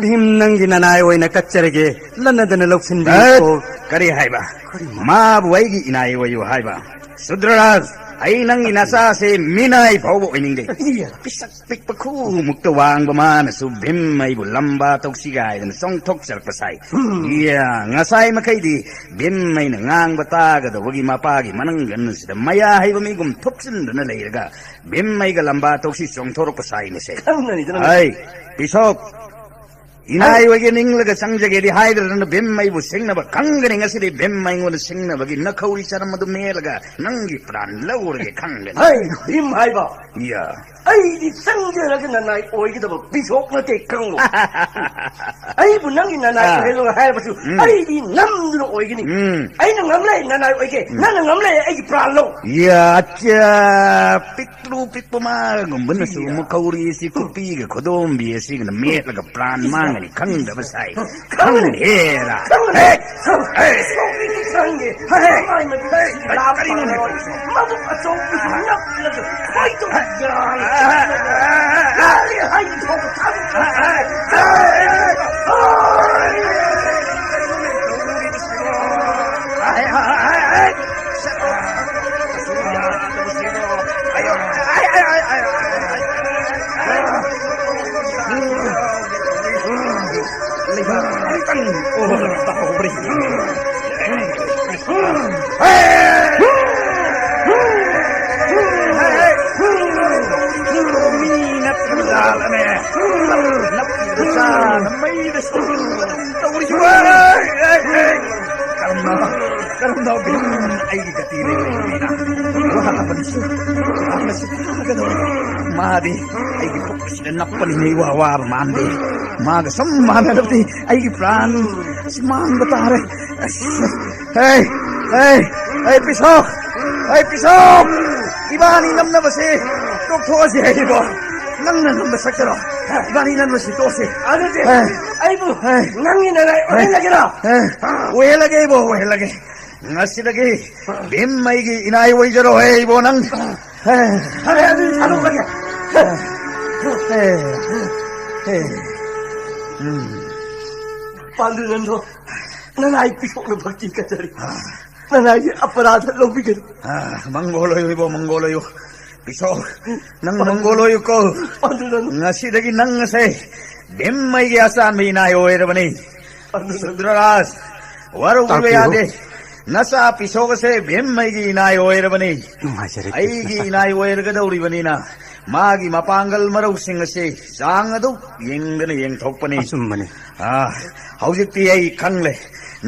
ꯚꯤꯝ ꯅꯪꯒꯤ ꯅꯅꯥꯏ ꯑꯣꯏꯅ ꯀꯠꯆꯔꯒꯦ꯫ ꯂꯟꯅꯗꯅ ꯂꯧꯁꯤꯟꯕꯤꯌꯨꯀꯣ꯫ ꯑꯦ, ꯀꯔꯤ ꯍꯥꯏꯕ? ꯀꯔꯤꯅꯣ? ꯃꯥꯕꯨ ꯑꯩꯒꯤ ꯏꯅꯥꯏ ꯑꯣꯏꯌꯨ ꯍꯥꯏꯕ? ꯁꯨꯗ꯭ꯔꯔꯥꯖ, ꯑꯩ ꯅꯪꯒꯤ ꯅꯆꯥꯁꯦ ꯃꯤꯅꯥꯏ ꯐꯥꯎꯕ ꯑꯣꯏꯅꯤꯡꯗꯦ꯫ ꯏꯌꯥ꯫ ꯄꯤꯁꯛ ꯄꯤꯛꯄ ꯈꯨꯃꯨꯛꯇ ꯋꯥꯡꯕ ꯃꯥꯅꯁꯨ ꯚꯤꯝ ꯑꯩꯕꯨ ꯂꯝꯕꯥ ꯇꯧꯁꯤ ꯍꯥꯏꯗꯅ ꯆꯣꯡꯊꯣꯛꯆꯔꯛꯄ ꯁꯥꯏ꯫ ꯏꯌꯥ, ꯉꯁꯥꯏ ꯃꯈꯩꯗꯤ ꯚꯤꯝ ꯑꯩꯅ ꯉꯥꯡꯕ ꯇꯥꯒꯗꯧꯕꯒꯤ ꯃꯄꯥꯒꯤ ꯃꯅꯪꯒꯟ ꯑꯁꯤꯗ ꯃꯌꯥ ꯍꯩꯕ ꯃꯤꯒꯨꯝ ꯊꯨꯞꯆꯤꯟꯗꯨꯅ ꯂꯩꯔꯒ ꯚꯤꯝ ꯑꯩꯒ ꯂꯝꯕꯥ ꯇꯧꯁꯤ ꯆꯣꯡꯊꯣꯔꯛꯄ ꯁꯥꯏꯅꯦꯁꯦ꯫ ꯈꯪꯒꯅꯤꯗꯅ꯫ ꯑꯩ, ꯄꯤꯁꯣꯛ, ꯏꯅꯥꯏ ꯑꯣꯏꯒꯦ ꯅꯤꯡꯂꯒ ꯆꯪꯖꯒꯦꯗꯤ ꯍꯥꯏꯗ꯭ꯔꯗꯅ ꯚꯤꯝ ꯑꯩꯕꯨ ꯁꯤꯡꯅꯕ ꯈꯪꯒꯅꯤ꯫ ꯉꯁꯤꯗꯤ ꯚꯤꯝ ꯑꯩꯉꯣꯟꯗ ꯁꯤꯡꯅꯕꯒꯤ ꯅꯈꯧꯔꯤ ꯆꯔꯝ ꯑꯗꯨ ꯃꯦꯠꯂꯒ ꯅꯪꯒꯤ ꯄ꯭ꯔꯥꯟ ꯂꯧꯔꯒꯦ ꯈꯪꯒꯅꯤ꯫ ꯍꯩ, ꯚꯤꯝ ꯍꯥꯏꯕ꯫ ꯌꯥ꯫ ꯑꯩꯗꯤ ꯆꯪꯖꯔꯒ ꯅꯅꯥꯏ ꯑꯣꯏꯒꯗꯕ ꯄꯤꯁꯣꯛ ꯅꯠꯇꯦ ꯈꯪꯂꯣ꯫ ꯑꯩꯕꯨ ꯅꯪꯒꯤ ꯅꯅꯥꯏ ꯑꯥ꯫ ꯑꯣꯏꯍꯜꯂꯣ ꯍꯥꯏꯔꯕꯁꯨ ꯎꯝ꯫ ꯑꯩꯗꯤ ꯅꯝꯗꯨꯅ ꯑꯣꯏꯒꯅꯤ꯫ ꯎꯝ꯫ ꯑꯩꯅ ꯉꯝꯂꯦ ꯅꯅꯥꯏ ꯑꯣꯏꯒꯦ, ꯎꯝ꯫ ꯅꯪꯅ ꯉꯝꯂꯦ ꯑꯩꯒꯤ ꯄ꯭ꯔꯥꯟ ꯂꯧ꯫ ꯌꯥ, ꯑꯠꯆꯥ, ꯄꯤꯛꯇ꯭ꯔꯨ ꯄꯤꯛꯄ ꯃꯥꯒꯨꯝꯕꯅꯁꯨ ꯏꯌꯥ꯫ ꯃꯈꯧꯔꯤ ꯑꯁꯤ ꯈꯨꯄꯤꯒ ꯈꯨꯗꯣꯝꯕꯤ ꯑꯁꯤꯒꯅ ꯃꯦꯠꯂꯒ ꯄ꯭ꯔꯥꯟ ꯃꯥꯡꯒꯅꯤ ꯈꯪꯗꯕ ꯁꯥꯏ꯫ ꯈꯪꯒꯅꯤ꯫ ꯈꯪꯒꯅꯤ ꯍꯦꯔꯥ꯫ ꯈꯪꯒꯅꯤ꯫ ꯍꯦ! ꯍꯦ! ꯁꯣꯛꯄꯤꯗꯤ ꯈꯪꯒꯦ꯫ ꯍꯦ! ꯍꯦ! ꯃꯥꯏ ꯃꯃꯤꯠ ꯍꯦ! ꯂꯥꯞ ꯀꯔꯤꯅꯣꯅꯦ ꯄꯥꯡꯂꯣꯏ꯫ ꯇꯧꯔꯤꯁꯤꯕꯣ? ꯃꯕꯨꯛ ꯑꯆꯧꯕꯁꯤ ꯅꯞꯂꯒ ꯈꯣꯏꯗꯧ ꯌꯥꯔꯦ꯫ ꯌꯥꯔꯦ ꯍꯥꯏꯗꯤ ꯐꯥꯎꯕ ꯊꯥꯗꯣꯛ-, ꯃꯤ ꯅꯠꯇ꯭ꯔꯕ ꯖꯥꯠꯂꯅꯦ? ꯅꯞꯄꯤꯕ ꯆꯥꯅ ꯃꯩꯗ ꯁꯨꯝ ꯇꯧꯔꯤꯁꯤꯕꯣ? ꯀꯔꯝꯅ, ꯀꯔꯝꯅ ꯚꯤꯝ ꯑꯩꯒꯤ ꯒꯇꯤ ꯂꯩꯔꯣꯏꯗꯕꯅꯤꯅ? ꯋꯥꯔꯕꯅꯤꯁꯨ, ꯋꯥꯔꯕꯁꯨ ꯐꯥꯒꯗꯧꯔꯦ꯫ ꯃꯥꯗꯤ ꯑꯩꯒꯤ ꯄꯨꯛ ꯑꯁꯤꯗ ꯅꯞꯄꯅꯤꯅ ꯏꯋꯥ ꯋꯥꯕ ꯃꯥꯟꯗꯦ꯫ ꯃꯥꯒ ꯁꯨꯝ ꯃꯥꯟꯅꯔꯕꯗꯤ ꯑꯩꯒꯤ ꯄ꯭ꯔꯥꯟ ꯁꯤ ꯃꯥꯡꯕ ꯇꯥꯔꯦ꯫ ꯑꯁ, ꯍꯦ, ꯍꯦ, ꯍꯦ, ꯄꯤꯁꯣꯛ! ꯍꯦ, ꯄꯤꯁꯣꯛ! ꯏꯕꯥꯅꯤ ꯅꯝꯅꯕꯁꯦ ꯇꯣꯛꯊꯣꯛꯑꯁꯤ ꯍꯥꯏꯔꯤꯕꯣ? ꯅꯪꯅ ꯅꯝꯕ ꯁꯛꯇꯔꯣ? ꯏꯕꯥꯅꯤ ꯅꯝꯕꯁꯤ ꯇꯣꯛꯑꯁꯤ꯫ ꯑꯗꯨꯗꯤ ꯍꯦ, ꯑꯩꯕꯨ ꯍꯦ, ꯅꯪꯒꯤ ꯅꯅꯥꯏ ꯍꯦ, ꯑꯣꯏꯍꯜꯂꯒꯦꯔꯥ? ꯍꯦ, ꯑꯣꯏꯍꯜꯂꯒꯦ ꯏꯕꯣ, ꯑꯣꯏꯍꯜꯂꯒꯦ꯫ ꯉꯁꯤꯗꯒꯤ ꯚꯤꯝ ꯑꯩꯒꯤ ꯏꯅꯥꯏ ꯑꯣꯏꯖꯔꯣ ꯍꯦ ꯏꯕꯣ ꯅꯪ꯫ ꯍꯦ, ꯐꯔꯦ, ꯑꯗꯨꯗꯤ ꯊꯥꯗꯣꯛꯂꯒꯦ꯫ ꯍꯦ, ꯍꯦ, ꯎꯝ꯫ ꯄꯥꯟꯗꯨ ꯅꯪꯗꯣ ꯅꯅꯥꯏ ꯄꯤꯊꯣꯛꯅ ꯚꯛꯇꯤ ꯀꯠꯆꯔꯤ꯫ ꯅꯅꯥꯏꯒꯤ ꯑꯄꯔꯥꯙ ꯂꯧꯕꯤꯒꯅꯨ꯫ ꯑꯥ, ꯃꯪꯒꯣꯜ ꯑꯣꯏꯌꯨ ꯏꯕꯣ, ꯃꯪꯒꯣꯜ ꯑꯣꯏꯌꯨ꯫ ꯄꯤꯁꯣꯛ, ꯅꯪ ꯃꯪꯒꯣꯜ ꯑꯣꯏꯌꯨꯀꯣ꯫ ꯄꯥꯟꯗꯨꯅ ꯉꯁꯤꯗꯒꯤ ꯅꯪ ꯑꯁꯦ ꯚꯤꯝ ꯑꯩꯒꯤ ꯑꯆꯥꯟꯕ ꯏꯅꯥꯏ ꯑꯣꯏꯔꯕꯅꯤ꯫ ꯄꯥꯟꯗꯨꯅ ꯁꯨꯗ꯭ꯔꯔꯥꯖ, ꯋꯥꯔꯧꯕꯤꯕ ꯇꯥꯛꯄꯤꯌꯨ꯫ ꯌꯥꯗꯦ꯫ ꯅꯆꯥ ꯄꯤꯁꯣꯛ ꯑꯁꯦ ꯚꯤꯝ ꯑꯩꯒꯤ ꯏꯅꯥꯏ ꯑꯣꯏꯔꯕꯅꯤ꯫ ꯅꯨꯡꯉꯥꯏꯖꯔꯦ, ꯑꯩꯒꯤ ꯀ꯭ꯔꯤꯁꯅ ꯁꯥꯈꯥ꯫ ꯏꯅꯥꯏ ꯑꯣꯏꯔꯒꯗꯧꯔꯤꯕꯅꯤꯅ ꯃꯥꯒꯤ ꯃꯄꯥꯡꯒꯜ ꯃꯔꯧꯁꯤꯡ ꯑꯁꯤ ꯆꯥꯡ ꯑꯗꯨ ꯌꯦꯡꯗꯅ ꯌꯦꯡꯊꯣꯛꯄꯅꯤ꯫ ꯑꯆꯨꯝꯕꯅꯤ꯫ ꯑꯥ, ꯍꯧꯖꯤꯛꯇꯤ ꯑꯩ ꯈꯪꯂꯦ꯫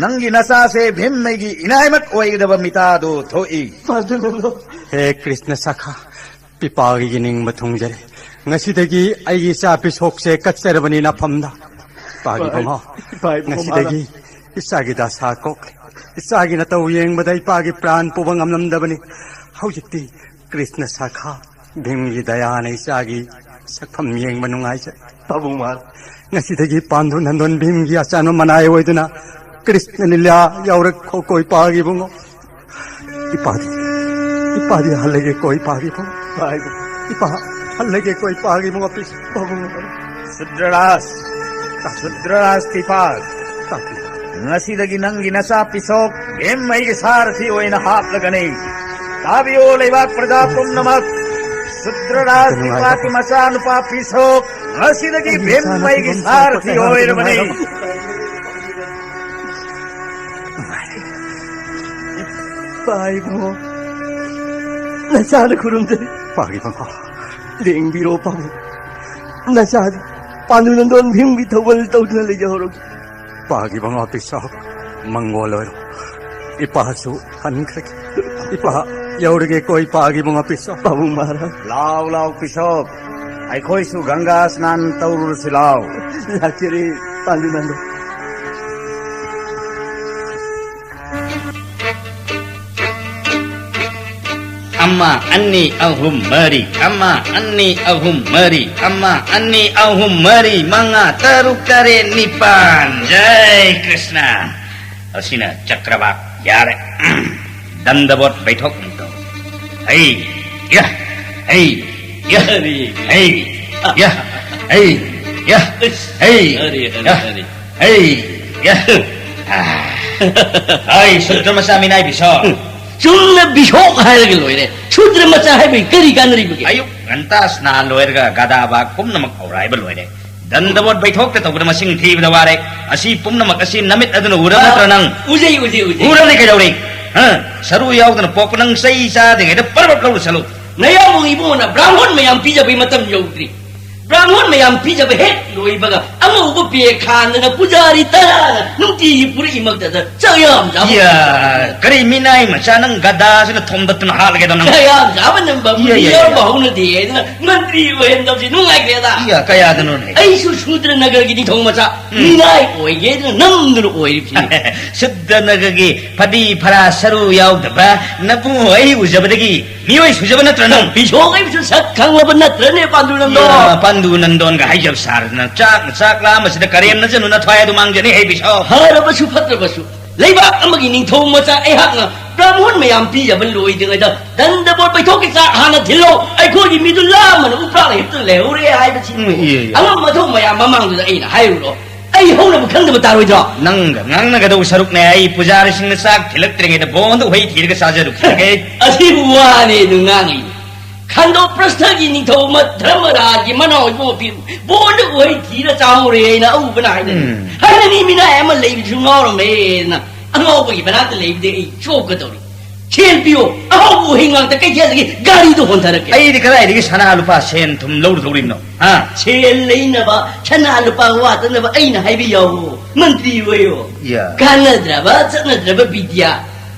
ꯅꯪꯒꯤ ꯅꯆꯥꯁꯦ ꯚꯤꯝ ꯑꯩꯒꯤ ꯏꯅꯥꯏꯃꯛ ꯑꯣꯏꯒꯗꯕ ꯃꯤꯇꯥꯗꯨ ꯊꯣꯛꯏ꯫ ꯄꯥꯟꯗꯨꯅ ꯍꯦ ꯀ꯭ꯔꯤꯁꯅ ꯁꯥꯈꯥ, ꯄꯤꯄꯥꯒꯤ ꯅꯤꯡꯕ ꯊꯨꯡꯖꯔꯦ꯫ ꯉꯁꯤꯗꯒꯤ ꯑꯩꯒꯤ ꯏꯆꯥ ꯄꯤꯁꯣꯛꯁꯦ ꯀꯠꯆꯔꯕꯅꯤ ꯅꯐꯝꯗ꯫ ꯄꯥꯒꯤ ꯏꯄꯥ-, ꯕꯨꯡꯉꯣ, ꯏꯄꯥ ꯏꯕꯨꯡꯉꯣ ꯉꯁꯤꯗꯒꯤ ꯃꯍꯥꯔꯥꯖ꯫ ꯏꯆꯥꯒꯤ ꯗꯁꯥ ꯀꯣꯛꯂꯦ꯫ ꯏꯆꯥꯒꯤ ꯅꯇꯧ ꯌꯦꯡꯕꯗ ꯏꯄꯥꯒꯤ ꯄ꯭ꯔꯥꯟ ꯄꯨꯕ ꯉꯝꯂꯝꯗꯕꯅꯤ꯫ ꯍꯧꯖꯤꯛꯇꯤ ꯀ꯭ꯔꯤꯁꯅ ꯁꯥꯈꯥ, ꯚꯤꯝꯒꯤ ꯗꯌꯥꯅ ꯏꯆꯥꯒꯤ ꯁꯛꯐꯝ ꯌꯦꯡꯕ ꯅꯨꯡꯉꯥꯏꯖꯩ꯫ ꯄꯥꯕꯨꯡ ꯃꯍꯥꯔꯥꯖ꯫ ꯉꯁꯤꯗꯒꯤ ꯄꯥꯟꯗꯨ ꯅꯟꯗꯣꯟ ꯚꯤꯝꯒꯤ ꯑꯆꯥꯟꯕ ꯃꯅꯥꯏ ꯑꯣꯏꯗꯨꯅ ꯀ꯭ꯔꯤꯁꯅ ꯂꯤꯂꯥ ꯌꯥꯎꯔꯛꯈꯣꯀꯣ ꯏꯄꯥꯒꯤ ꯕꯨꯡꯉꯣ꯫ ꯏꯄꯥꯗꯤ, ꯏꯄꯥꯗꯤ ꯍꯜꯂꯒꯦꯀꯣ ꯏꯄꯥꯒꯤ ꯕꯨꯡꯉꯣ꯫ ꯍꯥꯏꯕ꯫ ꯏꯄꯥ ꯍꯜꯂꯒꯦꯀꯣ ꯏꯄꯥꯒꯤ ꯕꯨꯡꯉꯣ꯫ ꯄꯤꯁ ꯄꯥꯕꯨꯡꯉꯣ꯫ ꯁꯨꯗ꯭ꯔꯔꯥꯖ, ꯁꯨꯗ꯭ꯔꯔꯥꯖ ꯄꯤꯄꯥ꯫ ꯇꯥꯛꯄꯤꯌꯨ꯫ ꯉꯁꯤꯗꯒꯤ ꯅꯪꯒꯤ ꯅꯆꯥ ꯄꯤꯁꯣꯛ ꯚꯤꯝ ꯑꯩꯒꯤ ꯁꯥꯔꯊꯤ ꯑꯣꯏꯅ ꯍꯥꯞꯂꯒꯅꯤ꯫ ꯇꯥꯕꯤꯌꯨ ꯂꯩꯕꯥꯛ ꯄ꯭ꯔꯖꯥ ꯄꯨꯝꯅꯃꯛ꯫ ꯁꯨꯗ꯭ꯔꯔꯥꯖ ꯅꯨꯡꯉꯥꯏꯕ ꯄꯤꯄꯥꯒꯤ ꯃꯆꯥꯅꯨꯄꯥ ꯄꯤꯁꯣꯛ ꯉꯁꯤꯗꯒꯤ ꯑꯩꯒꯤ ꯚꯤꯝ ꯏꯆꯥꯅ ꯑꯩꯒꯤ ꯐꯤꯕꯝ ꯁꯥꯔꯊꯤ ꯁꯣꯛꯄ ꯑꯣꯏꯔꯕꯅꯤ꯫ ꯅꯨꯡꯉꯥꯏꯕ꯫ ꯄꯥꯏꯕꯣ, ꯅꯆꯥꯅ ꯈꯨꯔꯨꯝꯖꯔꯤ꯫ ꯄꯥꯒꯤ ꯄꯥꯡꯈꯣ꯫ ꯂꯦꯡꯕꯤꯔꯣ ꯄꯥꯕꯨꯡ꯫ ꯅꯆꯥꯗꯤ ꯄꯥꯟꯗꯨ ꯅꯟꯗꯣꯟ ꯚꯤꯝꯒꯤ ꯊꯧꯒꯜ ꯇꯧꯗꯨꯅ ꯂꯩꯖꯍꯧꯔꯒꯦ꯫ ꯄꯥꯒꯤ ꯕꯨꯡꯉꯣ ꯄꯤꯁꯣꯛ, ꯃꯪꯒꯣꯜ ꯑꯣꯏꯔꯣ꯫ ꯏꯄꯥꯁꯨ ꯍꯟꯈ꯭ꯔꯒꯦ꯫ ꯏꯄꯥ ꯌꯧꯔꯒꯦꯀꯣ ꯏꯄꯥꯒꯤ ꯕꯨꯡꯉꯣ ꯄꯤꯁꯣꯛ꯫ ꯄꯥꯕꯨꯡ ꯃꯍꯥꯔꯥꯖ꯫ ꯂꯥꯎ, ꯂꯥꯎ ꯄꯤꯁꯣꯛ꯫ ꯑꯩꯈꯣꯏꯁꯨ ꯒꯪꯒꯥ ꯁ꯭ꯅꯥꯟ ꯇꯧꯔꯨꯔꯁꯤ ꯂꯥꯎ꯫ ꯂꯥꯛꯆꯔꯦ, ꯄꯥꯟꯗꯨ ꯅꯟꯗꯣꯟ꯫ ꯑꯃ, ꯑꯅꯤ, ꯑꯍꯨꯝ, ꯃꯔꯤ꯫ ꯑꯃ, ꯑꯅꯤ, ꯑꯍꯨꯝ, ꯃꯔꯤ꯫ ꯑꯃ, ꯑꯅꯤ, ꯑꯍꯨꯝ, ꯃꯔꯤ, ꯃꯉꯥ, ꯇꯔꯨꯛ, ꯇꯔꯦꯠ, ꯅꯤꯄꯥꯟ꯫ ꯖꯩ ꯀ꯭ꯔꯤꯁꯅ꯫ ꯑꯁꯤꯅ ꯆꯀ꯭ꯔꯕꯥꯛ ꯌꯥꯔꯦ꯫ ꯗꯟꯗꯕꯣꯠ ꯕꯩꯊꯣꯛ ꯑꯃꯨꯛ ꯇꯧ꯫ ꯍꯩ, ꯌꯥ, ꯍꯩ, ꯌꯥ, ꯍꯔꯤ꯫ ꯍꯩ, ꯌꯥ, ꯍꯩ, ꯌꯥ, ꯍꯩ, ꯍꯔꯤ, ꯍꯔꯤ, ꯌꯥ, ꯍꯔꯤ꯫ ꯍꯩ, ꯌꯥ꯫ ꯑꯩ ꯁꯨꯗ꯭ꯔ ꯃꯆꯥ ꯃꯤꯅꯥꯏ ꯕꯤꯁꯣ꯫ ꯎꯝ꯫ ꯆꯨꯝꯅ ꯕꯤꯁꯣꯛ ꯍꯥꯏꯔꯒ ꯂꯣꯏꯔꯦ꯫ ꯁꯨꯗ꯭ꯔ ꯃꯆꯥ ꯍꯥꯏꯕꯒꯤ ꯀꯔꯤ ꯀꯥꯟꯅꯔꯤꯕꯒꯦ? ꯑꯌꯨꯛ ꯉꯟꯇꯥ ꯁ꯭ꯅꯥꯟ ꯂꯣꯏꯔꯒ ꯒꯗꯥ ꯕꯥꯒ ꯄꯨꯝꯅꯃꯛ ꯍꯧꯔꯥꯏꯕ ꯂꯣꯏꯔꯦ꯫ ꯗꯟꯗꯕꯣꯠ ꯕꯩꯊꯣꯛꯇ ꯇꯧꯕꯗ ꯃꯁꯤꯡ ꯊꯤꯕꯗ ꯋꯥꯔꯦ꯫ ꯑꯁꯤ ꯄꯨꯝꯅꯃꯛ ꯑꯁꯤ ꯅꯃꯤꯠ ꯑꯗꯨꯅ ꯎꯔꯕ ꯅꯠꯇ꯭ꯔ ꯅꯪ? ꯎꯖꯩ, ꯎꯖꯩ, ꯎꯖꯩ꯫ ꯎꯔꯕꯗꯤ ꯀꯩꯗꯧꯔꯤ? ꯍ? ꯁꯔꯨ ꯌꯥꯎꯗꯅ ꯄꯣꯛꯄ ꯅꯪ ꯆꯩ ꯆꯥꯗ꯭ꯔꯤꯉꯩꯗ ꯄꯔꯕꯠ ꯂꯧꯔꯨ ꯆꯠꯂꯨ꯫ ꯅꯌꯥꯝꯕ ꯏꯕꯨꯡꯉꯣꯅ ꯕ꯭ꯔꯥꯍꯃꯣꯟ ꯃꯌꯥꯝ ꯄꯤꯖꯕꯒꯤ ꯃꯇꯝ ꯌꯧꯗ꯭ꯔꯤ꯫ ꯕ꯭ꯔꯥꯍꯃꯣꯟ ꯃꯌꯥꯝ ꯄꯤꯖꯕ ꯍꯦꯛ ꯂꯣꯏꯕꯒ ꯑꯉꯧꯕ ꯄꯦꯛ ꯈꯥꯟꯗꯅ ꯄꯨꯖꯥꯔꯤ ꯇꯔꯥꯅ ꯅꯨꯡꯇꯤꯒꯤ ꯄꯨꯔꯛꯏꯃꯛꯇꯗ ꯆꯥꯛ ꯌꯥꯝ ꯆꯥꯕ ꯏꯌꯥ, ꯀꯔꯤ ꯃꯤꯅꯥꯏ ꯃꯆꯥ ꯅꯪ ꯒꯗꯥꯁꯤꯅ ꯊꯣꯝꯗꯠꯇꯨꯅ ꯍꯥꯠꯂꯒꯦꯗꯣ ꯅꯪ? ꯆꯥꯛ ꯌꯥꯝ ꯆꯥꯕ ꯅꯝꯕ ꯏꯌꯥ, ꯏꯌꯥ, ꯃꯤꯑꯣꯏꯕ ꯏꯌꯥ꯫ ꯍꯧꯅꯗꯦ ꯍꯥꯏꯗꯅ ꯃꯟꯇ꯭ꯔꯤ ꯑꯣꯏꯍꯟꯗꯕꯁꯤ ꯅꯨꯡꯉꯥꯏꯈ꯭ꯔꯦꯗ꯫ ꯏꯌꯥ, ꯀꯌꯥꯗꯅꯣꯅꯦ? ꯑꯩꯁꯨ ꯁꯨꯗ꯭ꯔ ꯅꯒꯔꯒꯤ ꯅꯤꯡꯊꯧ ꯃꯆꯥ ꯎꯝ꯫ ꯃꯤꯅꯥꯏ ꯑꯣꯏꯒꯦꯗꯅ ꯅꯝꯗꯨꯅ ꯑꯣꯏꯔꯤꯕꯁꯤꯅꯤ꯫ ꯁꯨꯗ꯭ꯔ ꯅꯒꯔꯒꯤ ꯐꯗꯤ ꯐꯔꯥ ꯁꯔꯨ ꯌꯥꯎꯗꯕ ꯅꯕꯨꯡ ꯑꯩ ꯎꯖꯕꯗꯒꯤ ꯃꯤꯑꯣꯏ ꯁꯨꯖꯕ ꯅꯠꯇ꯭ꯔ ꯅꯪ? ꯕꯤꯁꯣꯛ ꯑꯩꯕꯨꯁꯨ ꯁꯛ ꯈꯪꯂꯕ ꯅꯠꯇ꯭ꯔꯅꯦ, ꯄꯥꯟꯗꯨ ꯅꯟꯗꯣ? ꯏꯌꯥ, ꯄꯥꯟꯗꯨ ꯅꯟꯗꯣꯟꯒ ꯍꯥꯏꯖꯕ ꯁꯥꯔꯗꯅ ꯆꯥꯛꯅ ꯆꯥꯛ ꯂꯥꯝꯕꯁꯤꯗ ꯀꯔꯦꯝꯅꯖꯅꯨ, ꯅꯊ꯭ꯋꯥꯏ ꯑꯗꯨ ꯃꯥꯡꯖꯅꯤ ꯍꯩ ꯕꯤꯁꯣ꯫ ꯐꯔꯕꯁꯨ ꯐꯠꯇ꯭ꯔꯕꯁꯨ ꯂꯩꯕꯥꯛ ꯑꯃꯒꯤ ꯅꯤꯡꯊꯧ ꯃꯆꯥ ꯑꯩꯍꯥꯛꯅ ꯕ꯭ꯔꯥꯍꯃꯣꯟ ꯃꯌꯥꯝ ꯄꯤꯖꯕ ꯂꯣꯏꯗ꯭ꯔꯤꯉꯩꯗ ꯗꯟꯗꯕꯣꯠ ꯄꯩꯊꯣꯛꯀꯤ ꯆꯥꯛ ꯍꯥꯟꯅ ꯊꯤꯜꯂꯣ꯫ ꯑꯩꯈꯣꯏꯒꯤ ꯃꯤꯗꯨ ꯂꯥꯝꯃꯅ ꯎꯄ꯭ꯔꯥꯛ ꯍꯦꯛꯇ ꯂꯩꯍꯧꯔꯦ ꯍꯥꯏꯕꯁꯤ ꯎꯝ, ꯏꯌꯦ, ꯏꯌꯦ꯫ ꯑꯉꯝ ꯑꯊꯧ ꯃꯌꯥꯝ ꯃꯃꯥꯡꯗꯨꯗ ꯑꯩꯅ ꯍꯥꯏꯔꯨꯔꯣ꯫ ꯑꯩ ꯍꯧꯅꯕ ꯈꯪꯗꯕ ꯇꯥꯔꯣꯏꯗ꯭ꯔꯣ? ꯅꯪꯒ ꯉꯥꯡꯅꯒꯗꯧꯕ ꯁꯔꯨꯛꯅꯦ ꯑꯩ ꯄꯨꯖꯥꯔꯤꯁꯤꯡꯅ ꯆꯥꯛ ꯊꯤꯜꯂꯛꯇ꯭ꯔꯤꯉꯩꯗ ꯕꯣꯟꯗ ꯎꯍꯩ ꯊꯤꯔꯒ ꯆꯥꯖꯔꯨꯈꯤꯒꯦ꯫ ꯑꯁꯤꯕꯨ ꯋꯥꯅꯦ ꯑꯗꯨ ꯉꯥꯡꯉꯤ꯫ ꯈꯟꯗꯣ ꯄ꯭ꯔꯁꯊꯒꯤ ꯅꯤꯡꯊꯧ ꯑꯃ ꯙꯔꯃꯔꯥꯖꯒꯤ ꯃꯅꯥꯎ ꯏꯕꯨꯡ ꯑꯄꯤꯕꯨ ꯕꯣꯟꯗ ꯎꯍꯩ ꯊꯤꯔ ꯆꯥꯍꯧꯔꯦ ꯍꯥꯏꯅ ꯑꯎꯕꯅ ꯍꯥꯏꯅꯔꯤ꯫ ꯎꯝ꯫ ꯍꯥꯏꯅꯅꯤ ꯃꯤꯅꯥꯏ ꯑꯃ ꯂꯩꯕꯁꯨ ꯉꯥꯎꯔꯝꯃꯦꯅ ꯑꯉꯥꯎꯕꯒꯤ ꯃꯅꯥꯛꯇ ꯂꯩꯕꯗꯤ ꯑꯩ ꯆꯣꯞꯀꯗꯧꯔꯤ꯫ ꯁꯦꯜ ꯄꯤꯌꯣ, ꯑꯍꯥꯎꯕ ꯎꯍꯩ ꯉꯥꯛꯇ ꯀꯩꯊꯦꯜꯗꯒꯤ ꯒꯥꯔꯤꯗ ꯍꯣꯟꯊꯔꯛꯀꯦ꯫ ꯑꯩꯗꯤ ꯀꯗꯥꯏꯗꯒꯤ ꯁꯅꯥ ꯂꯨꯄꯥ ꯁꯦꯟ ꯊꯨꯝ ꯂꯧꯔꯨꯗꯧꯔꯤꯕꯅꯣ? ꯍꯥ? ꯁꯦꯜ ꯂꯩꯅꯕ, ꯁꯅꯥ ꯂꯨꯄꯥ ꯋꯥꯠꯇꯅꯕ ꯑꯩꯅ ꯍꯥꯏꯕ ꯌꯥꯎꯋꯣ, ꯃꯟꯇ꯭ꯔꯤ ꯑꯣꯏꯌꯣ꯫ ꯌꯥ꯫ ꯀꯥꯟꯅꯗ꯭ꯔꯕ, ꯆꯠꯅꯗ꯭ꯔꯕ ꯕꯤꯗ꯭ꯌꯥ,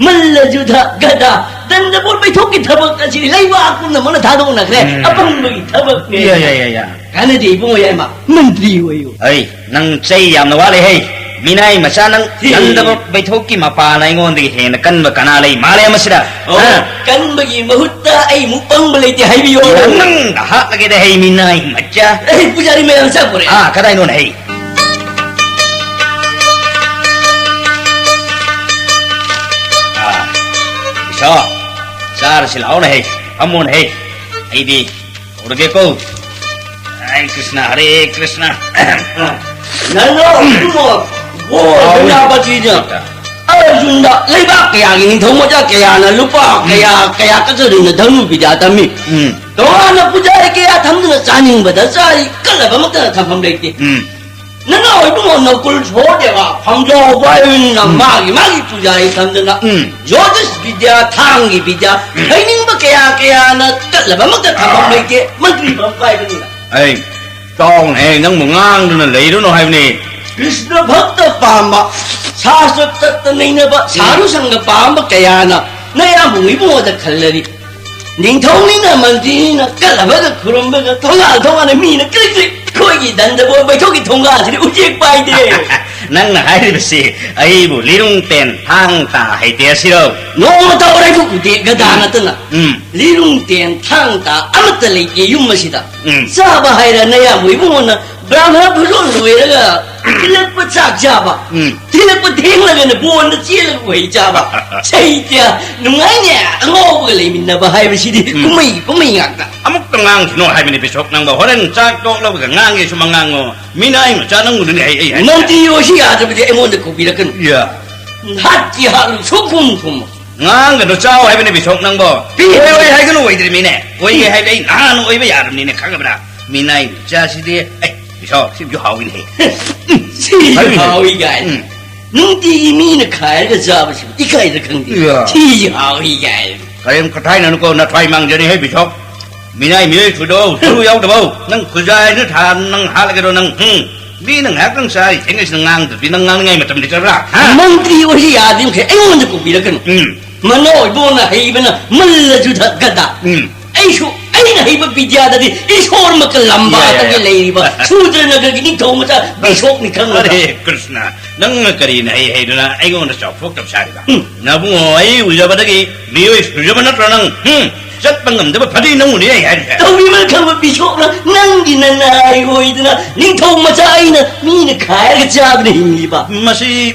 ꯃꯜꯂ ꯖꯨꯙ, ꯒꯗꯥ, ꯗꯟꯗꯕꯣꯠ ꯄꯩꯊꯣꯛꯀꯤ ꯊꯕꯛ ꯑꯁꯤ ꯂꯩꯕꯥꯛ ꯄꯨꯝꯅꯃꯛꯅ ꯊꯥꯗꯣꯛꯅꯈ꯭ꯔꯦ꯫ ꯎꯝ꯫ ꯑꯄꯪꯕꯒꯤ ꯊꯕꯛꯅꯦ꯫ ꯌꯥ, ꯌꯥ, ꯌꯥ, ꯌꯥ꯫ ꯀꯥꯟꯅꯗꯦ ꯏꯕꯨꯡꯉꯣ ꯌꯥꯏꯃ, ꯃꯟꯇ꯭ꯔꯤ ꯑꯣꯏꯌꯨ꯫ ꯑꯩ, ꯅꯪ ꯆꯩ ꯌꯥꯝꯅ ꯋꯥꯠꯂꯦ ꯍꯩ꯫ ꯃꯤꯅꯥꯏ ꯃꯆꯥ ꯅꯪ ꯍꯤ꯫ ꯅꯟꯗꯕ ꯕꯩꯊꯣꯛꯀꯤ ꯃꯄꯥꯅ ꯑꯩꯉꯣꯟꯗꯒꯤ ꯍꯦꯟꯅ ꯀꯟꯕ ꯀꯅꯥ ꯂꯩ ꯃꯥꯂꯦꯝ ꯑꯁꯤꯗ? ꯑꯣ, ꯍꯥ? ꯀꯟꯕꯒꯤ ꯃꯍꯨꯠꯇ ꯑꯩ ꯃꯨꯛ ꯄꯪꯕ ꯂꯩꯇꯦ ꯍꯥꯏꯕꯤꯌꯣ꯫ ꯅꯪ ꯍꯥꯠꯂꯒꯦꯗ ꯍꯩ ꯃꯤꯅꯥꯏ ꯃꯆꯥ꯫ ꯑꯩ ꯄꯨꯖꯥꯔꯤ ꯃꯌꯥꯝ ꯆꯠꯈ꯭ꯔꯦ꯫ ꯑꯥ, ꯀꯗꯥꯏꯅꯣꯅꯦ ꯍꯩ? ꯑꯥ, ꯏꯁꯣ, ꯆꯥꯔꯁꯤ ꯂꯥꯛꯑꯣꯅꯦ ꯍꯩ꯫ ꯐꯝꯃꯣꯅꯦ ꯍꯩ꯫ ꯑꯩꯗꯤ ꯍꯧꯔꯒꯦꯀꯣ꯫ ꯍꯔꯦ ꯀ꯭ꯔꯤꯁꯅ, ꯍꯔꯦ ꯀ꯭ꯔꯤꯁꯅ꯫ ꯅꯪꯅ ꯑꯃꯨꯛ ꯍꯣꯏ, ꯁꯦꯅꯥꯄꯇꯤꯗ ꯑꯔꯖꯨꯟꯗ ꯂꯩꯕꯥꯛ ꯀꯌꯥꯒꯤ ꯅꯤꯡꯊꯧ ꯃꯆꯥ ꯀꯌꯥꯅ ꯂꯨꯄꯥ ꯀꯌꯥ, ꯀꯌꯥ ꯀꯠꯆꯗꯨꯅ ꯙꯅꯨ ꯕꯤꯗ꯭ꯌꯥ ꯇꯝꯃꯤ꯫ ꯎꯝ꯫ ꯇꯣꯉꯥꯟꯅ ꯄꯨꯖꯥꯔꯤ ꯀꯌꯥ ꯊꯝꯗꯨꯅ ꯆꯥꯅꯤꯡꯕꯗ ꯆꯥꯔꯤ, ꯀꯠꯂꯕꯃꯛꯇꯅ ꯊꯝꯐꯝ ꯂꯩꯇꯦ꯫ ꯎꯝ꯫ ꯅꯅꯥꯎ ꯏꯕꯨꯡꯉꯣ ꯅꯀꯨꯜ ꯁꯣꯍꯗꯦꯕ ꯐꯝꯖꯥꯎ ꯄꯥꯏꯕꯅꯤꯅ ꯎꯝ꯫ ꯃꯥꯒꯤ ꯃꯥꯒꯤ ꯄꯨꯖꯥꯔꯤ ꯊꯝꯗꯅ ꯎꯝ꯫ ꯖꯣꯇꯤꯁ ꯕꯤꯗ꯭ꯌꯥ, ꯊꯥꯡꯒꯤ ꯕꯤꯗ꯭ꯌꯥ, ꯎꯝ꯫ ꯍꯩꯅꯤꯡꯕ ꯀꯌꯥ ꯀꯌꯥꯅ ꯀꯠꯂꯕꯃꯛꯇ ꯊꯝꯐꯝ ꯂꯩꯇꯦ, ꯃꯟꯇ꯭ꯔꯤ ꯐꯝ ꯄꯥꯏꯕꯅꯤꯅ꯫ ꯑꯩ ꯆꯥꯎꯅ ꯍꯦ, ꯅꯪꯕꯨ ꯉꯥꯡꯗꯨꯅ ꯂꯩꯔꯨꯅꯨ ꯍꯥꯏꯕꯅꯤ꯫ ꯀ꯭ꯔꯤꯁꯅ ꯚꯛꯇ ꯄꯥꯝꯕ, ꯁꯥꯁꯇ꯭ꯔ ꯇꯠꯇ ꯅꯩꯅꯕ, ꯁꯥꯔꯨ ꯁꯪꯒ ꯄꯥꯝꯕ ꯀꯌꯥꯅ ꯅꯌꯥꯝꯕ ꯏꯕꯨꯡꯉꯣꯗ ꯈꯜꯂꯔꯤ꯫ ꯅꯤꯡꯊꯧꯅꯤꯅ ꯃꯟꯇ꯭ꯔꯤꯅꯤꯅ ꯀꯠꯂꯕꯒ ꯈꯨꯔꯨꯝꯕꯒ ꯊꯣꯡꯒꯥꯜ ꯊꯣꯡꯒꯥꯜꯗ ꯃꯤꯅ ꯀ꯭ꯔꯤꯛ ꯀ꯭ꯔꯤꯛ ꯑꯩꯈꯣꯏꯒꯤ ꯗꯟꯗꯕꯣꯏ ꯕꯩꯊꯣꯛꯀꯤ ꯊꯣꯡꯒꯥꯜꯁꯤꯗꯤ ꯎꯆꯦꯛ ꯄꯥꯏꯗꯦ꯫ ꯅꯪꯅ ꯍꯥꯏꯔꯤꯕꯁꯤ ꯑꯩꯕꯨ ꯂꯤꯔꯨꯡ ꯇꯦꯟ ꯊꯥꯡ ꯇꯥ ꯍꯩꯇꯦ ꯑꯁꯤꯔꯣ? ꯅꯣꯡꯃꯇ ꯑꯣꯔꯥꯏꯕꯨ ꯎꯗꯦ ꯒꯗꯥ ꯅꯠꯇꯅ꯫ ꯎꯝ꯫ ꯂꯤꯔꯨꯡ ꯇꯦꯟ ꯊꯥꯡ ꯇꯥ ꯑꯃꯠꯇ ꯂꯩꯇꯦ ꯌꯨꯝ ꯑꯁꯤꯗ꯫ ꯎꯝ꯫ ꯆꯥꯕ ꯍꯥꯏꯔ ꯅꯌꯥꯝꯕ ꯏꯕꯨꯡꯉꯣꯅ ꯕ꯭ꯔꯥꯍꯃ ꯐꯨꯖꯣꯜ ꯂꯣꯏꯔꯒ ꯊꯤꯜꯂꯛꯄ ꯆꯥꯛ ꯆꯥꯕ꯫ ꯎꯝ꯫ ꯊꯤꯜꯂꯛꯄ ꯊꯦꯡꯂꯒꯅ ꯕꯣꯟꯗ ꯆꯦꯜꯂꯒ ꯎꯍꯩ ꯆꯥꯕ꯫ ꯁꯩꯇ꯭ꯌ, ꯅꯨꯡꯉꯥꯏꯅꯦ, ꯑꯉꯥꯎꯕꯒ ꯂꯩꯃꯤꯟꯅꯕ ꯍꯥꯏꯕꯁꯤꯗꯤ ꯎꯝ꯫ ꯀꯨꯝꯍꯩ, ꯀꯨꯝꯍꯩ ꯉꯥꯛꯇ꯫ ꯑꯃꯨꯛꯇ ꯉꯥꯡꯈꯤꯅꯣ ꯍꯥꯏꯕꯅꯤ ꯕꯤꯁꯣꯞ ꯅꯪꯕ꯫ ꯍꯣꯔꯦꯟ ꯆꯥꯛ ꯇꯣꯛꯂꯕꯒ ꯉꯥꯡꯒꯦꯁꯨ ꯃꯉꯥꯡꯉꯣ꯫ ꯃꯤꯅ ꯑꯩ ꯃꯆꯥ ꯅꯪꯕꯨꯗꯨꯅꯦ ꯑꯩ, ꯑꯩ ꯍꯥꯏ-, ꯃꯟꯇ꯭ꯔꯤ ꯑꯣꯏꯁꯤ ꯌꯥꯗ꯭ꯔꯕꯗꯤ ꯑꯩꯉꯣꯟꯗ ꯀꯧꯕꯤꯔꯛꯀꯅꯨ꯫ ꯌꯥ꯫ ꯍꯥꯠꯀꯤ ꯍꯥꯠꯂꯨ, ꯁꯨꯛꯐꯨꯝ ꯐꯨꯝꯃꯣ꯫ ꯉꯥꯡꯒꯅꯨ ꯆꯥꯎ ꯍꯥꯏꯕꯅꯤ ꯕꯤꯁꯣꯞ ꯅꯪꯕꯣ꯫ ꯄꯤ-, ꯑꯣꯏ, ꯑꯣꯏ ꯍꯥꯏꯒꯅꯨ ꯑꯣꯏꯗ꯭ꯔꯤꯃꯤꯅꯦ꯫ ꯑꯣꯏꯒꯦ ꯍꯥꯏꯕꯗꯤ ꯑꯩ ꯅꯍꯥꯟ ꯑꯣꯏꯕ ꯌꯥꯔꯕꯅꯤꯅꯦ, ꯈꯪꯉꯕ꯭ꯔꯥ? ꯃꯤꯅꯥꯏ ꯃꯆꯥꯁꯤꯗꯤ꯫ ꯑꯦ, ꯕꯤꯁꯣꯞ, ꯁꯤꯁꯨ ꯍꯥꯎꯏꯅꯦ꯫ ꯁꯤꯁꯨ ꯍꯥꯎꯏꯅꯦ꯫ ꯍꯥꯎꯏ ꯀꯥꯏꯅ꯫ ꯎꯝ꯫ ꯅꯨꯡꯇꯤꯒꯤ ꯃꯤꯅ ꯈꯥꯏꯔꯒ ꯆꯥꯕꯁꯤꯕꯨ ꯏꯀꯥꯏꯗ ꯈꯪꯗꯦ꯫ ꯏꯌꯥ꯫ ꯁꯤꯁꯨ ꯍꯥꯎꯏ ꯀꯥꯏꯅ꯫ ꯀꯔꯤꯝ ꯀꯊꯥꯏꯅꯅꯨꯀꯣ, ꯅꯊ꯭ꯋꯥꯏ ꯃꯥꯡꯖꯅꯤ ꯍꯦ ꯕꯤꯁꯣꯞ꯫ ꯃꯤꯅꯥꯏ ꯃꯤꯑꯣꯏ ꯁꯨꯗꯧ, ꯁꯔꯨ ꯌꯥꯎꯗꯕꯧ꯫ ꯅꯪ ꯈꯨꯖꯥꯏꯅ ꯊꯥ ꯅꯪ ꯍꯥꯠꯂꯒꯦꯔꯣ ꯅꯪ? ꯍꯨꯝ꯫ ꯃꯤꯅ ꯉꯥꯏꯍꯥꯛꯇꯪ ꯆꯥꯔꯤ ꯊꯦꯡꯉꯩꯁꯤꯗ ꯉꯥꯡꯗ꯭ꯔꯗꯤ ꯅꯪ ꯉꯥꯡꯅꯤꯡꯉꯥꯏ ꯃꯇꯝ ꯂꯩꯇꯕ꯭ꯔꯥ? ꯍꯥ? ꯃꯟꯇ꯭ꯔꯤ ꯑꯣꯏꯔꯤ ꯌꯥꯗ꯭ꯔꯤ ꯃꯈꯩ ꯑꯩꯉꯣꯟꯗ ꯀꯧꯕꯤꯔꯛꯀꯅꯨ꯫ ꯎꯝ꯫ ꯃꯅꯣ ꯏꯕꯣꯅ ꯍꯩꯕꯅ ꯃꯜꯂꯁꯨ ꯊꯛꯀꯗ꯫ ꯎꯝ꯫ ꯑꯩꯁꯨ ꯑꯩꯅ ꯍꯩꯕ ꯕꯤꯗ꯭ꯌꯥꯗꯗꯤ ꯏꯁꯣꯔꯃꯛꯀ ꯂꯝꯕꯥꯗꯒꯤ ꯌꯥ, ꯌꯥ, ꯌꯥ꯫ ꯂꯩꯔꯤꯕ ꯁꯨꯗ꯭ꯔꯅꯒꯔꯒꯤ ꯅꯤꯡꯊꯧ ꯃꯆꯥ ꯕꯤꯁꯣꯞꯅꯤ ꯈꯪꯕ꯭ꯔꯥ? ꯑꯔꯦ ꯀ꯭ꯔꯤꯁꯅ, ꯅꯪꯅ ꯀꯔꯤꯅ ꯍꯩ ꯍꯩꯗꯨꯅ ꯑꯩꯉꯣꯟꯗ ꯆꯥꯎꯊꯣꯛꯇꯕ ꯁꯥꯔꯤꯕ? ꯎꯝ꯫ ꯅꯕꯨꯡꯉꯣ, ꯑꯩ ꯎꯖꯕꯗꯒꯤ ꯃꯤꯑꯣꯏ ꯁꯨꯖꯕ ꯅꯠꯇ꯭ꯔꯣ ꯅꯪ? ꯎꯝ꯫ ꯆꯠꯄ ꯉꯝꯗꯕ ꯐꯗꯤ ꯅꯪꯕꯨꯅꯦ ꯑꯩ ꯍꯥꯏꯔꯤꯁꯦ꯫ ꯇꯧꯕꯤꯃꯜ ꯈꯪꯕ ꯕꯤꯁꯣꯞꯅ ꯅꯪꯒꯤ ꯅꯅꯥꯏ ꯑꯣꯏꯗꯅ ꯅꯤꯡꯊꯧ ꯃꯆꯥ ꯑꯩꯅ ꯃꯤꯅ ꯈꯥꯏꯔꯒ ꯆꯥꯗꯅ ꯍꯤꯡꯂꯤꯕ꯫ ꯃꯁꯤ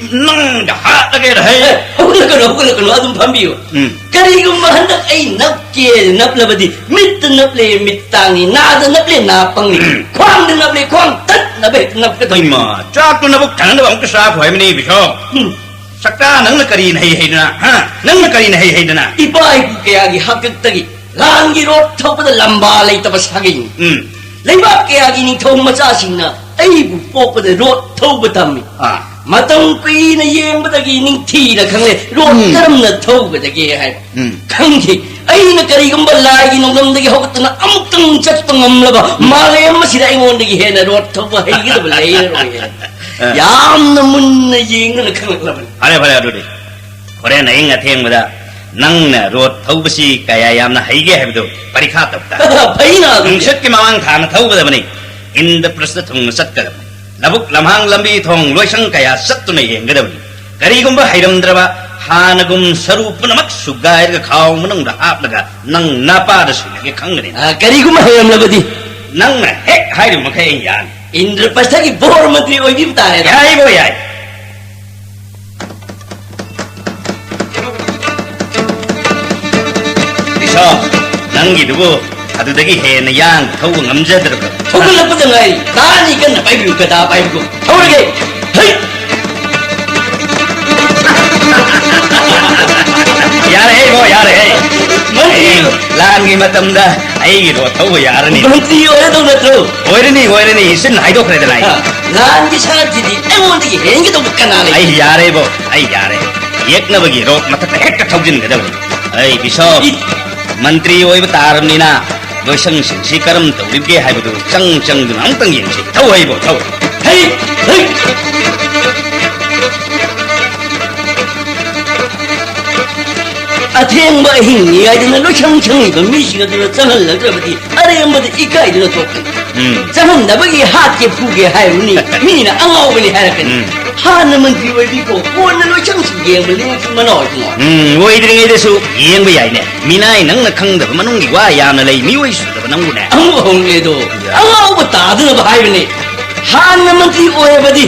ꯅꯪꯗ ꯍꯥꯠꯂꯒꯦ ꯍꯩ꯫ ꯑꯦ, ꯍꯧꯒꯠꯂꯛꯀꯅꯨ, ꯍꯧꯒꯠꯂꯛꯀꯅꯨ, ꯑꯗꯨꯝ ꯐꯝꯕꯤꯌꯨ꯫ ꯎꯝ꯫ ꯀꯔꯤꯒꯨꯝꯕ ꯍꯟꯗꯛ ꯑꯩ ꯅꯞꯀꯦ ꯅꯞꯂꯕꯗꯤ ꯃꯤꯠꯇ ꯅꯞꯂꯦ ꯃꯤꯠ ꯇꯥꯡꯉꯤ, ꯅꯥꯗ ꯅꯞꯂꯦ ꯅꯥ ꯄꯪꯉꯤ, ꯈ꯭ꯋꯥꯡꯗ ꯅꯞꯂꯦ ꯈ꯭ꯋꯥꯡ ꯇꯠꯅꯕ ꯍꯦꯛꯇ ꯅꯞꯀꯗꯧꯔꯤ꯫ ꯏꯃꯥ, ꯆꯥꯛꯇꯨ ꯅꯕꯨꯛ ꯊꯟꯅꯕ ꯑꯃꯨꯛꯇ ꯆꯥꯈꯣ ꯍꯥꯏꯕꯅꯤ ꯕꯤꯁꯣꯞ꯫ ꯎꯝ꯫ ꯁꯛꯇꯥ, ꯅꯪꯅ ꯀꯔꯤꯅ ꯍꯩ ꯍꯩꯗꯅ? ꯍꯥ? ꯅꯪꯅ ꯀꯔꯤꯅ ꯍꯩ ꯍꯩꯗꯅ? ꯏꯄꯥ ꯏꯄꯨ ꯀꯌꯥꯒꯤ ꯍꯥꯛꯇꯛꯇꯒꯤ ꯂꯥꯟꯒꯤ ꯔꯣꯠ ꯊꯧꯕꯗ ꯂꯝꯕꯥ ꯂꯩꯇꯕ ꯁꯥꯒꯩꯅꯤ꯫ ꯎꯝ꯫ ꯂꯩꯕꯥꯛ ꯀꯌꯥꯒꯤ ꯅꯤꯡꯊꯧ ꯃꯆꯥꯁꯤꯡꯅ ꯑꯩꯕꯨ ꯄꯣꯛꯄꯗ ꯔꯣꯠ ꯊꯧꯕ ꯇꯝꯃꯤ꯫ ꯑꯥ꯫ ꯃꯇꯝ ꯀꯨꯏꯅ ꯌꯦꯡꯕꯗꯒꯤ ꯅꯤꯡꯊꯤꯅ ꯈꯪꯂꯦ ꯔꯣꯠ ꯎꯝ꯫ ꯀꯔꯝꯅ ꯊꯧꯒꯗꯒꯦ ꯍꯥꯏꯕ꯫ ꯎꯝ꯫ ꯈꯪꯈꯤ꯫ ꯑꯩꯅ ꯀꯔꯤꯒꯨꯝꯕ ꯂꯥꯏꯒꯤ ꯅꯣꯡꯗꯝꯗꯒꯤ ꯍꯧꯒꯠꯇꯨꯅ ꯑꯃꯨꯛꯇꯪ ꯆꯠꯄ ꯉꯝꯂꯕ ꯎꯝ꯫ ꯃꯥꯂꯦꯝ ꯑꯁꯤꯗ ꯑꯩꯉꯣꯟꯗꯒꯤ ꯍꯦꯟꯅ ꯔꯣꯠ ꯊꯧꯕ ꯍꯩꯒꯗꯕ ꯂꯩꯔꯔꯣꯏ ꯍꯥꯏꯅ ꯑ꯫ ꯌꯥꯝꯅ ꯃꯨꯟꯅ ꯌꯦꯡꯗꯨꯅ ꯈꯪꯂꯛꯂꯕꯅꯤ꯫ ꯐꯔꯦ, ꯐꯔꯦ, ꯑꯗꯨꯗꯤ ꯍꯣꯔꯦꯟ ꯑꯍꯤꯡ ꯑꯊꯦꯡꯕꯗ ꯅꯪꯅ ꯔꯣꯠ ꯊꯧꯕꯁꯤ ꯀꯌꯥ ꯌꯥꯝꯅ ꯍꯩꯒꯦ ꯍꯥꯏꯕꯗꯨ ꯄꯔꯤꯈꯥ ꯇꯧ ꯇꯥꯔꯦ꯫ ꯐꯩꯅ ꯑꯗꯨꯗꯤ꯫ ꯅꯨꯡꯁꯤꯠꯀꯤ ꯃꯃꯥꯡ ꯊꯥꯅ ꯊꯧꯒꯗꯕꯅꯤ꯫ ꯏꯟꯗ꯭ꯔꯄ꯭ꯔꯁꯇ ꯊꯨꯡꯅ ꯆꯠꯀꯗꯕꯅꯤ꯫ ꯂꯧꯕꯨꯛ ꯂꯝꯍꯥꯡ ꯂꯝꯕꯤ ꯊꯣꯡ ꯂꯣꯏꯁꯪ ꯀꯌꯥ ꯆꯠꯇꯨꯅ ꯌꯦꯡꯒꯗꯕꯅꯤ꯫ ꯀꯔꯤꯒꯨꯝꯕ ꯍꯩꯔꯝꯗ꯭ꯔꯕ, ꯍꯥꯟꯅꯒꯨꯝ ꯁꯔꯨ ꯄꯨꯝꯅꯃꯛ ꯁꯨꯒꯥꯏꯔꯒ ꯈꯥꯎ ꯃꯅꯨꯡꯗ ꯍꯥꯞꯂꯒ ꯅꯪ ꯅꯄꯥꯗ ꯁꯤꯟꯅꯒꯦ ꯈꯪꯒꯅꯤ꯫ ꯑ, ꯀꯔꯤꯒꯨꯝꯕ ꯍꯩꯔꯝꯂꯕꯗꯤ? ꯅꯪꯅ ꯍꯦꯛ ꯍꯥꯏꯔꯤꯕ ꯃꯈꯩ ꯑꯩ ꯌꯥꯅꯤ꯫ ꯏꯟꯗ꯭ꯔꯄ꯭ꯔꯁꯊꯒꯤ ꯕꯣꯔ ꯃꯟꯇ꯭ꯔꯤ ꯑꯣꯏꯕꯤꯕ ꯇꯥꯔꯦꯗ꯫ ꯌꯥꯏꯕꯣ, ꯌꯥꯏ꯫ ꯕꯤꯁꯣꯞ, ꯅꯪꯒꯤꯗꯨꯕꯨ ꯑꯗꯨꯗꯒꯤ ꯍꯦꯟꯅ ꯌꯥꯡ ꯊꯧꯕ ꯉꯝꯖꯗ꯭ꯔꯕ꯭ꯔꯣ? ꯊꯧꯒꯠꯂꯛꯄꯗ ꯉꯥꯏꯔꯤ꯫ ꯇꯥꯅꯤ ꯀꯟꯅ ꯄꯥꯏꯕꯤꯌꯨ, ꯒꯗꯥ ꯄꯥꯏꯕꯒꯨꯝ꯫ ꯊꯧꯔꯒꯦ꯫ ꯍꯩ! ꯌꯥꯔꯦꯍꯦ ꯏꯕꯣ, ꯌꯥꯔꯦꯍꯦ꯫ ꯃꯟꯇ꯭ꯔꯤ ꯍꯌꯦꯡ ꯂꯥꯟꯒꯤ ꯃꯇꯝꯗ ꯑꯩꯒꯤ ꯔꯣꯠ ꯊꯧꯕ ꯌꯥꯔꯅꯤ꯫ ꯃꯟꯇ꯭ꯔꯤ ꯑꯣꯏꯔꯗꯧ ꯅꯠꯇ꯭ꯔꯣ? ꯑꯣꯏꯔꯅꯤ, ꯑꯣꯏꯔꯅꯤ, ꯏꯆꯤꯟ ꯍꯥꯏꯗꯣꯛꯈ꯭ꯔꯦꯗꯅ ꯑꯩ꯫ ꯍꯥ, ꯂꯥꯟꯒꯤ ꯁꯔꯛꯁꯤꯗꯤ ꯑꯩꯉꯣꯟꯗꯒꯤ ꯍꯦꯟꯒꯗꯧꯕ ꯀꯅꯥ ꯂꯩ? ꯑꯩ ꯌꯥꯔꯦꯕꯣ, ꯑꯩ ꯌꯥꯔꯦ꯫ ꯌꯦꯛꯅꯕꯒꯤ ꯔꯣꯠ ꯃꯊꯛꯇ ꯍꯦꯛꯇ ꯊꯧꯖꯤꯟꯒꯗꯕꯅꯤ꯫ ꯑꯩ ꯕꯤꯁꯣꯞ, ꯏ- ꯃꯟꯇ꯭ꯔꯤ ꯑꯣꯏꯕ ꯇꯥꯔꯕꯅꯤꯅ ꯂꯣꯏꯁꯪꯁꯤꯡꯁꯤ ꯀꯔꯝ ꯇꯧꯔꯤꯕꯒꯦ ꯍꯥꯏꯕꯗꯨ ꯆꯪ ꯆꯪꯗꯨꯅ ꯑꯃꯨꯛꯇꯪ ꯌꯦꯡꯁꯤ꯫ ꯊꯧ ꯍꯩꯕꯣ, ꯊꯧ꯫ ꯍꯩ! ꯍꯩ! ꯑꯊꯦꯡꯕ ꯑꯍꯤꯡꯅꯤ ꯍꯥꯏꯗꯅ ꯂꯣꯏꯁꯪ ꯁꯪꯉꯤꯕ ꯃꯤꯁꯤꯡ ꯑꯗꯨꯅ ꯆꯪꯍꯜꯂꯛꯇ꯭ꯔꯕꯗꯤ ꯑꯔꯦꯝꯕꯗ ꯏꯀꯥꯏꯗꯨꯅ ꯊꯣꯛꯀꯅꯤ꯫ ꯎꯝ꯫ ꯆꯪꯍꯟꯅꯕꯒꯤ ꯍꯥꯠꯀꯦ ꯐꯨꯒꯦ ꯍꯥꯏꯔꯨꯅꯤ, ꯃꯤꯅ ꯑꯉꯥꯎꯕꯅꯤ ꯍꯥꯏꯔꯛꯀꯅꯤ꯫ ꯎꯝ꯫ ꯍꯥꯟꯅ ꯃꯟꯇ꯭ꯔꯤ ꯑꯣꯏꯕꯤꯀꯣ, ꯀꯣꯟꯅ ꯂꯣꯏꯁꯪꯁꯤ ꯌꯦꯡꯕ ꯂꯦꯞꯄꯤ ꯃꯅꯥꯎ ꯏꯕꯨꯡꯉꯣ꯫ ꯎꯝ, ꯑꯣꯏꯗ꯭ꯔꯤꯉꯩꯗꯁꯨ ꯌꯦꯡꯕ ꯌꯥꯏꯅꯦ꯫ ꯃꯤꯅꯥꯏ, ꯅꯪꯅ ꯈꯪꯗꯕ ꯃꯅꯨꯡꯒꯤ ꯋꯥ ꯌꯥꯝꯅ ꯂꯩ, ꯃꯤꯑꯣꯏ ꯁꯨꯗꯕ ꯅꯪꯕꯨꯅꯦ꯫ ꯑꯃꯨꯛ ꯍꯧꯔꯦꯗꯣ, ꯑꯉꯥꯎꯕ ꯇꯥꯗꯅꯕ ꯍꯥꯏꯕꯅꯦ꯫ ꯍꯥꯟꯅ ꯃꯟꯇ꯭ꯔꯤ ꯑꯣꯏꯔꯕꯗꯤ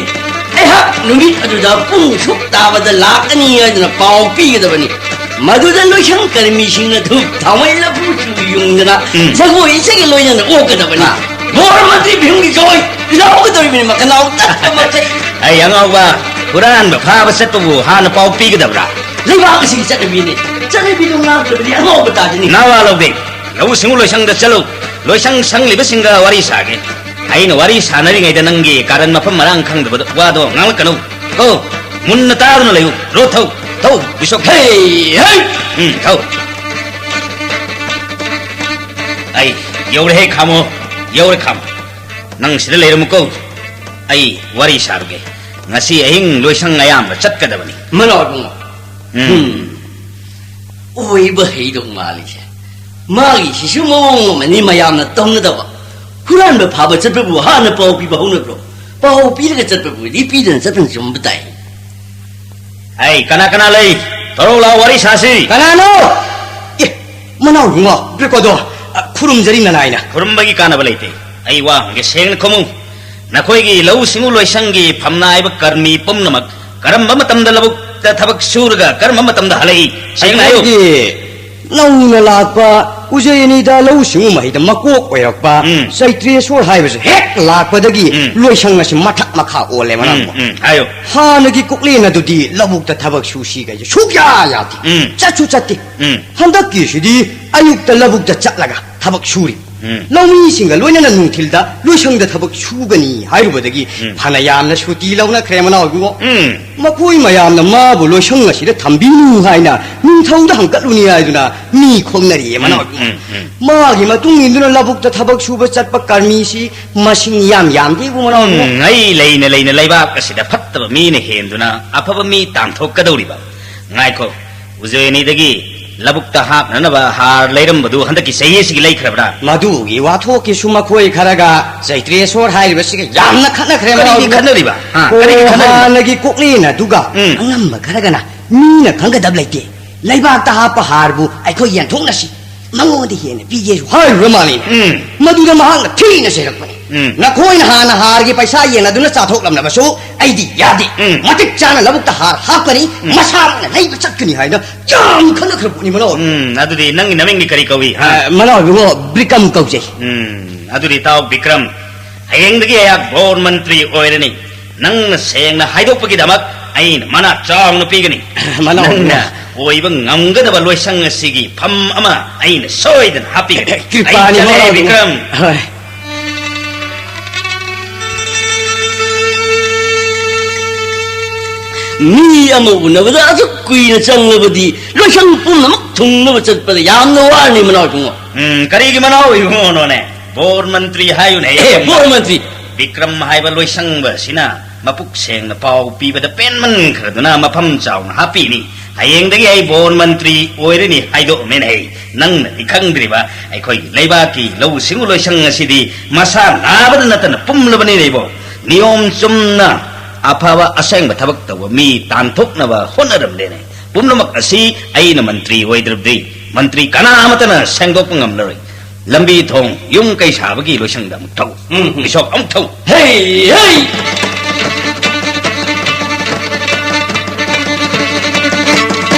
ꯑꯩꯍꯥꯛ ꯅꯨꯃꯤꯠ ꯑꯗꯨꯗ ꯄꯨꯡ ꯁꯨꯛ ꯇꯥꯕꯗ ꯂꯥꯛꯀꯅꯤ ꯍꯥꯏꯗꯅ ꯄꯥꯎ ꯄꯤꯒꯗꯕꯅꯤ꯫ ꯃꯗꯨꯗ ꯂꯣꯏꯁꯪ ꯀꯔꯃꯤꯁꯤꯡꯅ ꯙꯨꯞ ꯊꯥꯎꯃꯩ ꯂꯐꯨ ꯆꯨ ꯌꯨꯡꯗꯅ ꯎꯝ꯫ ꯖꯒꯣꯏ ꯏꯁꯩꯒ ꯂꯣꯏꯅꯅ ꯑꯣꯛꯀꯗꯕꯅꯤ꯫ ꯑꯥ꯫ ꯕꯣꯔ ꯃꯟꯇ꯭ꯔꯤ ꯚꯤꯝꯒꯤ ꯖꯒꯣꯏ ꯂꯥꯎꯒꯗꯧꯔꯤꯕꯅꯤ ꯃꯈꯅꯥꯎ ꯇꯠꯄ ꯃꯈꯩ꯫ ꯑꯩ ꯑꯉꯥꯎꯕ, ꯍꯨꯔꯥꯟꯕ ꯐꯥꯕ ꯆꯠꯄꯕꯨ ꯍꯥꯟꯅ ꯄꯥꯎ ꯄꯤꯒꯗꯕ꯭ꯔꯥ? ꯂꯩꯕꯥꯛ ꯑꯁꯤꯒꯤ ꯆꯠꯅꯕꯤꯅꯤ꯫ ꯆꯠꯅꯕꯤꯗꯨ ꯉꯥꯛꯇ꯭ꯔꯕꯗꯤ ꯑꯉꯥꯎꯕ ꯇꯥꯗꯅꯤ꯫ ꯅꯋꯥ ꯂꯧꯗꯦ꯫ ꯂꯧꯎ ꯁꯤꯡꯎ ꯂꯣꯏꯁꯪꯗ ꯆꯠꯂꯨ꯫ ꯂꯣꯏꯁꯪ ꯁꯪꯂꯤꯕꯁꯤꯡꯒ ꯋꯥꯔꯤ ꯁꯥꯒꯦ꯫ ꯑꯩꯅ ꯋꯥꯔꯤ ꯁꯥꯟꯅꯔꯤꯉꯩꯗ ꯅꯪꯒꯤ ꯀꯥꯔꯟ ꯃꯐꯝ ꯃꯔꯥꯡ ꯈꯪꯗꯕ ꯋꯥꯗꯣ ꯉꯥꯡꯂꯛꯀꯅꯨ꯫ ꯀꯣ, ꯃꯨꯟꯅ ꯇꯥꯗꯨꯅ ꯂꯩꯌꯨ꯫ ꯔꯣ, ꯊꯧ, ꯊꯧ, ꯕꯤꯁꯣꯛ꯫ ꯍꯦ, ꯍꯦ! ꯎꯝ, ꯊꯧ꯫ ꯑꯩ ꯌꯧꯔꯦꯍꯦ, ꯈꯥꯃꯣ꯫ ꯌꯧꯔꯦ, ꯈꯥꯃꯣ꯫ ꯅꯪ ꯁꯤꯗ ꯂꯩꯔꯝꯃꯨꯀꯣ꯫ ꯑꯩ ꯋꯥꯔꯤ ꯁꯥꯔꯨꯒꯦ꯫ ꯉꯁꯤ ꯑꯍꯤꯡ ꯂꯣꯏꯁꯪ ꯑꯌꯥꯝꯕ ꯆꯠꯀꯗꯕꯅꯤ꯫ ꯃꯅꯥꯎ ꯏꯕꯨꯡꯉꯣ꯫ ꯎꯝ꯫ ꯎꯝ꯫ ꯑꯣꯏꯕ ꯍꯩꯗꯧ ꯃꯥꯜꯂꯤꯁꯦ꯫ ꯃꯥꯒꯤꯁꯤꯁꯨ ꯃꯑꯣꯡ ꯑꯃꯅꯤ ꯃꯌꯥꯝꯅ ꯇꯧꯅꯗꯕ꯫ ꯍꯨꯔꯥꯟꯕ ꯐꯥꯕ ꯆꯠꯄꯕꯨ ꯍꯥꯟꯅ ꯄꯥꯎ ꯄꯤꯕ ꯍꯧꯅꯕ꯭ꯔꯣ? ꯄꯥꯎ ꯄꯤꯔꯒ ꯆꯠꯄꯕꯨꯗꯤ ꯄꯤꯗꯅ ꯆꯠꯄꯅ ꯆꯨꯝꯕ ꯇꯥꯏ꯫ ꯑꯩ ꯀꯅꯥ ꯀꯅꯥ ꯂꯩ? ꯊꯣꯔꯛꯎ ꯂꯥꯎ, ꯋꯥꯔꯤ ꯁꯥꯁꯤ꯫ ꯀꯅꯥꯅꯣ? ꯑꯦ, ꯃꯅꯥꯎ ꯏꯕꯨꯡꯉꯣ, ꯔꯦꯀꯣꯔꯗꯣ, ꯑ, ꯈꯨꯔꯨꯝꯖꯔꯤ ꯅꯅꯥꯏꯅ꯫ ꯈꯨꯔꯨꯝꯕꯒꯤ ꯀꯥꯟꯅꯕ ꯂꯩꯇꯦ꯫ ꯑꯩ ꯋꯥ ꯍꯪꯒꯦ, ꯁꯦꯡꯅ ꯈꯨꯝꯃꯨ꯫ ꯅꯈꯣꯏꯒꯤ ꯂꯧꯎ ꯁꯤꯡꯎ ꯂꯣꯏꯁꯪꯒꯤ ꯐꯝꯅꯥꯏꯕ ꯀꯔꯃꯤ ꯄꯨꯝꯅꯃꯛ ꯀꯔꯝꯕ ꯃꯇꯝꯗ ꯂꯧꯕꯨꯛꯇ ꯊꯕꯛ ꯁꯨꯔꯒ ꯀꯔꯝꯕ ꯃꯇꯝꯗ ꯍꯜꯂꯛꯏ? ꯁꯦꯡꯅ ꯍꯥꯏꯌꯨ꯫ ꯑꯩꯈꯣꯏꯒꯤ ꯅꯧꯅ ꯂꯥꯛꯄ ꯎꯖꯌꯅꯤꯗ ꯂꯧꯎ ꯁꯤꯡꯎ ꯃꯍꯩꯗ ꯃꯀꯣꯛ ꯑꯣꯏꯔꯛꯄ ꯎꯝ꯫ ꯆꯩꯇ꯭ꯔꯦꯁꯣꯔ ꯍꯥꯏꯕꯁꯦ ꯍꯦꯛ ꯂꯥꯛꯄꯗꯒꯤ ꯎꯝ꯫ ꯂꯣꯏꯁꯪ ꯑꯁꯤ ꯃꯊꯛ ꯃꯈꯥ ꯑꯣꯜꯂꯦ ꯎꯝ, ꯃꯅꯥꯎꯕ꯫ ꯎꯝ, ꯍꯥꯏꯌꯨ꯫ ꯍꯥꯟꯅꯒꯤ ꯀꯨꯛꯂꯦꯟ ꯑꯗꯨꯗꯤ ꯂꯧꯕꯨꯛꯇ ꯊꯕꯛ ꯁꯨꯁꯤ ꯀꯩꯁꯦ ꯁꯨꯛꯌꯥ ꯌꯥꯗꯦ꯫ ꯎꯝ꯫ ꯆꯠꯁꯨ ꯆꯠꯇꯦ꯫ ꯎꯝ꯫ ꯍꯟꯗꯛꯀꯤꯁꯤꯗꯤ ꯑꯌꯨꯛꯇ ꯂꯧꯕꯨꯛꯇ ꯆꯠꯂꯒ ꯊꯕꯛ ꯁꯨꯔꯤ꯫ ꯎꯝ꯫ ꯂꯧꯃꯤꯁꯤꯡꯒ ꯂꯣꯏꯅꯅ ꯅꯨꯡꯊꯤꯜꯗ ꯂꯣꯏꯁꯪꯗ ꯊꯕꯛ ꯁꯨꯒꯅꯤ ꯍꯥꯏꯔꯨꯕꯗꯒꯤ ꯎꯝ꯫ ꯐꯅ ꯌꯥꯝꯅ ꯁꯨꯇꯤ ꯂꯧꯅꯈ꯭ꯔꯦ ꯃꯅꯥꯎ ꯏꯕꯨꯡꯉꯣ꯫ ꯎꯝ꯫ ꯃꯈꯣꯏ ꯃꯌꯥꯝꯅ ꯃꯥꯕꯨ ꯂꯣꯏꯁꯪ ꯑꯁꯤꯗ ꯊꯝꯕꯤꯅꯨ ꯍꯥꯏꯅ ꯅꯤꯡꯊꯧꯗ ꯍꯪꯀꯠꯂꯨꯅꯤ ꯍꯥꯏꯗꯨꯅ ꯃꯤ ꯈꯣꯝꯅꯔꯤꯌꯦ ꯃꯅꯥꯎ ꯎꯝ, ꯏꯕꯨꯡꯉꯣ꯫ ꯎꯝ, ꯎꯝ꯫ ꯃꯥꯒꯤ ꯃꯇꯨꯡ ꯏꯟꯗꯨꯅ ꯂꯧꯕꯨꯛꯇ ꯊꯕꯛ ꯁꯨꯕ ꯆꯠꯄ ꯀꯔꯃꯤꯁꯤ ꯃꯁꯤꯡ ꯌꯥꯝ ꯌꯥꯝꯗꯦ ꯏꯕꯨꯡꯉꯣ ꯃꯅꯥꯎ ꯏꯕꯨꯡꯉꯣ꯫ ꯎꯝ, ꯑꯩ ꯂꯩꯅ ꯂꯩꯅ ꯂꯩꯕꯥꯛ ꯑꯁꯤꯗ ꯐꯠꯇꯕ ꯃꯤꯅ ꯍꯦꯟꯗꯨꯅ ꯑꯐꯕ ꯃꯤ ꯇꯥꯟꯊꯣꯛꯀꯗꯧꯔꯤꯕ꯫ ꯉꯥꯏꯈꯣ, ꯎꯖꯣꯏ ꯑꯅꯤꯗꯒꯤ ꯂꯧꯕꯨꯛꯇ ꯍꯥꯞꯅꯅꯕ ꯍꯥꯔ ꯂꯩꯔꯝꯕꯗꯨ ꯍꯟꯗꯛꯀꯤ ꯆꯍꯤ ꯑꯁꯤꯒꯤ ꯂꯩꯈ꯭ꯔꯕ꯭ꯔꯥ? ꯃꯗꯨꯒꯤ ꯋꯥꯊꯣꯛꯀꯤꯁꯨ ꯃꯈꯣꯏ ꯈꯔꯒ ꯆꯩꯇ꯭ꯔꯦꯁꯣꯔ ꯍꯥꯏꯔꯤꯕꯁꯤꯒ ꯌꯥꯝꯅ ꯈꯠꯅꯈ꯭ꯔꯦ, ꯀꯔꯤꯒꯤ ꯃꯅꯥꯎ꯫ ꯈꯠꯅꯔꯤꯕ? ꯍꯥ, ꯑꯣ, ꯀꯔꯤꯒꯤ ꯈꯠꯅꯔꯤꯕ? ꯍꯥꯟꯅꯒꯤ ꯀꯣꯛꯂꯦꯟ ꯑꯗꯨꯒ ꯎꯝ꯫ ꯑꯉꯝꯕ ꯈꯔꯒꯅ ꯃꯤꯅ ꯈꯪꯒꯗꯕ ꯂꯩꯇꯦ, ꯂꯩꯕꯥꯛꯇ ꯍꯥꯞꯄ ꯍꯥꯔꯕꯨ ꯑꯩꯈꯣꯏ ꯌꯦꯟꯊꯣꯛꯅꯁꯤ, ꯃꯉꯣꯟꯗ ꯍꯦꯟꯅ ꯄꯤꯒꯦꯁꯨ ꯍꯥꯏꯔꯨꯔ ꯃꯥꯜꯂꯦꯅꯦ꯫ ꯎꯝ꯫ ꯃꯗꯨꯗ ꯃꯍꯥꯛꯅ ꯊꯤꯅ ꯆꯩꯔꯛꯄꯅꯤ꯫ ꯎꯝ꯫ ꯅꯈꯣꯏꯅ ꯍꯥꯟꯅ ꯍꯥꯔꯒꯤ ꯄꯩꯁꯥ ꯌꯦꯟꯅꯗꯨꯅ ꯆꯥꯊꯣꯛꯂꯝꯂꯕꯁꯨ ꯑꯩꯗꯤ ꯌꯥꯗꯦ꯫ ꯎꯝ꯫ ꯃꯇꯤꯛ ꯆꯥꯅ ꯂꯧꯕꯨꯛꯇ ꯍꯥꯔ ꯍꯥꯞꯀꯅꯤ, ꯎꯝ꯫ ꯃꯁꯥꯃꯛꯅ ꯂꯩꯕ ꯆꯠꯀꯅꯤ ꯍꯥꯏꯅ ꯌꯥꯝ ꯈꯠꯅꯈ꯭ꯔ ꯄꯣꯠꯅꯤ, ꯃꯅꯥꯎ꯫ ꯎꯝ, ꯑꯗꯨꯗꯤ ꯅꯪꯒꯤ ꯅꯃꯤꯡꯗꯤ ꯀꯔꯤ ꯀꯧꯏ, ꯍꯥ? ꯑ, ꯃꯅꯥꯎ ꯏꯕꯨꯡꯉꯣ, ꯕ꯭ꯔꯤꯀꯝ ꯀꯧꯖꯩ꯫ ꯎꯝ, ꯑꯗꯨꯗꯤ ꯇꯥꯎ ꯕꯤꯀ꯭ꯔꯝ, ꯍꯌꯦꯡꯗꯒꯤ ꯑꯩꯍꯥꯛ ꯕꯣꯔ ꯃꯟꯇ꯭ꯔꯤ ꯑꯣꯏꯔꯅꯤ꯫ ꯅꯪꯅ ꯁꯦꯡꯅ ꯍꯥꯏꯗꯣꯛꯄꯒꯤꯗꯃꯛ ꯑꯩꯅ ꯃꯅꯥ ꯆꯥꯎꯅ ꯄꯤꯒꯅꯤ꯫ ꯃꯅꯥꯎ ꯅꯪꯅ ꯏꯕꯨꯡꯉꯣ꯫ ꯑꯣꯏꯕ ꯉꯝꯒꯗꯕ ꯂꯣꯏꯁꯪ ꯑꯁꯤꯒꯤ ꯐꯝ ꯑꯃ ꯑꯩꯅ ꯁꯣꯏꯗꯅ ꯍꯥꯞꯄꯤꯒꯅꯤ꯫ ꯀ꯭ꯔꯤꯄꯥꯅꯤ, ꯑꯩ ꯆꯠꯂꯦ, ꯃꯅꯥꯎ ꯏꯕꯨꯡꯉꯣ꯫ ꯕꯤꯀ꯭ꯔꯝ꯫ ꯍꯣꯏ꯫ ꯃꯤ ꯑꯃ ꯎꯅꯕꯗ ꯑꯁꯨꯛ ꯀꯨꯏꯅ ꯆꯪꯂꯕꯗꯤ ꯂꯣꯏꯁꯪ ꯄꯨꯝꯅꯃꯛ ꯊꯨꯡꯅꯕ ꯆꯠꯄꯗ ꯌꯥꯝꯅ ꯋꯥꯔꯅꯤ, ꯃꯅꯥꯎ ꯏꯕꯨꯡꯉꯣ꯫ ꯎꯝ, ꯀꯔꯤꯒꯤ ꯃꯅꯥꯎ ꯏꯕꯨꯡꯉꯣꯅꯣꯅꯦ? ꯕꯣꯔ ꯃꯟꯇ꯭ꯔꯤ ꯍꯥꯏꯌꯨꯅꯦ꯫ ꯑꯦ, ꯕꯣꯔ ꯃꯟꯇ꯭ꯔꯤ꯫ ꯕꯤꯀ꯭ꯔꯝ ꯍꯥꯏꯕ ꯂꯣꯏꯁꯪꯕ ꯑꯁꯤꯅ ꯃꯄꯨꯛ ꯁꯦꯡꯅ ꯄꯥꯎ ꯄꯤꯕꯗ ꯄꯦꯟꯃꯟꯈ꯭ꯔꯗꯨꯅ ꯃꯐꯝ ꯆꯥꯎꯅ ꯍꯥꯞꯄꯤꯅꯤ꯫ ꯍꯌꯦꯡꯗꯒꯤ ꯑꯩ ꯕꯣꯔ ꯃꯟꯇ꯭ꯔꯤ ꯑꯣꯏꯔꯅꯤ ꯍꯥꯏꯗꯣꯛꯑꯝꯃꯦꯅꯦ ꯑꯩ꯫ ꯅꯪꯅꯗꯤ ꯈꯪꯗ꯭ꯔꯤꯕ, ꯑꯩꯈꯣꯏꯒꯤ ꯂꯩꯕꯥꯛꯀꯤ ꯂꯧꯎ ꯁꯤꯡꯎ ꯂꯣꯏꯁꯪ ꯑꯁꯤꯗꯤ ꯃꯁꯥ ꯅꯥꯕꯗ ꯅꯠꯇꯅ ꯄꯨꯝꯂꯕꯅꯤꯅꯦ ꯏꯕꯣ꯫ ꯅꯤꯌꯣꯝ ꯆꯨꯝꯅ ꯑꯐꯕ ꯑꯁꯦꯡꯕ ꯊꯕꯛ ꯇꯧꯕ ꯃꯤ ꯇꯥꯟꯊꯣꯛꯅꯕ ꯍꯣꯠꯅꯔꯝꯂꯦꯅꯦ꯫ ꯄꯨꯝꯅꯃꯛ ꯑꯁꯤ ꯑꯩꯅ ꯃꯟꯇ꯭ꯔꯤ ꯑꯣꯏꯗ꯭ꯔꯕꯗꯤ ꯃꯟꯇ꯭ꯔꯤ ꯀꯅꯥ ꯑꯃꯠꯇꯅ ꯁꯦꯡꯗꯣꯛꯄ ꯉꯝꯂꯔꯣꯏ꯫ ꯂꯝꯕꯤ ꯊꯣꯡ, ꯌꯨꯝ ꯀꯩ ꯁꯥꯕꯒꯤ ꯂꯣꯏꯁꯪꯗ ꯑꯃꯨꯛ ꯊꯧ꯫ ꯎꯝ, ꯎꯝ꯫ ꯕꯤꯁꯣꯞ, ꯑꯃꯨꯛ ꯊꯧ꯫ ꯍꯩ, ꯍꯩ!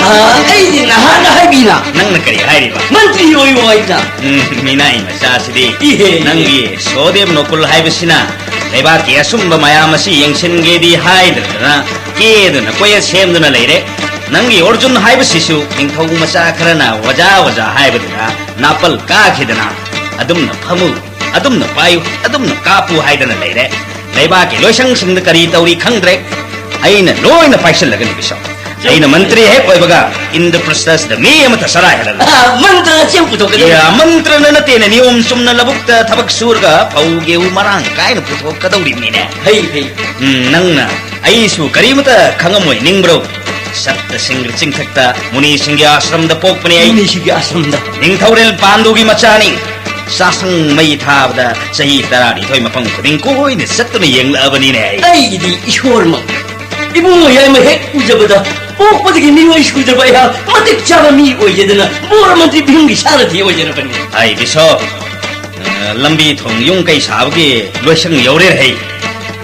ꯑꯥ, ꯑꯩꯗꯤ ꯅꯍꯥꯟꯅ ꯍꯥꯏꯕꯤꯅ꯫ ꯅꯪꯅ ꯀꯔꯤ ꯍꯥꯏꯔꯤꯕ? ꯃꯟꯇ꯭ꯔꯤ ꯑꯣꯏꯌꯣ ꯍꯥꯏꯅ꯫ ꯎꯝ, ꯃꯤꯅꯥꯏ ꯃꯆꯥꯁꯤꯗꯤ꯫ ꯏꯍꯦ, ꯏꯍꯦ꯫ ꯅꯪꯒꯤ ꯁꯣꯗꯦꯕ ꯅꯣꯀꯨꯜ ꯍꯥꯏꯕꯁꯤꯅ ꯂꯩꯕꯥꯛꯀꯤ ꯑꯆꯨꯝꯕ ꯃꯌꯥꯝ ꯑꯁꯤ ꯌꯦꯡꯁꯤꯟꯒꯦꯗꯤ ꯍꯥꯏꯗꯗꯅ ꯀꯦꯗꯨꯅ ꯀꯣꯌꯦꯠ ꯁꯦꯝꯗꯨꯅ ꯂꯩꯔꯦ꯫ ꯅꯪꯒꯤ ꯑꯔꯖꯨꯟ ꯍꯥꯏꯕꯁꯤꯁꯨ ꯅꯤꯡꯊꯧ ꯃꯆꯥ ꯈꯔꯅ ꯋꯥꯖꯥ ꯋꯥꯖꯥ ꯍꯥꯏꯕꯗꯨꯗ ꯅꯥꯄꯜ ꯀꯥꯈꯤꯗꯅ ꯑꯗꯨꯝꯅ ꯐꯝꯃꯨ, ꯑꯗꯨꯝꯅ ꯄꯥꯏꯌꯨ, ꯑꯗꯨꯝꯅ ꯀꯥꯞꯄꯨ ꯍꯥꯏꯗꯅ ꯂꯩꯔꯦ꯫ ꯂꯩꯕꯥꯛꯀꯤ ꯂꯣꯏꯁꯪꯁꯤꯡꯗ ꯀꯔꯤ ꯇꯧꯔꯤ ꯈꯪꯗ꯭ꯔꯦ꯫ ꯑꯩꯅ ꯂꯣꯏꯅ ꯄꯥꯏꯁꯤꯜꯂꯒꯅꯤ ꯕꯤꯁꯣꯞ꯫ ꯑꯩꯅ ꯃꯟꯇ꯭ꯔꯤ ꯍꯦꯛ ꯑꯣꯏꯕꯒ ꯏꯟꯗ꯭ꯔꯄ꯭ꯔꯁꯊꯁꯤꯗ ꯃꯤ ꯑꯃꯠꯇ ꯆꯔꯥ ꯍꯦꯜꯍꯜꯂꯣꯏ꯫ ꯑꯥ, ꯃꯟꯇ꯭ꯔꯅ ꯆꯦꯡ ꯄꯨꯊꯣꯛꯀꯗꯕ꯫ ꯌꯥ, ꯃꯟꯇ꯭ꯔꯅ ꯅꯠꯇꯦꯅꯦ, ꯅꯤꯌꯣꯝ ꯆꯨꯝꯅ ꯂꯧꯕꯨꯛꯇ ꯊꯕꯛ ꯁꯨꯔꯒ ꯐꯧ ꯒꯦꯍꯨ ꯃꯔꯥꯡ ꯀꯥꯏꯅ ꯄꯨꯊꯣꯛꯀꯗꯧꯔꯤꯕꯅꯤꯅꯦ꯫ ꯐꯩ, ꯐꯩ꯫ ꯎꯝ, ꯅꯪꯅ ꯑꯩꯁꯨ ꯀꯔꯤꯃꯇ ꯈꯪꯉꯝꯃꯣꯏ ꯅꯤꯡꯕ꯭ꯔꯣ? ꯁꯠꯇ ꯁꯤꯡꯒ꯭ꯔ ꯆꯤꯡꯊꯛꯇ ꯃꯨꯅꯤꯁꯤꯡꯒꯤ ꯑꯥꯁ꯭ꯔꯝꯗ ꯄꯣꯛꯄꯅꯤ ꯑꯩ꯫ ꯃꯨꯅꯤꯁꯤꯡꯒꯤ ꯑꯥꯁ꯭ꯔꯝꯗ꯫ ꯅꯤꯡꯊꯧꯔꯦꯜ ꯄꯥꯟꯗꯨꯒꯤ ꯃꯆꯥꯅꯤ꯫ ꯆꯥꯁꯪ ꯃꯩ ꯊꯥꯕꯗ ꯆꯍꯤ ꯇꯔꯥꯅꯤꯊꯣꯏ ꯃꯐꯝ ꯈꯨꯗꯤꯡ ꯀꯣꯏꯅ ꯆꯠꯇꯨꯅ ꯌꯦꯡꯂꯛꯑꯕꯅꯤꯅꯦ ꯑꯩ꯫ ꯑꯩꯒꯤꯗꯤ ꯏꯁꯣꯔꯃꯛ ꯏꯕꯨꯡꯉꯣ ꯌꯥꯏꯃ ꯍꯦꯛ ꯎꯖꯕꯗ ꯄꯣꯛꯄꯗꯒꯤ ꯃꯤꯑꯣꯏ ꯁꯨꯖꯕ ꯑꯩꯍꯥꯛ ꯃꯇꯤꯛ ꯆꯥꯕ ꯃꯤ ꯑꯣꯏꯖꯗꯅ ꯕꯣꯔ ꯃꯟꯇ꯭ꯔꯤ ꯚꯤꯝꯒꯤ ꯁꯥꯔꯊꯤ ꯑꯣꯏꯖꯔꯕꯅꯤ꯫ ꯑꯩ ꯕꯤꯁꯣꯞ, ꯑ, ꯂꯝꯕꯤ ꯊꯣꯡ ꯌꯨꯝ ꯀꯩ ꯁꯥꯕꯒꯤ ꯂꯣꯏꯁꯪ ꯌꯧꯔꯦ ꯍꯩ꯫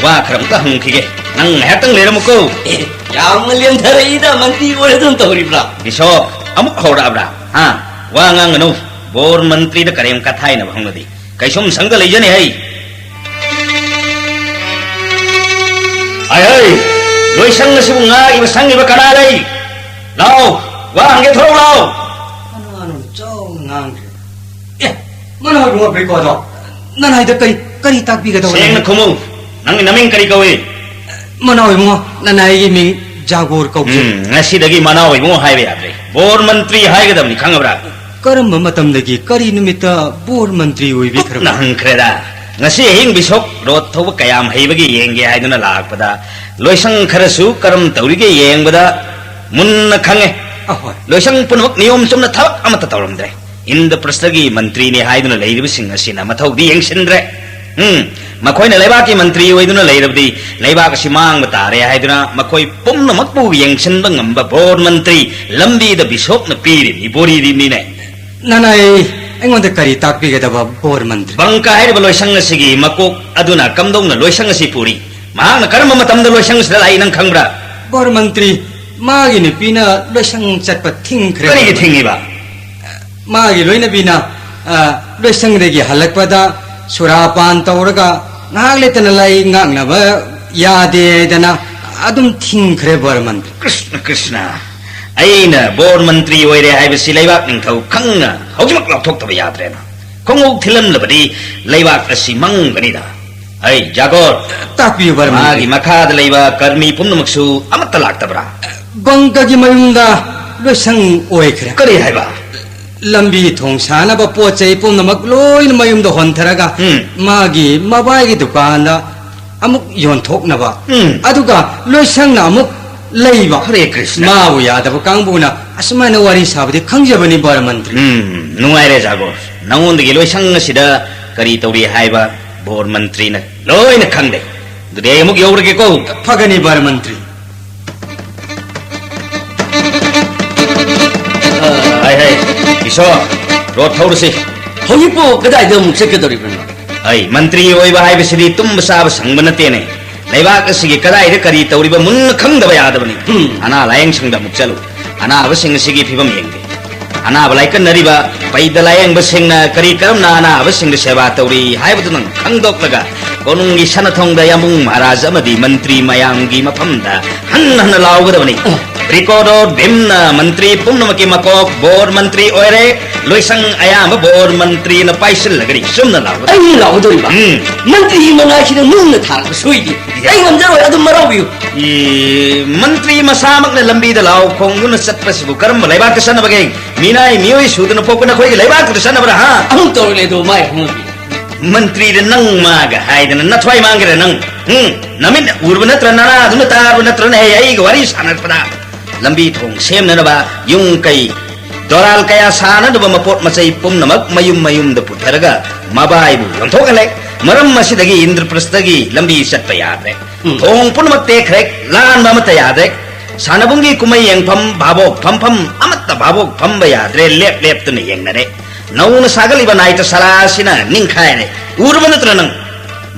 ꯋꯥ ꯈꯔ ꯑꯃꯨꯛꯇ ꯍꯪꯈꯤꯒꯦ꯫ ꯅꯪ ꯉꯥꯏꯍꯥꯛꯇꯪ ꯂꯩꯔꯝꯃꯨꯀꯣ꯫ ꯑꯦ, ꯌꯥꯝꯅ ꯂꯦꯝꯊꯔꯛꯏꯗ, ꯃꯟꯇ꯭ꯔꯤ ꯑꯣꯏꯔꯗꯨꯅ ꯇꯧꯔꯤꯕ꯭ꯔꯥ? ꯕꯤꯁꯣꯞ, ꯑꯃꯨꯛ ꯍꯧꯔꯛꯑꯕ꯭ꯔꯥ? ꯍꯥ? ꯋꯥ ꯉꯥꯡꯒꯅꯨ꯫ ꯕꯣꯔ ꯃꯟꯇ꯭ꯔꯤꯗ ꯀꯔꯦꯝ ꯀꯊꯥꯏꯅꯕ ꯍꯧꯅꯗꯦ꯫ ꯀꯩꯁꯨꯝ ꯁꯪꯗ ꯂꯩꯖꯅꯤ ꯍꯩ꯫ ꯍꯩ, ꯍꯩ, ꯂꯣꯏꯁꯪ ꯑꯁꯤꯕꯨ ꯉꯥꯛꯏꯕ ꯁꯪꯉꯤꯕ ꯀꯅꯥ ꯂꯩ? ꯂꯥꯎ, ꯋꯥ ꯍꯪꯒꯦ ꯊꯣꯔꯛꯎ ꯂꯥꯎ꯫ ꯀꯅꯥꯅꯣ ꯆꯥꯎꯅ ꯉꯥꯡꯗ꯭ꯔꯤꯕ? ꯑꯦ, ꯃꯅꯥꯎ ꯏꯕꯨꯡꯉꯣ ꯕ꯭ꯔꯤꯀꯣꯗꯣ, ꯅꯅꯥꯏꯗ ꯀꯔꯤ, ꯀꯔꯤ ꯇꯥꯛꯄꯤꯒꯗꯧꯕ ꯁꯦꯡꯅ ꯂꯩ? ꯈꯨꯝꯃꯨ, ꯅꯪꯒꯤ ꯅꯃꯤꯡ ꯀꯔꯤ ꯀꯧꯏ? ꯃꯅꯥꯎ ꯏꯕꯨꯡꯉꯣ, ꯅꯅꯥꯏꯒꯤ ꯃꯤꯡ ꯖꯥꯒꯣꯔ ꯀꯧꯖꯩ꯫ ꯎꯝ, ꯉꯁꯤꯗꯒꯤ ꯃꯅꯥꯎ ꯏꯕꯨꯡꯉꯣ ꯍꯥꯏꯕ ꯌꯥꯗ꯭ꯔꯦ, ꯕꯣꯔ ꯃꯟꯇ꯭ꯔꯤ ꯍꯥꯏꯒꯗꯕꯅꯤ, ꯈꯪꯉꯕ꯭ꯔꯥ? ꯀꯔꯝꯕ ꯃꯇꯝꯗꯒꯤ ꯀꯔꯤ ꯅꯨꯃꯤꯠꯇ ꯕꯣꯔ ꯃꯟꯇ꯭ꯔꯤ ꯑꯣꯏꯕꯤꯈ꯭ꯔꯕ? ꯀꯨꯞꯅ ꯍꯪꯈ꯭ꯔꯦꯗ꯫ ꯉꯁꯤ ꯑꯍꯤꯡ ꯕꯤꯁꯣꯞ ꯔꯣꯠ ꯊꯧꯕ ꯀꯌꯥꯝ ꯍꯩꯕꯒꯦ ꯌꯦꯡꯒꯦ ꯍꯥꯏꯗꯨꯅ ꯂꯥꯛꯄꯗ, ꯂꯣꯏꯁꯪ ꯈꯔꯁꯨ ꯀꯔꯝ ꯇꯧꯔꯤꯒꯦ ꯌꯦꯡꯕꯗ ꯃꯨꯟꯅ ꯈꯪꯉꯦ꯫ ꯑꯍꯣꯏ꯫ ꯂꯣꯏꯁꯪ ꯄꯨꯝꯅꯃꯛ ꯅꯤꯌꯣꯝ ꯆꯨꯝꯅ ꯊꯕꯛ ꯑꯃꯠꯇ ꯇꯧꯔꯝꯗ꯭ꯔꯦ꯫ ꯏꯟꯗ꯭ꯔꯄ꯭ꯔꯁ꯭ꯊꯒꯤ ꯃꯟꯇ꯭ꯔꯤꯅꯤ ꯍꯥꯏꯗꯨꯅ ꯂꯩꯔꯤꯕꯁꯤꯡ ꯑꯁꯤꯅ ꯃꯊꯧꯗꯤ ꯌꯦꯡꯁꯤꯟꯗ꯭ꯔꯦ꯫ ꯎꯝ, ꯃꯈꯣꯏꯅ ꯂꯩꯕꯥꯛꯀꯤ ꯃꯟꯇ꯭ꯔꯤ ꯑꯣꯏꯗꯨꯅ ꯂꯩꯔꯕꯗꯤ ꯂꯩꯕꯥꯛ ꯑꯁꯤ ꯃꯥꯡꯕ ꯇꯥꯔꯦ ꯍꯥꯏꯗꯨꯅ ꯃꯈꯣꯏ ꯄꯨꯝꯅꯃꯛꯄꯨ ꯌꯦꯡꯁꯤꯟꯕ ꯉꯝꯕ ꯕꯣꯔ ꯃꯟꯇ꯭ꯔꯤ ꯂꯝꯕꯤꯗ ꯕꯤꯁꯣꯞꯅ ꯄꯤꯔꯤꯕꯅꯤ, ꯕꯣꯔꯤꯔꯤꯕꯅꯤꯅꯦ꯫ ꯅꯅꯥꯏ ꯑꯩꯉꯣꯟꯗ ꯀꯔꯤ ꯇꯥꯛꯄꯤꯒꯗꯕ ꯕꯣꯔ ꯃꯟꯇ꯭ꯔꯤ? ꯕꯪꯀ ꯍꯥꯏꯔꯤꯕ ꯂꯣꯏꯁꯪ ꯑꯁꯤꯒꯤ ꯃꯀꯣꯛ ꯑꯗꯨꯅ ꯀꯝꯗꯧꯅ ꯂꯣꯏꯁꯪ ꯑꯁꯤ ꯄꯨꯔꯤ? ꯃꯍꯥꯛꯅ ꯀꯔꯝꯕ ꯃꯇꯝꯗ ꯂꯣꯏꯁꯪ ꯑꯁꯤꯗ ꯂꯥꯛꯏ ꯅꯪ ꯈꯪꯕ꯭ꯔꯥ? ꯕꯣꯔ ꯃꯟꯇ꯭ꯔꯤ, ꯃꯥꯒꯤ ꯅꯨꯄꯤꯅ ꯂꯣꯏꯁꯪ ꯆꯠꯄ ꯊꯤꯡꯈ꯭ꯔꯦ꯫ ꯀꯔꯤꯒꯤ ꯊꯤꯡꯉꯤꯕ? ꯃꯥꯒꯤ ꯂꯣꯏꯅꯕꯤꯅ, ꯑ, ꯂꯣꯏꯁꯪꯗꯒꯤ ꯍꯜꯂꯛꯄꯗ ꯁꯨꯔꯥꯄꯥꯟ ꯇꯧꯔꯒ ꯉꯥꯏꯍꯥꯛ ꯂꯩꯇꯅ ꯂꯥꯏ ꯉꯥꯛꯅꯕ ꯌꯥꯗꯦ ꯍꯥꯏꯗꯅ ꯑꯗꯨꯝ ꯊꯤꯡꯈ꯭ꯔꯦ ꯕꯣꯔ ꯃꯟꯇ꯭ꯔꯤ꯫ ꯀ꯭ꯔꯤꯁꯅ, ꯀ꯭ꯔꯤꯁꯅ, ꯑꯩꯅ ꯕꯣꯔ ꯃꯟꯇ꯭ꯔꯤ ꯑꯣꯏꯔꯦ ꯍꯥꯏꯕꯁꯤ ꯂꯩꯕꯥꯛ ꯅꯤꯡꯊꯧ ꯈꯪꯅ ꯍꯧꯖꯤꯛꯃꯛ ꯂꯥꯎꯊꯣꯛꯇꯕ ꯌꯥꯗ꯭ꯔꯦꯅ꯫ ꯈꯣꯡꯎꯞ ꯊꯤꯜꯂꯝꯂꯕꯗꯤ ꯂꯩꯕꯥꯛ ꯑꯁꯤ ꯃꯪꯒꯅꯤꯗ꯫ ꯑꯩ ꯖꯥꯒꯣꯔ, ꯇꯥꯛꯄꯤꯌꯨ, ꯕꯔꯃꯟ꯫ ꯃꯥꯒꯤ ꯃꯈꯥꯗ ꯂꯩꯕ ꯀꯔꯃꯤ ꯄꯨꯝꯅꯃꯛꯁꯨ ꯑꯃꯠꯇ ꯂꯥꯛꯇꯕ꯭ꯔꯥ? ꯕꯪꯀꯒꯤ ꯃꯌꯨꯝꯗ ꯂꯣꯏꯁꯪ ꯑꯣꯏꯈ꯭ꯔꯦ꯫ ꯀꯔꯤ ꯍꯥꯏꯕ? ꯂꯝꯕꯤ ꯊꯣꯡ ꯁꯥꯅꯕ ꯄꯣꯠ ꯆꯩ ꯄꯨꯝꯅꯃꯛ ꯂꯣꯏꯅ ꯃꯌꯨꯝꯗ ꯍꯣꯟꯊꯔꯒ ꯎꯝ꯫ ꯃꯥꯒꯤ ꯃꯕꯥꯏꯒꯤ ꯗꯨꯀꯥꯟꯗ ꯑꯃꯨꯛ ꯌꯣꯟꯊꯣꯛꯅꯕ꯫ ꯎꯝ꯫ ꯑꯗꯨꯒ ꯂꯣꯏꯁꯪꯅ ꯑꯃꯨꯛ ꯂꯩꯕ꯫ ꯍꯔꯦ ꯀ꯭ꯔꯤꯁꯅ꯫ ꯃꯥꯕꯨ ꯌꯥꯗꯕ ꯀꯥꯡꯕꯨꯅ ꯑꯁꯨꯃꯥꯏꯅ ꯋꯥꯔꯤ ꯁꯥꯕꯗꯤ ꯈꯪꯖꯕꯅꯤ, ꯕꯣꯔ ꯃꯟꯇ꯭ꯔꯤ꯫ ꯎꯝ, ꯅꯨꯡꯉꯥꯏꯔꯦ ꯖꯥꯒꯣꯔ꯫ ꯅꯉꯣꯟꯗꯒꯤ ꯂꯣꯏꯁꯪ ꯑꯁꯤꯗ ꯀꯔꯤ ꯇꯧꯔꯤ ꯍꯥꯏꯕ ꯕꯣꯔ ꯃꯟꯇ꯭ꯔꯤꯅ ꯂꯣꯏꯅ ꯈꯪꯂꯦ꯫ ꯑꯗꯨꯗꯤ ꯑꯩ ꯑꯃꯨꯛ ꯌꯧꯔꯒꯦꯀꯣ꯫ ꯐꯒꯅꯤ, ꯕꯣꯔ ꯃꯟꯇ꯭ꯔꯤ꯫ ꯍꯥꯏ, ꯍꯥꯏ, ꯏꯁꯣꯔ, ꯔꯣꯗ ꯊꯧꯔꯁꯤ꯫ ꯍꯧꯖꯤꯛꯄꯨ ꯀꯗꯥꯏꯗ ꯑꯃꯨꯛ ꯆꯠꯀꯗꯧꯔꯤꯕꯅꯣ? ꯑꯩ ꯃꯟꯇ꯭ꯔꯤ ꯑꯣꯏꯕ ꯍꯥꯏꯕꯁꯤꯗꯤ ꯇꯨꯝꯕ ꯆꯥꯕ ꯁꯪꯕ ꯅꯠꯇꯦꯅꯦ꯫ ꯂꯩꯕꯥꯛ ꯑꯁꯤꯒꯤ ꯀꯗꯥꯏꯗ ꯀꯔꯤ ꯇꯧꯔꯤꯕ ꯃꯨꯟꯅ ꯈꯪꯗꯕ ꯌꯥꯗꯕꯅꯤ꯫ ꯎꯝ꯫ ꯑꯅꯥ ꯂꯥꯌꯦꯡ ꯁꯪꯗ ꯑꯃꯨꯛ ꯆꯠꯂꯨ꯫ ꯑꯅꯥꯕꯁꯤꯡ ꯑꯁꯤꯒꯤ ꯐꯤꯕꯝ ꯌꯦꯡꯒꯦ꯫ ꯑꯅꯥꯕ ꯂꯥꯏꯀꯠꯅꯔꯤꯕ ꯄꯩꯗ ꯂꯥꯌꯦꯡꯕꯁꯤꯡꯅ ꯀꯔꯤ ꯀꯔꯝꯅ ꯑꯅꯥꯕꯁꯤꯡꯗ ꯁꯦꯕꯥ ꯇꯧꯔꯤ ꯍꯥꯏꯕꯗꯨ ꯅꯪ ꯈꯪꯗꯣꯛꯂꯒ ꯀꯣꯅꯨꯡꯒꯤ ꯁꯅꯥꯊꯣꯡꯗ ꯌꯥꯝꯕꯨꯡ ꯃꯍꯥꯔꯥꯖ ꯑꯃꯗꯤ ꯃꯟꯇ꯭ꯔꯤ ꯃꯌꯥꯝꯒꯤ ꯃꯐꯝꯗ ꯍꯟꯅ ꯍꯟꯅ ꯂꯥꯎꯒꯗꯕꯅꯤ꯫ ꯕ꯭ꯔꯤꯀꯣꯗꯣꯔ ꯚꯤꯝꯅ ꯃꯟꯇ꯭ꯔꯤ ꯄꯨꯝꯅꯃꯛꯀꯤ ꯃꯀꯣꯛ ꯕꯣꯔ ꯃꯟꯇ꯭ꯔꯤ ꯑꯣꯏꯔꯦ꯫ ꯂꯣꯏꯁꯪ ꯑꯌꯥꯝꯕ ꯕꯣꯔ ꯃꯟꯇ꯭ꯔꯤꯅ ꯄꯥꯏꯁꯤꯜꯂꯒꯅꯤ꯫ ꯆꯨꯝꯅ ꯂꯥꯎꯒꯗꯕꯅꯤ꯫ ꯑꯩꯅ ꯂꯥꯎꯒꯗꯧꯔꯤꯕ? ꯎꯝ꯫ ꯃꯟꯇ꯭ꯔꯤ ꯃꯅꯥꯏꯁꯤꯅ ꯅꯨꯡꯅ ꯊꯥꯔꯛꯄ ꯁꯣꯏꯗꯦ꯫ ꯑꯩ ꯉꯝꯖꯔꯣꯏ, ꯑꯗꯨꯝ ꯃꯔꯥꯎꯕꯤꯌꯨ꯫ ꯏ, ꯃꯟꯇ꯭ꯔꯤ ꯃꯁꯥꯃꯛꯅ ꯂꯝꯕꯤꯗ ꯂꯥꯎ ꯈꯣꯡꯗꯨꯅ ꯆꯠꯄꯁꯤꯕꯨ ꯀꯔꯝꯕ ꯂꯩꯕꯥꯛꯇ ꯆꯠꯅꯕꯒꯦ? ꯃꯤꯅꯥꯏ ꯃꯤꯑꯣꯏ ꯁꯨꯗꯅ ꯄꯣꯛꯄ ꯅꯈꯣꯏꯒꯤ ꯂꯩꯕꯥꯛꯇꯨꯗ ꯆꯠꯅꯕ꯭ꯔꯥ, ꯍꯥ? ꯑꯃꯨꯛ ꯇꯧꯔꯛꯂꯦ ꯑꯗꯣ, ꯃꯥꯏ ꯍꯣꯡꯂꯕꯤ꯫ ꯃꯟꯇ꯭ꯔꯤꯗ ꯅꯪ ꯃꯥꯒ ꯍꯥꯏꯗꯅ ꯅꯊ꯭ꯋꯥꯏ ꯃꯥꯡꯒꯦꯔꯥ ꯅꯪ? ꯎꯝ? ꯅꯃꯤꯠ ꯎꯔꯕ ꯅꯠꯇ꯭ꯔ, ꯅꯅꯥꯗꯨꯅ ꯇꯥꯔꯕ ꯅꯠꯇ꯭ꯔꯅꯦ? ꯍꯦ, ꯑꯩꯒ ꯋꯥꯔꯤ ꯁꯥꯟꯅꯔꯛꯄꯗ ꯂꯝꯕꯤ ꯊꯣꯡ ꯁꯦꯝꯅꯅꯕ ꯌꯨꯝ ꯀꯩ ꯗꯣꯔꯥꯜ ꯀꯌꯥ ꯁꯥꯅꯅꯕ ꯃꯄꯣꯠ ꯃꯆꯩ ꯄꯨꯝꯅꯃꯛ ꯃꯌꯨꯝ ꯃꯌꯨꯝꯗ ꯄꯨꯊꯔꯒ ꯃꯕꯥꯏꯕꯨ ꯌꯣꯟꯊꯣꯛꯍꯜꯂꯦ꯫ ꯃꯔꯝ ꯑꯁꯤꯗꯒꯤ ꯏꯟꯗ꯭ꯔꯄ꯭ꯔꯁꯇꯒꯤ ꯂꯝꯕꯤ ꯆꯠꯄ ꯌꯥꯗ꯭ꯔꯦ꯫ ꯎꯝ꯫ ꯊꯣꯡ ꯄꯨꯝꯅꯃꯛ ꯇꯦꯛꯈ꯭ꯔꯦ꯫ ꯂꯥꯟꯕ ꯑꯃꯠꯇ ꯌꯥꯗ꯭ꯔꯦ꯫ ꯁꯥꯟꯅꯕꯨꯡꯒꯤ ꯀꯨꯝꯍꯩ ꯌꯦꯡꯐꯝ, ꯚꯥꯕꯣꯛ ꯐꯝꯐꯝ ꯑꯃꯠꯇ ꯚꯥꯕꯣꯛ ꯐꯝꯕ ꯌꯥꯗ꯭ꯔꯦ꯫ ꯂꯦꯞ ꯂꯦꯞꯇꯨꯅ ꯌꯦꯡꯅꯔꯦ꯫ ꯅꯧꯅ ꯁꯥꯒꯠꯂꯤꯕ ꯅꯥꯏꯇ ꯁꯔꯥ ꯑꯁꯤꯅ ꯅꯤꯡꯈꯥꯏꯔꯦ꯫ ꯎꯔꯕ ꯅꯠꯇ꯭ꯔ ꯅꯪ?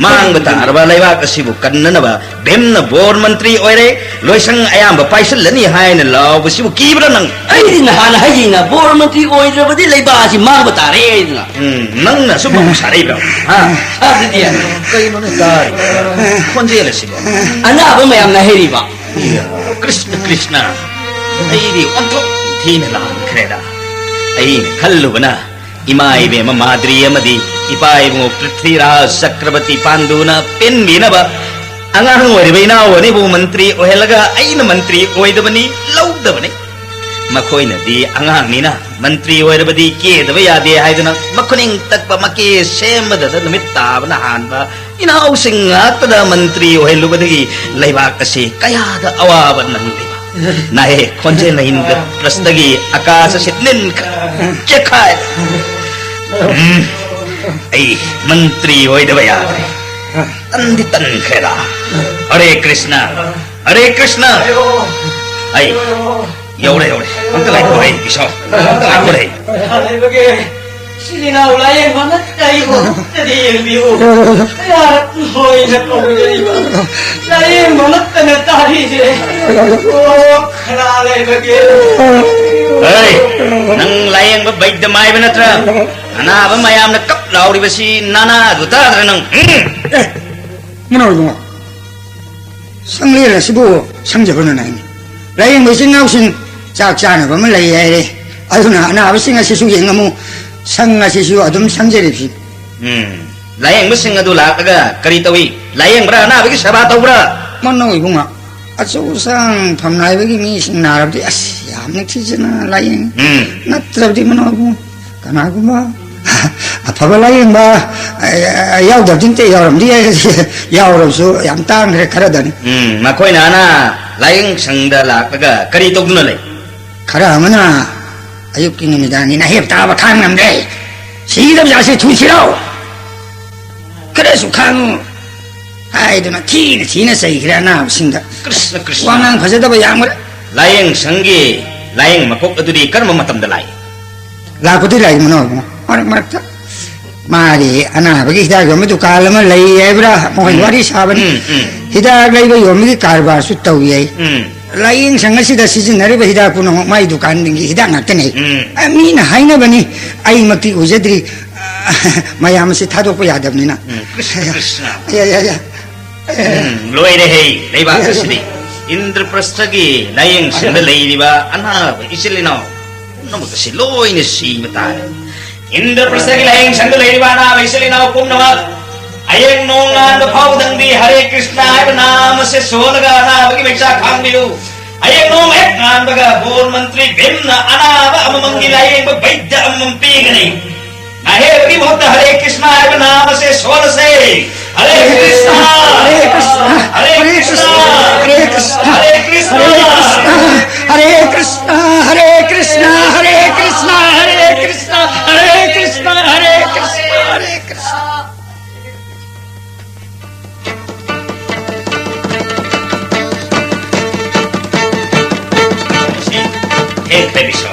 ꯃꯥꯡꯕ ꯇꯥꯔꯕ ꯂꯩꯕꯥꯛ ꯑꯁꯤꯕꯨ ꯀꯟꯅꯅꯕ ꯚꯤꯝꯅ ꯕꯣꯔ ꯃꯟꯇ꯭ꯔꯤ ꯑꯣꯏꯔꯦ, ꯂꯣꯏꯁꯪ ꯑꯌꯥꯝꯕ ꯄꯥꯏꯁꯤꯜꯂꯅꯤ ꯍꯥꯏꯅ ꯂꯥꯎꯕꯁꯤꯕꯨ ꯀꯤꯕ꯭ꯔꯥ ꯅꯪ? ꯑꯩꯗꯤ ꯅꯍꯥꯟ ꯍꯥꯏꯈꯤꯅ ꯕꯣꯔ ꯃꯟꯇ꯭ꯔꯤ ꯑꯣꯏꯗ꯭ꯔꯕꯗꯤ ꯂꯩꯕꯥꯛ ꯑꯁꯤ ꯃꯥꯡꯕ ꯇꯥꯔꯦ ꯍꯥꯏꯗꯅ꯫ ꯎꯝ, ꯅꯪꯅ ꯑꯁꯨꯝꯕ ꯑꯃꯨꯛ ꯁꯥꯔꯛꯏꯕ꯭ꯔꯣ? ꯍꯥ? ꯑꯗꯨꯗꯤ ꯀꯩꯅꯣꯅꯦ ꯇꯥꯔꯤꯕ ꯈꯣꯟꯖꯦꯜ ꯑꯁꯤꯕꯣ? ꯑꯅꯥꯕ ꯃꯌꯥꯝꯅ ꯍꯩꯔꯤꯕ꯫ ꯏꯌꯥ, ꯀ꯭ꯔꯤꯁꯅ, ꯀ꯭ꯔꯤꯁꯅ, ꯑꯩꯗꯤ ꯑꯣꯟꯊꯣꯛ ꯊꯤꯅ ꯂꯥꯟꯈ꯭ꯔꯦꯗ꯫ ꯑꯩꯅ ꯈꯜꯂꯨꯕꯅ ꯏꯃꯥ ꯏꯕꯦꯝꯃ ꯃꯥꯗ꯭ꯔꯤ ꯑꯃꯗꯤ ꯏꯄꯥ ꯏꯕꯨꯡꯉꯣ ꯄ꯭ꯔꯤꯊ꯭ꯋꯤꯔꯥꯖ ꯆꯀ꯭ꯔꯕꯔꯇꯤ ꯄꯥꯟꯗꯨꯅ ꯄꯦꯟꯕꯤꯅꯕ ꯑꯉꯥꯡ ꯑꯣꯏꯔꯤꯕ ꯏꯅꯥꯎ ꯑꯅꯤꯕꯨ ꯃꯟꯇ꯭ꯔꯤ ꯑꯣꯏꯍꯜꯂꯒ ꯑꯩꯅ ꯃꯟꯇ꯭ꯔꯤ ꯑꯣꯏꯗꯕꯅꯤ, ꯂꯧꯗꯕꯅꯤ꯫ ꯃꯈꯣꯏꯅꯗꯤ ꯑꯉꯥꯡꯅꯤꯅ ꯃꯟꯇ꯭ꯔꯤ ꯑꯣꯏꯔꯕꯗꯤ ꯀꯦꯗꯕ ꯌꯥꯗꯦ ꯍꯥꯏꯗꯨꯅ ꯃꯈꯨꯅꯤꯡ ꯇꯛꯄ ꯃꯀꯦ ꯁꯦꯝꯕꯗꯗ ꯅꯨꯃꯤꯠ ꯇꯥꯕꯅ ꯍꯥꯟꯕ ꯏꯅꯥꯎꯁꯤꯡ ꯉꯥꯛꯇꯗ ꯃꯟꯇ꯭ꯔꯤ ꯑꯣꯏꯍꯜꯂꯨꯕꯗꯒꯤ ꯂꯩꯕꯥꯛ ꯑꯁꯤ ꯀꯌꯥꯗ ꯑꯋꯥꯕ ꯅꯪꯂꯤꯕ꯫ ꯅꯥꯍꯦ, ꯈꯣꯟꯖꯦꯜꯅ ꯏꯟꯗ꯭ꯔꯄ꯭ꯔꯁꯇꯒꯤ ꯑꯀꯥꯁ ꯑꯁꯤ ꯅꯤꯟꯈ꯭ꯔꯦ, ꯆꯦꯛꯈꯥꯏꯔꯦ꯫ ꯎꯝ, ꯑꯩ ꯃꯟꯇ꯭ꯔꯤ ꯑꯣꯏꯗꯕ ꯌꯥꯗ꯭ꯔꯦ꯫ ꯇꯟꯗꯤ ꯇꯟꯈ꯭ꯔꯦꯗ꯫ ꯍꯔꯦ ꯀ꯭ꯔꯤꯁꯅ, ꯍꯔꯦ ꯀ꯭ꯔꯤꯁꯅ꯫ ꯑꯩ ꯌꯧꯔꯦ, ꯌꯧꯔꯦ꯫ ꯑꯝꯇ ꯂꯥꯛꯈꯣ, ꯑꯩ ꯏꯁꯥꯎ꯫ ꯑꯝꯇ ꯂꯥꯛꯈꯣ, ꯑꯩ꯫ ꯂꯩꯕꯒꯦ꯫ ꯏꯆꯤꯜ ꯏꯅꯥꯎ ꯂꯥꯏꯌꯦꯡꯕ ꯑꯃꯠꯇ ꯑꯩꯕꯨ ꯑꯃꯠꯇꯗꯤ ꯌꯦꯡꯕꯤꯌꯨ꯫ ꯀꯌꯥꯔꯛ ꯃꯣꯏꯅ ꯀꯧꯖꯔꯤꯕ ꯂꯥꯏꯌꯦꯡꯕ ꯑꯃꯠꯇꯅ ꯇꯥꯔꯤꯁꯦ꯫ ꯑꯣ, ꯀꯅꯥ ꯂꯩꯕꯒꯦ? ꯑꯩ, ꯅꯪ ꯂꯥꯏꯌꯦꯡꯕ ꯕꯩꯗ ꯃꯥꯏꯕ ꯅꯠꯇ꯭ꯔꯥ? ꯑꯅꯥꯕ ꯃꯌꯥꯝꯅ ꯀꯞ ꯂꯥꯎꯔꯤꯕꯁꯤ ꯅꯅꯥꯗꯨ ꯇꯥꯗ꯭ꯔꯥ ꯅꯪ? ꯎꯝ? ꯑꯦ, ꯃꯅꯥꯎ ꯏꯕꯨꯡꯉꯣ, ꯁꯪꯂꯦꯟ ꯑꯁꯤꯕꯨ ꯁꯪꯖꯕꯅ ꯅꯥꯏꯅꯤ꯫ ꯂꯥꯏꯌꯦꯡꯕ ꯏꯆꯤꯟ ꯏꯅꯥꯎꯁꯤꯡ ꯆꯥꯛ ꯆꯥꯅꯕ ꯑꯃ ꯂꯩ ꯍꯥꯏꯔꯦ꯫ ꯑꯗꯨꯅ ꯑꯅꯥꯕꯁꯤꯡ ꯑꯁꯤꯁꯨ ꯌꯦꯡꯉꯝꯃꯨ꯫ ꯁꯪ ꯑꯁꯤꯁꯨ ꯑꯗꯨꯝ ꯁꯪꯖꯔꯤꯕꯁꯤ꯫ ꯎꯝ, ꯂꯥꯏꯌꯦꯡꯕꯁꯤꯡ ꯑꯗꯨ ꯂꯥꯛꯂꯒ ꯀꯔꯤ ꯇꯧꯏ? ꯂꯥꯏꯌꯦꯡꯕ꯭ꯔꯥ? ꯑꯅꯥꯕꯒꯤ ꯁꯦꯕꯥ ꯇꯧꯕ꯭ꯔꯥ? ꯃꯅꯥꯎ ꯏꯕꯨꯡꯉꯣ, ꯑꯆꯧ ꯑꯁꯥꯡ ꯐꯝꯅꯥꯏꯕꯒꯤ ꯃꯤꯁꯤꯡ ꯅꯥꯔꯕꯗꯤ ꯑꯁ ꯌꯥꯝꯅ ꯊꯤꯖꯅ ꯂꯥꯏꯌꯦꯡꯉꯤ꯫ ꯎꯝ꯫ ꯅꯠꯇ꯭ꯔꯕꯗꯤ ꯃꯅꯥꯎ ꯏꯕꯨꯡꯉꯣ, ꯀꯅꯥꯒꯨꯝꯕ ꯑꯐꯕ ꯂꯥꯏꯌꯦꯡꯕ, ꯑ, ꯌꯥꯎꯗꯕꯗꯤ ꯅꯠꯇꯦ, ꯌꯥꯎꯔꯝꯗꯤ ꯌꯥꯏ꯫ ꯌꯥꯎꯔꯕꯁꯨ ꯌꯥꯝ ꯇꯥꯡꯈ꯭ꯔꯦ ꯈꯔꯗꯅꯤ꯫ ꯎꯝ, ꯃꯈꯣꯏꯅ ꯑꯅꯥ ꯂꯥꯏꯌꯦꯡ ꯁꯪꯗ ꯂꯥꯛꯂꯒ ꯀꯔꯤ ꯇꯧꯗꯨꯅ ꯂꯩ? ꯈꯔ ꯑꯃꯅ ꯑꯌꯨꯛꯀꯤ ꯅꯨꯃꯤꯗꯥꯡꯒꯤ ꯅꯥꯍꯦꯞ ꯇꯥꯕ ꯈꯥꯡ ꯉꯝꯗ꯭ꯔꯦ꯫ ꯁꯤꯒꯗꯕ ꯖꯥꯠꯁꯦ ꯊꯨꯁꯤꯔꯣ? ꯈꯔꯁꯨ ꯈꯥꯡꯉꯨ ꯍꯥꯏꯗꯨꯅ ꯊꯤꯅ ꯊꯤꯅ ꯆꯩꯈ꯭ꯔꯦ ꯑꯅꯥꯕꯁꯤꯡꯗ꯫ ꯀ꯭ꯔꯤꯁꯅ, ꯀ꯭ꯔꯤꯁꯅ꯫ ꯋꯥꯉꯥꯡ ꯐꯖꯗꯕ ꯌꯥꯝꯈ꯭ꯔꯦ꯫ ꯂꯥꯏꯌꯦꯡ ꯁꯪꯒꯤ ꯂꯥꯏꯌꯦꯡ ꯃꯀꯣꯛ ꯑꯗꯨꯗꯤ ꯀꯔꯝꯕ ꯃꯇꯝꯗ ꯂꯥꯛꯏ? ꯂꯥꯛꯄꯗꯤ ꯂꯥꯛꯏ ꯃꯅꯥꯎ ꯏꯕꯨꯡꯉꯣ꯫ ꯃꯔꯛ ꯃꯔꯛꯇ ꯃꯥꯒꯤ ꯑꯅꯥꯕꯒꯤ ꯍꯤꯗꯥꯛ ꯌꯣꯟꯕ ꯗꯨꯀꯥꯟ ꯑꯃ ꯂꯩ ꯍꯥꯏꯕ꯭ꯔꯥ? ꯃꯈꯣꯏ ꯎꯝ꯫ ꯋꯥꯔꯤ ꯁꯥꯕꯅꯤ꯫ ꯎꯝ, ꯎꯝ꯫ ꯍꯤꯗꯥꯛ ꯂꯩꯕ ꯌꯣꯟꯕꯒꯤ ꯀꯔꯕꯥꯔꯁꯨ ꯇꯧꯏ ꯍꯥꯏ꯫ ꯎꯝ꯫ ꯂꯥꯏꯌꯦꯡ ꯁꯪ ꯑꯁꯤꯗ ꯁꯤꯖꯤꯟꯅꯔꯤꯕ ꯍꯤꯗꯥꯛ ꯄꯨꯝꯅꯃꯛ ꯃꯥꯏ ꯗꯨꯀꯥꯟꯒꯤ ꯍꯤꯗꯥꯛ ꯉꯥꯛꯇꯅꯤ꯫ ꯎꯝ꯫ ꯑ, ꯃꯤꯅ ꯍꯥꯏꯅꯕꯅꯤ, ꯑꯩꯃꯛꯇꯤ ꯎꯖꯗ꯭ꯔꯤ꯫ ꯑ, ꯃꯌꯥꯝ ꯑꯁꯤ ꯊꯥꯗꯣꯛꯄ ꯌꯥꯗꯕꯅꯤꯅ꯫ ꯎꯝ, ꯀ꯭ꯔꯤꯁꯅ, ꯀ꯭ꯔꯤꯁꯅ꯫ ꯌꯥ, ꯌꯥ, ꯌꯥ꯫ ꯎꯝ, ꯂꯣꯏꯔꯦꯍꯦ, ꯂꯩꯕꯥꯛ ꯑꯁꯤꯗꯤ꯫ ꯏꯟꯗ꯭ꯔꯄ꯭ꯔꯁꯊꯒꯤ ꯂꯥꯏꯌꯦꯡ ꯁꯪꯗ ꯂꯩꯔꯤꯕ ꯑꯅꯥꯕ ꯏꯆꯤꯜ ꯏꯅꯥꯎ ꯄꯨꯝꯅꯃꯛ ꯑꯁꯤ ꯂꯣꯏꯅ ꯁꯤꯕ ꯇꯥꯔꯦ꯫ ꯏꯟꯗ꯭ꯔꯄ꯭ꯔꯁꯊꯒꯤ ꯂꯥꯏꯌꯦꯡ ꯁꯪꯗ ꯂꯩꯔꯤꯕ ꯑꯅꯥꯕ ꯏꯆꯤꯜ ꯏꯅꯥꯎ ꯄꯨꯝꯅꯃꯛ ꯍꯌꯦꯡ ꯅꯣꯡꯉꯥꯟꯕ ꯐꯥꯎꯕꯗꯪꯗꯤ ꯍꯔꯦ ꯀ꯭ꯔꯤꯁꯅ ꯍꯥꯏꯕ ꯅꯥꯝ ꯑꯁꯦ ꯁꯣꯜꯂꯒ ꯑꯅꯥꯕꯒꯤ ꯃꯩꯆꯥꯛ ꯈꯥꯡꯕꯤꯌꯨ꯫ ꯍꯌꯦꯡ ꯅꯣꯡ ꯍꯦꯛ ꯉꯥꯟꯕꯒ ꯕꯣꯔ ꯃꯟꯇ꯭ꯔꯤ ꯚꯤꯝꯅ ꯑꯅꯥꯕ ꯑꯃꯃꯝꯒꯤ ꯂꯥꯏꯌꯦꯡꯕ ꯕꯩꯗ꯭ꯌ ꯑꯃꯃꯝ ꯄꯤꯒꯅꯤ꯫ ꯅꯥꯍꯦꯕꯒꯤ ꯃꯍꯨꯠꯇ ꯍꯔꯦ ꯀ꯭ꯔꯤꯁꯅ ꯍꯥꯏꯕ ꯅꯥꯝ ꯑꯁꯦ ꯁꯣꯜꯂꯁꯦ꯫ Hare Krishna, Hare Krishna, Hare Krishna, Hare Krishna, Hare Krishna, Hare Krishna, Hare Krishna, Hare Krishna, Hare Krishna, Hare Krishna, Hare Krishna, Hare Krishna. ꯍꯦ ꯕꯤꯁꯣ,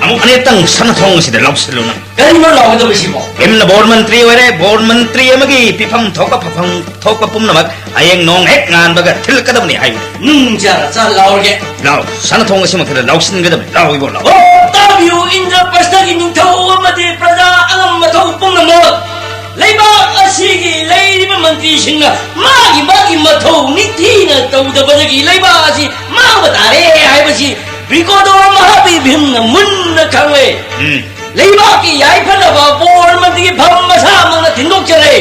ꯑꯃꯨꯛ ꯑꯅꯤꯔꯛꯇꯪ ꯁꯅꯥꯊꯣꯡ ꯑꯁꯤꯗ ꯂꯥꯎꯁꯤꯜꯂꯨ ꯅꯪ꯫ ꯀꯔꯤꯅꯣ ꯂꯥꯎꯒꯗꯧꯔꯤꯁꯤꯕꯣ? ꯚꯤꯝꯅ ꯕꯣꯔ ꯃꯟꯇ꯭ꯔꯤ ꯑꯣꯏꯔꯦ, ꯕꯣꯔ ꯃꯟꯇ꯭ꯔꯤ ꯑꯃꯒꯤ ꯄꯤꯐꯝ ꯊꯣꯛꯄ ꯐꯐꯝ ꯊꯣꯛꯄ ꯄꯨꯝꯅꯃꯛ ꯍꯌꯦꯡ ꯅꯣꯡ ꯍꯦꯛ ꯉꯥꯟꯕꯒ ꯊꯤꯜꯂꯛꯀꯗꯕꯅꯤ ꯍꯥꯏꯕꯅꯤ꯫ ꯅꯨꯡ ꯆꯥꯔ ꯆꯥ ꯂꯥꯎꯔꯒꯦ꯫ ꯂꯥꯎ, ꯁꯅꯥꯊꯣꯡ ꯑꯁꯤꯃꯛꯇꯗ ꯂꯥꯎꯁꯤꯟꯒꯗꯕꯅꯤ꯫ ꯂꯥꯎ ꯏꯕꯣ, ꯂꯥꯎ꯫ ꯑꯣ, ꯇꯥꯕꯤꯌꯨ, ꯏꯟꯗ꯭ꯔꯄ꯭ꯔꯁꯊꯒꯤ ꯅꯤꯡꯊꯧ ꯑꯃꯗꯤ ꯄ꯭ꯔꯖꯥ ꯑꯉꯝ ꯃꯊꯧ ꯄꯨꯝꯅꯃꯛ, ꯂꯩꯕꯥꯛ ꯑꯁꯤꯒꯤ ꯂꯩꯔꯤꯕ ꯃꯟꯇ꯭ꯔꯤꯁꯤꯡꯅ ꯃꯥꯒꯤ ꯃꯥꯒꯤ ꯃꯊꯧ ꯅꯤꯡꯊꯤꯅ ꯇꯧꯗꯕꯗꯒꯤ ꯂꯩꯕꯥꯛ ꯑꯁꯤ ꯃꯥꯡꯕ ꯇꯥꯔꯦ ꯍꯥꯏꯕꯁꯤ ꯕ꯭ꯔꯤꯀꯣꯗꯣꯔ ꯃꯍꯥꯕꯤꯔ ꯚꯤꯝꯅ ꯃꯨꯟꯅ ꯈꯪꯂꯦ꯫ ꯎꯝ꯫ ꯂꯩꯕꯥꯛꯀꯤ ꯌꯥꯏꯐꯅꯕ ꯕꯣꯔ ꯃꯟꯇ꯭ꯔꯤꯒꯤ ꯐꯝ ꯃꯁꯥꯃꯛꯅ ꯊꯤꯟꯗꯣꯛꯆꯔꯦ꯫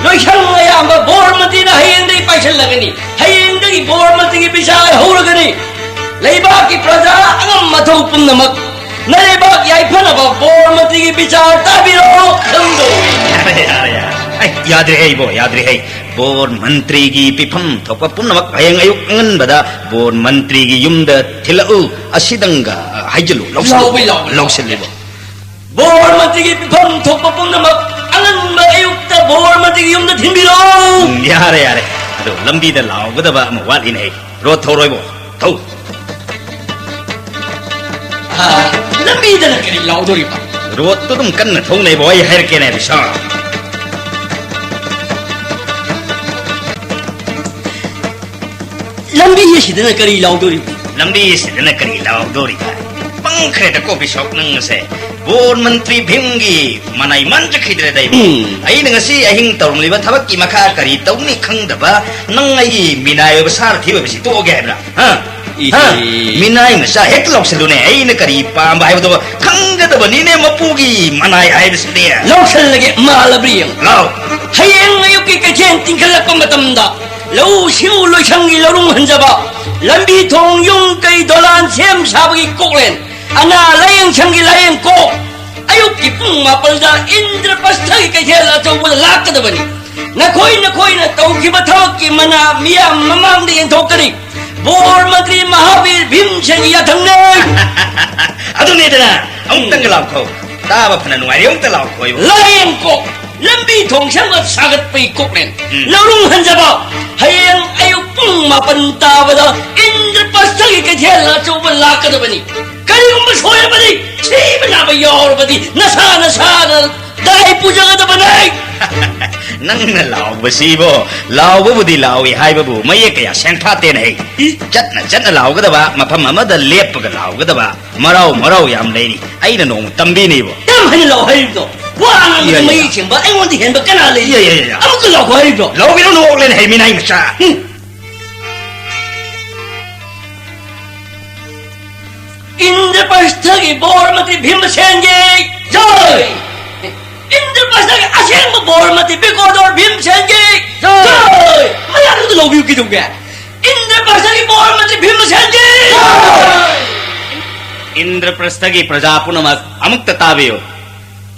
ꯂꯣꯏꯁꯪ ꯑꯌꯥꯝꯕ ꯕꯣꯔ ꯃꯟꯇ꯭ꯔꯤꯅ ꯍꯌꯦꯡꯗꯒꯤ ꯄꯥꯏꯁꯤꯜꯂꯒꯅꯤ꯫ ꯍꯌꯦꯡꯗꯒꯤ ꯕꯣꯔ ꯃꯟꯇ꯭ꯔꯤꯒꯤ ꯕꯤꯆꯥꯔ ꯍꯧꯔꯒꯅꯤ꯫ ꯂꯩꯕꯥꯛꯀꯤ ꯄ꯭ꯔꯖꯥ ꯑꯉꯝ ꯃꯊꯧ ꯄꯨꯝꯅꯃꯛ ꯅꯔꯩꯕꯥꯛ ꯌꯥꯏꯐꯅꯕ ꯕꯣꯔ ꯃꯟꯇ꯭ꯔꯤꯒꯤ ꯕꯤꯆꯥꯔ ꯇꯥꯕꯤꯔꯣ꯫ ꯈꯪꯗꯧꯔꯤ꯫ ꯌꯥꯔꯦ, ꯌꯥꯔꯦ, ꯌꯥꯔꯦ꯫ ꯑꯩ ꯌꯥꯗ꯭ꯔꯦ, ꯑꯩꯕꯣ, ꯌꯥꯗ꯭ꯔꯦ, ꯑꯩ꯫ ꯕꯣꯔ ꯃꯟꯇ꯭ꯔꯤꯒꯤ ꯄꯤꯐꯝ ꯊꯣꯛꯄ ꯄꯨꯝꯅꯃꯛ ꯍꯌꯦꯡ ꯑꯌꯨꯛ ꯑꯉꯟꯕꯗ ꯕꯣꯔ ꯃꯟꯇ꯭ꯔꯤꯒꯤ ꯌꯨꯝꯗ ꯊꯤꯜꯂꯛꯎ꯫ ꯑꯁꯤꯗꯪꯒ ꯍꯥꯏꯖꯤꯜꯂꯨ, ꯂꯧꯁꯤꯜꯂꯨ, ꯂꯥꯎꯕꯩ, ꯂꯥꯎꯕꯩ꯫ ꯂꯧꯁꯤꯜꯂꯤꯕꯣ꯫ ꯕꯣꯔ ꯃꯟꯇ꯭ꯔꯤꯒꯤ ꯄꯤꯐꯝ ꯊꯣꯛꯄ ꯄꯨꯝꯅꯃꯛ ꯑꯉꯟꯕ ꯑꯌꯨꯛꯇ ꯕꯣꯔ ꯃꯟꯇ꯭ꯔꯤꯒꯤ ꯌꯨꯝꯗ ꯊꯤꯟꯕꯤꯔꯣ꯫ ꯎꯝ, ꯌꯥꯔꯦ, ꯌꯥꯔꯦ꯫ ꯑꯗꯣ ꯂꯝꯕꯤꯗ ꯂꯥꯎꯒꯗꯕ ꯑꯃ ꯋꯥꯠꯂꯤꯅꯦ꯫ ꯔꯣꯠ ꯊꯧꯔꯣꯏꯕꯣ, ꯊꯧ꯫ ꯑꯥ, ꯂꯝꯕꯤꯗꯅ ꯀꯔꯤ ꯂꯥꯎꯗꯣꯔꯤꯕ? ꯔꯣꯠꯇꯨ ꯑꯗꯨꯝ ꯀꯟꯅ ꯊꯧꯅꯩꯕꯣ, ꯑꯩ ꯍꯥꯏꯔꯛꯀꯦꯅꯦ, ꯕꯤꯁꯥ꯫ ꯂꯝꯕꯤ ꯑꯁꯤꯗꯅ ꯀꯔꯤ ꯂꯥꯎꯗꯣꯔꯤꯕ? ꯂꯝꯕꯤ ꯑꯁꯤꯗꯅ ꯀꯔꯤ ꯂꯥꯎꯗꯣꯔꯤꯕ? ꯄꯪꯈ꯭ꯔꯦꯗꯀꯣ ꯕꯤꯁꯣꯞ ꯅꯪꯁꯦ꯫ ꯕꯣꯔ ꯃꯟꯇ꯭ꯔꯤ ꯚꯤꯝꯒꯤ ꯃꯅꯥꯏ ꯃꯟꯖꯈꯤꯗ꯭ꯔꯦꯗ ꯑꯩꯕꯨ꯫ ꯎꯝ꯫ ꯑꯩꯅ ꯉꯁꯤ ꯑꯍꯤꯡ ꯇꯧꯔꯝꯂꯤꯕ ꯊꯕꯛꯀꯤ ꯃꯈꯥ ꯀꯔꯤ ꯇꯧꯅꯤ ꯈꯪꯗꯕ ꯅꯪ ꯑꯩꯒꯤ ꯃꯤꯅꯥꯏ ꯑꯣꯏꯕ ꯁꯥꯔꯊꯤ ꯑꯣꯏꯕꯁꯤ ꯇꯣꯛꯑꯒꯦ ꯍꯥꯏꯕ꯭ꯔꯥ? ꯍꯥ? ꯏꯍꯦ꯫ ꯍꯥ? ꯃꯤꯅꯥꯏ ꯃꯆꯥ ꯍꯦꯛ ꯂꯥꯎꯁꯜꯂꯨꯅꯦ, ꯑꯩꯅ ꯀꯔꯤ ꯄꯥꯝꯕ ꯍꯥꯏꯕꯗꯨ ꯈꯪꯒꯗꯕꯅꯤꯅꯦ, ꯃꯄꯨꯒꯤ ꯃꯅꯥꯏ ꯍꯥꯏꯕꯁꯤꯗꯤ꯫ ꯂꯥꯎꯁꯜꯂꯒꯦ, ꯃꯥꯜꯂꯕ꯭ꯔꯥ ꯌꯦꯡꯉꯨ꯫ ꯂꯥꯎ꯫ ꯍꯌꯦꯡ ꯑꯌꯨꯛꯀꯤ ꯀꯩꯊꯦꯜ ꯇꯤꯡꯈꯠꯂꯛꯄ ꯃꯇꯝꯗ ꯂꯧꯎ ꯁꯤꯡꯎ ꯂꯣꯏꯁꯪꯒꯤ ꯂꯧꯔꯨꯡ ꯍꯟꯖꯕ, ꯂꯝꯕꯤ ꯊꯣꯡ ꯌꯨꯝ ꯀꯩ ꯗꯣꯂꯥꯟ ꯁꯦꯝ ꯁꯥꯕꯒꯤ ꯀꯣꯛꯂꯦꯟ, ꯑꯅꯥ ꯂꯥꯌꯦꯡ ꯁꯪꯒꯤ ꯂꯥꯌꯦꯡ ꯀꯣꯛ, ꯑꯌꯨꯛꯀꯤ ꯄꯨꯡ ꯃꯥꯄꯜꯗ ꯏꯟꯗ꯭ꯔꯄ꯭ꯔꯁꯊꯒꯤ ꯀꯩꯊꯦꯜ ꯑꯆꯧꯕꯗ ꯂꯥꯛꯀꯗꯕꯅꯤ꯫ ꯅꯈꯣꯏ ꯅꯈꯣꯏꯅ ꯇꯧꯈꯤꯕ ꯊꯕꯛꯀꯤ ꯃꯅꯥ ꯃꯤꯌꯥꯝ ꯃꯃꯥꯡꯗ ꯌꯦꯟꯊꯣꯛꯀꯅꯤ꯫ ꯕꯣꯔ ꯃꯟꯇ꯭ꯔꯤ ꯃꯍꯥꯕꯤꯔ ꯚꯤꯝꯁꯦꯟꯒꯤ ꯌꯥꯊꯪꯅꯦ꯫ ꯑꯗꯨꯅꯦꯗꯅ, ꯑꯃꯨꯛꯇꯪꯒ ꯂꯥꯎꯈꯣ꯫ ꯇꯥꯕ ꯐꯅ ꯅꯨꯡꯉꯥꯏꯔꯦ, ꯑꯃꯨꯛꯇ ꯂꯥꯎꯈꯣ ꯏꯕꯨꯡꯉꯣ꯫ ꯂꯥꯏꯌꯦꯡ ꯀꯣꯛ, ꯂꯝꯕꯤ ꯊꯣꯡ ꯁꯦꯝꯒꯠ ꯁꯥꯒꯠꯄꯒꯤ ꯀꯣꯛꯂꯦꯟ꯫ ꯎꯝ꯫ ꯂꯧꯔꯨꯡ ꯍꯟꯖꯕ, ꯍꯌꯦꯡ ꯑꯌꯨꯛ ꯄꯨꯡ ꯃꯥꯄꯟ ꯇꯥꯕꯗ ꯏꯟꯗ꯭ꯔꯄ꯭ꯔꯁꯊꯒꯤ ꯀꯩꯊꯦꯜ ꯑꯆꯧꯕ ꯂꯥꯛꯀꯗꯕꯅꯤ꯫ ꯀꯔꯤꯒꯨꯝꯕ ꯁꯣꯏꯔꯕꯗꯤ, ꯁꯤꯕ ꯅꯥꯕ ꯌꯥꯎꯔꯕꯗꯤ ꯅꯁꯥ ꯅꯁꯥꯅ ꯗꯥꯏ ꯄꯨꯖꯒꯗꯕꯅꯦ꯫ ꯅꯪꯅ ꯂꯥꯎꯕꯁꯤꯕꯣ, ꯂꯥꯎꯕꯕꯨꯗꯤ ꯂꯥꯎꯏ ꯍꯥꯏꯕꯕꯨ ꯃꯌꯦꯛ ꯀꯌꯥ ꯁꯦꯡꯐꯥꯠꯇꯦꯅꯦ ꯍꯩ꯫ ꯏ? ꯆꯠꯅ ꯆꯠꯅ ꯂꯥꯎꯒꯗꯕ, ꯃꯐꯝ ꯑꯃꯗ ꯂꯦꯞꯄꯒ ꯂꯥꯎꯒꯗꯕ ꯃꯔꯥꯎ ꯃꯔꯥꯎ ꯌꯥꯝ ꯂꯩꯔꯤ꯫ ꯑꯩꯅ ꯅꯣꯡꯃ ꯇꯝꯕꯤꯅꯤꯕꯣ꯫ ꯌꯥꯝ ꯍꯩꯅ ꯂꯥꯎ ꯍꯥꯏꯔꯤꯕꯗꯣ꯫ ꯋꯥ ꯉꯥꯡꯕꯗ ꯏꯌꯥ, ꯏꯌꯥ꯫ ꯃꯌꯦꯛ ꯁꯦꯡꯕ ꯑꯩꯉꯣꯟꯗ ꯍꯦꯟꯕ ꯀꯅꯥ ꯂꯩ? ꯏꯌꯥ, ꯏꯌꯥ, ꯏꯌꯥ꯫ ꯑꯃꯨꯛꯀ ꯂꯥꯎꯈꯣ ꯍꯥꯏꯔꯤꯕꯗꯣ꯫ ꯂꯥꯎꯒꯤꯅꯨ, ꯅꯣꯛꯂꯦꯅꯦ ꯍꯩ ꯃꯤꯅꯥꯏ ꯃꯆꯥ꯫ ꯍꯨꯝ꯫ ꯏꯟꯗ꯭ꯔꯄ꯭ꯔꯁꯊꯒꯤ ꯕꯣꯔ ꯃꯟꯇ꯭ꯔꯤ ꯚꯤꯝꯁꯦꯟꯒꯤ ꯖꯣꯏ! ꯏꯟꯗ꯭ꯔꯄ꯭ꯔꯁꯊꯒꯤ ꯑꯁꯦꯡꯕ ꯕꯣꯔ ꯃꯟꯇ꯭ꯔꯤ ꯕꯤꯀꯣꯗꯣꯔ ꯚꯤꯝꯁꯦꯟꯒꯤ ꯖꯣꯏ! ꯖꯣꯏ! ꯃꯌꯥꯝꯗꯨ ꯂꯧꯕꯤꯌꯨ ꯀꯩꯗꯧꯒꯦ? ꯏꯟꯗ꯭ꯔꯄ꯭ꯔꯁꯊꯒꯤ ꯕꯣꯔ ꯃꯟꯇ꯭ꯔꯤ ꯚꯤꯝꯁꯦꯟꯒꯤ ꯖꯣꯏ! ꯏꯟꯗ꯭ꯔꯄ꯭ꯔꯁꯊꯒꯤ ꯄ꯭ꯔꯖꯥ ꯄꯨꯝꯅꯃꯛ ꯑꯃꯨꯛꯇ ꯇꯥꯕꯤꯌꯨ꯫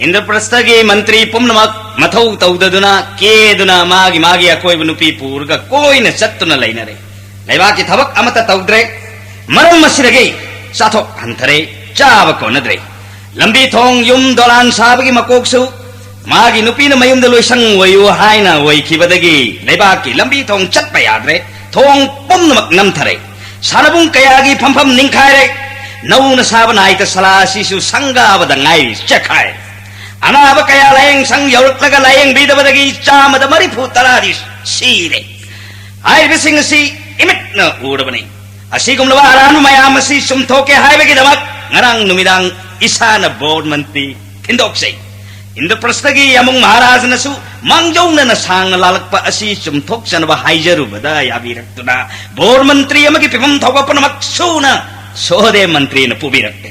ꯏꯟꯗ꯭ꯔꯄ꯭ꯔꯁꯊꯒꯤ ꯃꯟꯇ꯭ꯔꯤ ꯄꯨꯝꯅꯃꯛ ꯃꯊꯧ ꯇꯧꯗꯗꯨꯅ, ꯀꯦꯗꯨꯅ, ꯃꯥꯒꯤ ꯃꯥꯒꯤ ꯑꯀꯣꯏꯕ ꯅꯨꯄꯤ ꯄꯨꯔꯒ ꯀꯣꯏꯅ ꯆꯠꯇꯨꯅ ꯂꯩꯅꯔꯦ꯫ ꯂꯩꯕꯥꯛꯀꯤ ꯊꯕꯛ ꯑꯃꯠꯇ ꯇꯧꯗ꯭ꯔꯦ꯫ ꯃꯔꯝ ꯑꯁꯤꯗꯒꯤ ꯆꯥꯊꯣꯛ ꯍꯟꯊꯔꯦ, ꯆꯥꯕ ꯀꯣꯟꯅꯗ꯭ꯔꯦ꯫ ꯂꯝꯕꯤ ꯊꯣꯡ, ꯌꯨꯝ ꯗꯣꯂꯥꯟ ꯁꯥꯕꯒꯤ ꯃꯀꯣꯛꯁꯨ ꯃꯥꯒꯤ ꯅꯨꯄꯤꯅ ꯃꯌꯨꯝꯗ ꯂꯣꯏꯁꯪ ꯑꯣꯏꯌꯨ ꯍꯥꯏꯅ ꯑꯣꯏꯈꯤꯕꯗꯒꯤ ꯂꯩꯕꯥꯛꯀꯤ ꯂꯝꯕꯤ ꯊꯣꯡ ꯆꯠꯄ ꯌꯥꯗ꯭ꯔꯦ꯫ ꯊꯣꯡ ꯄꯨꯝꯅꯃꯛ ꯅꯝꯊꯔꯦ꯫ ꯁꯥꯟꯅꯕꯨꯡ ꯀꯌꯥꯒꯤ ꯐꯝꯐꯝ ꯅꯤꯡꯈꯥꯏꯔꯦ꯫ ꯅꯧꯅ ꯁꯥꯕ ꯅꯥꯏꯇ ꯁꯂꯥ ꯑꯁꯤꯁꯨ ꯁꯪꯒꯥꯕꯗ ꯉꯥꯏꯔꯤ, ꯆꯦꯛꯈꯥꯏ꯫ ꯑꯅꯥꯕ ꯀꯌꯥ ꯂꯥꯌꯦꯡ ꯁꯪ ꯌꯧꯔꯛꯂꯒ ꯂꯥꯌꯦꯡꯕꯤꯗꯕꯗꯒꯤ ꯆꯥꯝꯃꯗ ꯃꯔꯤꯐꯨ ꯇꯔꯥꯗꯤ ꯁꯤꯔꯦ꯫ ꯍꯥꯏꯔꯤꯕꯁꯤꯡ ꯑꯁꯤ ꯏꯃꯤꯠꯅ ꯎꯔꯕꯅꯤ꯫ ꯑꯁꯤꯒꯨꯝꯂꯕ ꯑꯔꯥꯟꯕ ꯃꯌꯥꯝ ꯑꯁꯤ ꯆꯨꯝꯊꯣꯛꯀꯦ ꯍꯥꯏꯕꯒꯤꯗꯃꯛ ꯉꯔꯥꯡ ꯅꯨꯃꯤꯗꯥꯡ ꯏꯁꯥꯅ ꯕꯣꯔ ꯃꯟꯇ꯭ꯔꯤ ꯊꯤꯟꯗꯣꯛꯆꯩ꯫ ꯏꯟꯗ꯭ꯔꯄ꯭ꯔꯁꯊꯒꯤ ꯌꯥꯃꯨꯡ ꯃꯍꯥꯔꯥꯖꯅꯁꯨ ꯃꯥꯡꯖꯧꯅꯅ ꯁꯥꯡꯅ ꯂꯥꯜꯂꯛꯄ ꯑꯁꯤ ꯆꯨꯝꯊꯣꯛꯆꯅꯕ ꯍꯥꯏꯖꯔꯨꯕꯗ ꯌꯥꯕꯤꯔꯛꯇꯨꯅ ꯕꯣꯔ ꯃꯟꯇ꯭ꯔꯤ ꯑꯃꯒꯤ ꯄꯤꯐꯝ ꯊꯧꯕ ꯄꯨꯝꯅꯃꯛ ꯁꯨꯅ ꯁꯣꯍꯗꯦ ꯃꯟꯇ꯭ꯔꯤꯅ ꯄꯨꯕꯤꯔꯛꯂꯦ꯫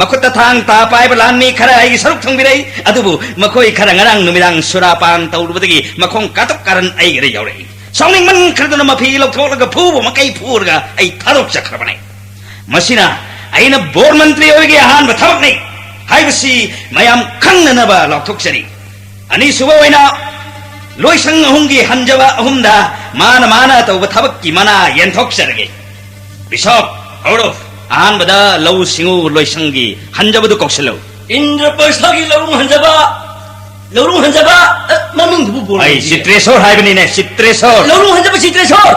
ꯃꯈꯨꯠꯇ ꯊꯥꯡ ꯇꯥ ꯄꯥꯏꯕ ꯂꯥꯟꯃꯤ ꯈꯔ ꯑꯩꯒꯤ ꯁꯔꯨꯛ ꯊꯨꯡꯕꯤꯔꯛꯏ, ꯑꯗꯨꯕꯨ ꯃꯈꯣꯏ ꯈꯔ ꯉꯔꯥꯡ ꯅꯨꯃꯤꯗꯥꯡ ꯁꯨꯔꯥꯄꯥꯟ ꯇꯧꯔꯨꯕꯗꯒꯤ ꯃꯈꯣꯡ ꯀꯥꯇꯨꯛ ꯀꯥꯔꯟ ꯑꯩꯒꯤꯗ ꯌꯥꯎꯔꯛꯏ꯫ ꯁꯥꯎꯅꯤꯡꯃꯟꯈ꯭ꯔꯗꯨꯅ ꯃꯐꯤ ꯂꯧꯊꯣꯛꯂꯒ ꯐꯨꯕ ꯃꯈꯩ ꯐꯨꯔꯒ ꯑꯩ ꯊꯥꯗꯣꯛꯆꯈ꯭ꯔꯕꯅꯤ꯫ ꯃꯁꯤꯅ ꯑꯩꯅ ꯕꯣꯔ ꯃꯟꯇ꯭ꯔꯤ ꯑꯣꯏꯕꯒꯤ ꯑꯍꯥꯟꯕ ꯊꯕꯛꯅꯤ ꯍꯥꯏꯕꯁꯤ ꯃꯌꯥꯝ ꯈꯪꯅꯅꯕ ꯂꯥꯎꯊꯣꯛꯆꯔꯤ꯫ ꯑꯅꯤꯁꯨꯕ ꯑꯣꯏꯅ ꯂꯣꯏꯁꯪ ꯑꯍꯨꯝꯒꯤ ꯍꯟꯖꯕ ꯑꯍꯨꯝꯗ ꯃꯥꯅ ꯃꯥꯅ ꯇꯧꯕ ꯊꯕꯛꯀꯤ ꯃꯅꯥ ꯌꯦꯟꯊꯣꯛꯆꯔꯒꯦ꯫ ꯕꯤꯁꯣꯞ, ꯍꯧꯔꯣ꯫ ꯑꯍꯥꯟꯕꯗ ꯂꯧꯎ ꯁꯤꯡꯎ ꯂꯣꯏꯁꯪꯒꯤ ꯍꯟꯖꯕꯗꯨ ꯀꯧꯁꯤꯜꯂꯨ꯫ ꯏꯟꯗ꯭ꯔꯄ꯭ꯔꯁꯊꯒꯤ ꯂꯧꯔꯨꯡ ꯍꯟꯖꯕ, ꯂꯧꯔꯨꯡ ꯍꯟꯖꯕ, ꯑ, ꯃꯃꯤꯡꯗꯨꯕꯨ ꯕꯣꯔ ꯑꯩ ꯃꯟꯇ꯭ꯔꯤꯒꯤ꯫ ꯆꯤꯇ꯭ꯔꯦꯁꯣꯔ ꯍꯥꯏꯕꯅꯤꯅꯦ, ꯆꯤꯇ꯭ꯔꯦꯁꯣꯔ꯫ ꯂꯧꯔꯨꯡ ꯍꯟꯖꯕ ꯆꯤꯇ꯭ꯔꯦꯁꯣꯔ,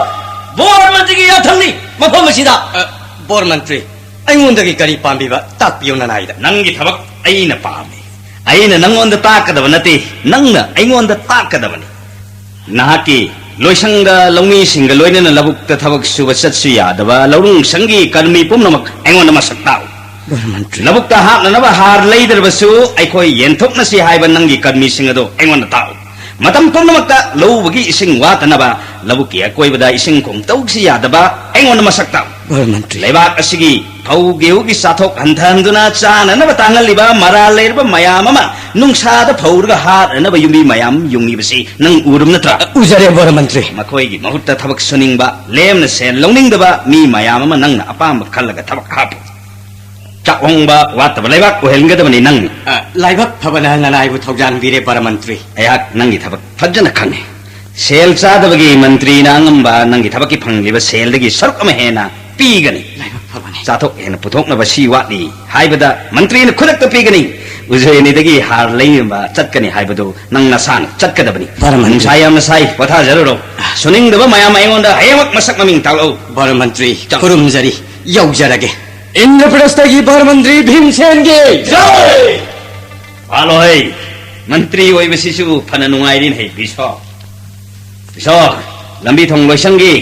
ꯕꯣꯔ ꯃꯟꯇ꯭ꯔꯤꯒꯤ ꯌꯥꯊꯪꯅꯤ ꯃꯐꯝ ꯑꯁꯤꯗ꯫ ꯑ, ꯕꯣꯔ ꯃꯟꯇ꯭ꯔꯤ, ꯑꯩꯉꯣꯟꯗꯒꯤ ꯀꯔꯤ ꯄꯥꯝꯕꯤꯕ ꯇꯥꯛꯄꯤꯌꯨ ꯅꯅꯥꯏꯗ꯫ ꯅꯪꯒꯤ ꯊꯕꯛ ꯑꯩꯅ ꯄꯥꯝꯃꯤ꯫ ꯑꯩꯅ ꯅꯪꯉꯣꯟꯗ ꯇꯥꯛꯀꯗꯕ ꯅꯠꯇꯦ, ꯅꯪꯅ ꯑꯩꯉꯣꯟꯗ ꯇꯥꯛꯀꯗꯕꯅꯤ꯫ ꯅꯍꯥꯛꯀꯤ ꯂꯣꯏꯁꯪꯗ ꯂꯧꯃꯤꯁꯤꯡꯒ ꯂꯣꯏꯅꯅ ꯂꯧꯕꯨꯛꯇ ꯊꯕꯛ ꯁꯨꯕ ꯆꯠꯁꯨ ꯌꯥꯗꯕ ꯂꯧꯔꯨꯡ ꯁꯪꯒꯤ ꯀꯔꯃꯤ ꯄꯨꯝꯅꯃꯛ ꯑꯩꯉꯣꯟꯗ ꯃꯁꯛ ꯇꯥꯛꯎ꯫ ꯕꯣꯔ ꯃꯟꯇ꯭ꯔꯤ꯫ ꯂꯧꯕꯨꯛꯇ ꯍꯥꯞꯅꯅꯕ ꯍꯥꯔ ꯂꯩꯗ꯭ꯔꯕꯁꯨ ꯑꯩꯈꯣꯏ ꯌꯦꯟꯊꯣꯛꯅꯁꯤ ꯍꯥꯏꯕ ꯅꯪꯒꯤ ꯀꯔꯃꯤꯁꯤꯡ ꯑꯗꯨ ꯑꯩꯉꯣꯟꯗ ꯇꯥꯛꯎ꯫ ꯃꯇꯝ ꯄꯨꯝꯅꯃꯛꯇ ꯂꯧ ꯎꯕꯒꯤ ꯏꯁꯤꯡ ꯋꯥꯠꯇꯅꯕ ꯂꯧꯕꯨꯛꯀꯤ ꯑꯀꯣꯏꯕꯗ ꯏꯁꯤꯡ ꯈꯣꯡ ꯇꯧꯁꯤ ꯌꯥꯗꯕ ꯑꯩꯉꯣꯟꯗ ꯃꯁꯛ ꯇꯥꯛꯎ꯫ ꯕꯣꯔ ꯃꯟꯇ꯭ꯔꯤ꯫ ꯂꯩꯕꯥꯛ ꯑꯁꯤꯒꯤ ꯐꯧ ꯒꯦꯍꯨꯒꯤ ꯆꯥꯊꯣꯛ ꯍꯟꯊꯍꯟꯗꯨꯅ ꯆꯥꯅꯅꯕ ꯇꯥꯡꯍꯜꯂꯤꯕ ꯃꯔꯥꯜ ꯂꯩꯔꯕ ꯃꯌꯥꯝ ꯑꯃ ꯅꯨꯡꯁꯥꯗ ꯐꯧꯔꯒ ꯍꯥꯠꯅꯅꯕ ꯌꯨꯝꯕꯤ ꯃꯌꯥꯝ ꯌꯨꯡꯉꯤꯕꯁꯤ ꯅꯪ ꯎꯔꯕ ꯅꯠꯇ꯭ꯔꯥ? ꯎꯖꯔꯦ, ꯕꯣꯔ ꯃꯟꯇ꯭ꯔꯤ꯫ ꯃꯈꯣꯏꯒꯤ ꯃꯍꯨꯠꯇ ꯊꯕꯛ ꯁꯨꯅꯤꯡꯕ, ꯂꯦꯝꯅ ꯁꯦꯟ ꯂꯧꯅꯤꯡꯗꯕ ꯃꯤ ꯃꯌꯥꯝ ꯑꯃ ꯅꯪꯅ ꯑꯄꯥꯝꯕ ꯈꯜꯂꯒ ꯊꯕꯛ ꯍꯥꯞꯄꯨ꯫ ꯆꯥꯛꯍꯣꯡꯕ ꯋꯥꯠꯇꯕ ꯂꯩꯕꯥꯛ ꯑꯣꯏꯍꯟꯒꯗꯕꯅꯤ ꯅꯪꯅ꯫ ꯑ, ꯂꯥꯏꯕꯛ ꯐꯕꯅ ꯅꯅꯥꯏꯕꯨ ꯊꯧꯖꯥꯟꯕꯤꯔꯦ, ꯕꯣꯔ ꯃꯟꯇ꯭ꯔꯤ꯫ ꯑꯩꯍꯥꯛ ꯅꯪꯒꯤ ꯊꯕꯛ ꯐꯖꯅ ꯈꯪꯉꯤ꯫ ꯁꯦꯜ ꯆꯥꯗꯕꯒꯤ ꯃꯟꯇ꯭ꯔꯤꯅ ꯑꯉꯝꯕ ꯅꯪꯒꯤ ꯊꯕꯛꯀꯤ ꯐꯪꯂꯤꯕ ꯁꯦꯜꯗꯒꯤ ꯁꯔꯨꯛ ꯑꯃ ꯍꯦꯟꯅ ꯄꯤꯒꯅꯤ꯫ ꯂꯥꯏꯕꯛ ꯐꯕꯅꯤ꯫ ꯆꯥꯊꯣꯛ ꯍꯦꯟꯅ ꯄꯨꯊꯣꯛꯅꯕ ꯁꯤ ꯋꯥꯠꯂꯤ ꯍꯥꯏꯕꯗ ꯃꯟꯇ꯭ꯔꯤꯅ ꯈꯨꯗꯛꯇ ꯄꯤꯒꯅꯤ꯫ ꯎꯖꯌꯅꯤꯗꯒꯤ ꯍꯥꯔ ꯂꯩꯅꯕ ꯆꯠꯀꯅꯤ ꯍꯥꯏꯕꯗꯨ ꯅꯪ ꯅꯁꯥꯅ ꯆꯠꯀꯗꯕꯅꯤ꯫ ꯕꯣꯔ ꯃꯟꯇ꯭ꯔꯤ꯫ ꯅꯨꯡꯁꯥ ꯌꯥꯝꯅ ꯁꯥꯏ, ꯄꯣꯊꯥꯖꯔꯨꯔꯣ꯫ ꯁꯨꯅꯤꯡꯗꯕ ꯃꯌꯥꯝ ꯑꯩꯉꯣꯟꯗ ꯍꯌꯦꯡꯃꯛ ꯃꯁꯛ ꯃꯃꯤꯡ ꯇꯥꯛꯂꯛꯎ꯫ ꯕꯣꯔ ꯃꯟꯇ꯭ꯔꯤ, ꯆꯪ꯫ ꯈꯨꯔꯨꯝꯖꯔꯤ, ꯌꯧꯖꯔꯒꯦ꯫ ꯏꯟꯗ꯭ꯔꯄ꯭ꯔꯁꯊꯒꯤ ꯕꯣꯔ ꯃꯟꯇ꯭ꯔꯤ ꯚꯤꯝꯁꯦꯟꯒꯤ ꯖꯥꯏ! ꯄꯥꯜꯂꯣꯍꯩ, ꯃꯟꯇ꯭ꯔꯤ ꯑꯣꯏꯕꯁꯤꯁꯨ ꯐꯅ ꯅꯨꯡꯉꯥꯏꯔꯤꯅꯦ, ꯕꯤꯁꯣ꯫ ꯕꯤꯁꯣ, ꯂꯝꯕꯤ ꯊꯣꯡ ꯂꯣꯏꯁꯪꯒꯤ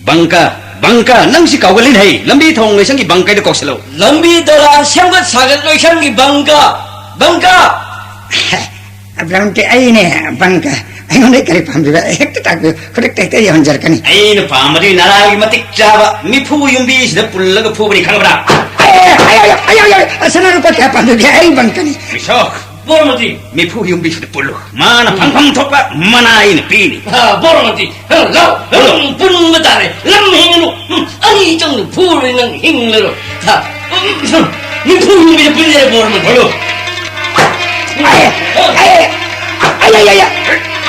ꯕꯪꯀ, ꯕꯪꯀ, ꯅꯪ ꯁꯤ ꯀꯥꯎꯒꯜꯂꯤꯅꯦ, ꯂꯝꯕꯤ ꯊꯣꯡ ꯂꯣꯏꯁꯪꯒꯤ ꯕꯪꯀꯩꯗꯣ ꯀꯧꯁꯤꯜꯂꯣ꯫ ꯂꯝꯕꯤ ꯗꯣꯂꯥꯟ ꯁꯦꯝꯒꯠ ꯁꯥꯒꯠ ꯂꯣꯏꯁꯪꯒꯤ ꯕꯪꯀ, ꯕꯪꯀ! ꯕ꯭ꯔꯝꯇꯤ ꯑꯩꯅꯦ, ꯕꯪꯀ꯫ ꯑꯩꯉꯣꯟꯗ ꯀꯔꯤ ꯄꯥꯝꯕꯤꯕ? ꯍꯦꯛꯇ ꯇꯥꯛꯄꯤꯌꯨ, ꯈꯨꯗꯛꯇ ꯍꯦꯛꯇ ꯌꯧꯍꯟꯖꯔꯛꯀꯅꯤ꯫ ꯑꯩꯅ ꯄꯥꯝꯕꯗꯤ ꯅꯔꯥꯒꯤ ꯃꯇꯤꯛ ꯆꯥꯕ ꯃꯤꯐꯨ ꯌꯨꯝꯕꯤꯁꯤꯗ ꯄꯨꯜꯂꯒ ꯐꯨꯕꯅꯤ, ꯈꯪꯕ꯭ꯔꯥ? ꯑꯦ, ꯑꯌꯥ, ꯑꯌꯥ, ꯑꯌꯥ, ꯑꯌꯥ, ꯑꯁ, ꯅꯪ ꯂꯨꯄꯥ ꯀꯌꯥ ꯄꯥꯝꯕꯤꯕꯒꯦ? ꯑꯩ ꯕꯪꯀꯅꯤ꯫ ꯕꯤꯁꯣ, ꯕꯣꯔꯃꯇꯤ, ꯃꯤꯐꯨ ꯌꯨꯝꯕꯤꯁꯤꯗ ꯄꯨꯜꯂꯨ꯫ ꯃꯥꯅ ꯐꯪꯐꯝ ꯊꯣꯛꯄ ꯃꯅꯥ ꯑꯩꯅ ꯄꯤꯅꯤ꯫ ꯑꯥ, ꯕꯣꯔꯃꯇꯤ, ꯑ, ꯂꯥꯎ, ꯑꯗꯨꯝ ꯄꯨꯟꯕ ꯇꯥꯔꯦ꯫ ꯂꯝ ꯍꯦꯟꯒꯅꯨ꯫ ꯎꯝ, ꯑꯅꯤ ꯆꯪꯅ ꯐꯨꯔꯦ, ꯅꯪ ꯍꯤꯡꯂꯔꯣꯏ꯫ ꯍꯥ, ꯎꯝ, ꯃꯤꯐꯨ ꯌꯨꯝꯕꯤꯗ ꯄꯨꯜꯂꯦ, ꯕꯣꯔꯃꯇꯤ꯫ ꯍꯣꯏ꯫ ꯑꯩ, ꯑꯩ, ꯑꯩ, ꯑꯩ, ꯑꯩ, ꯑꯩ꯫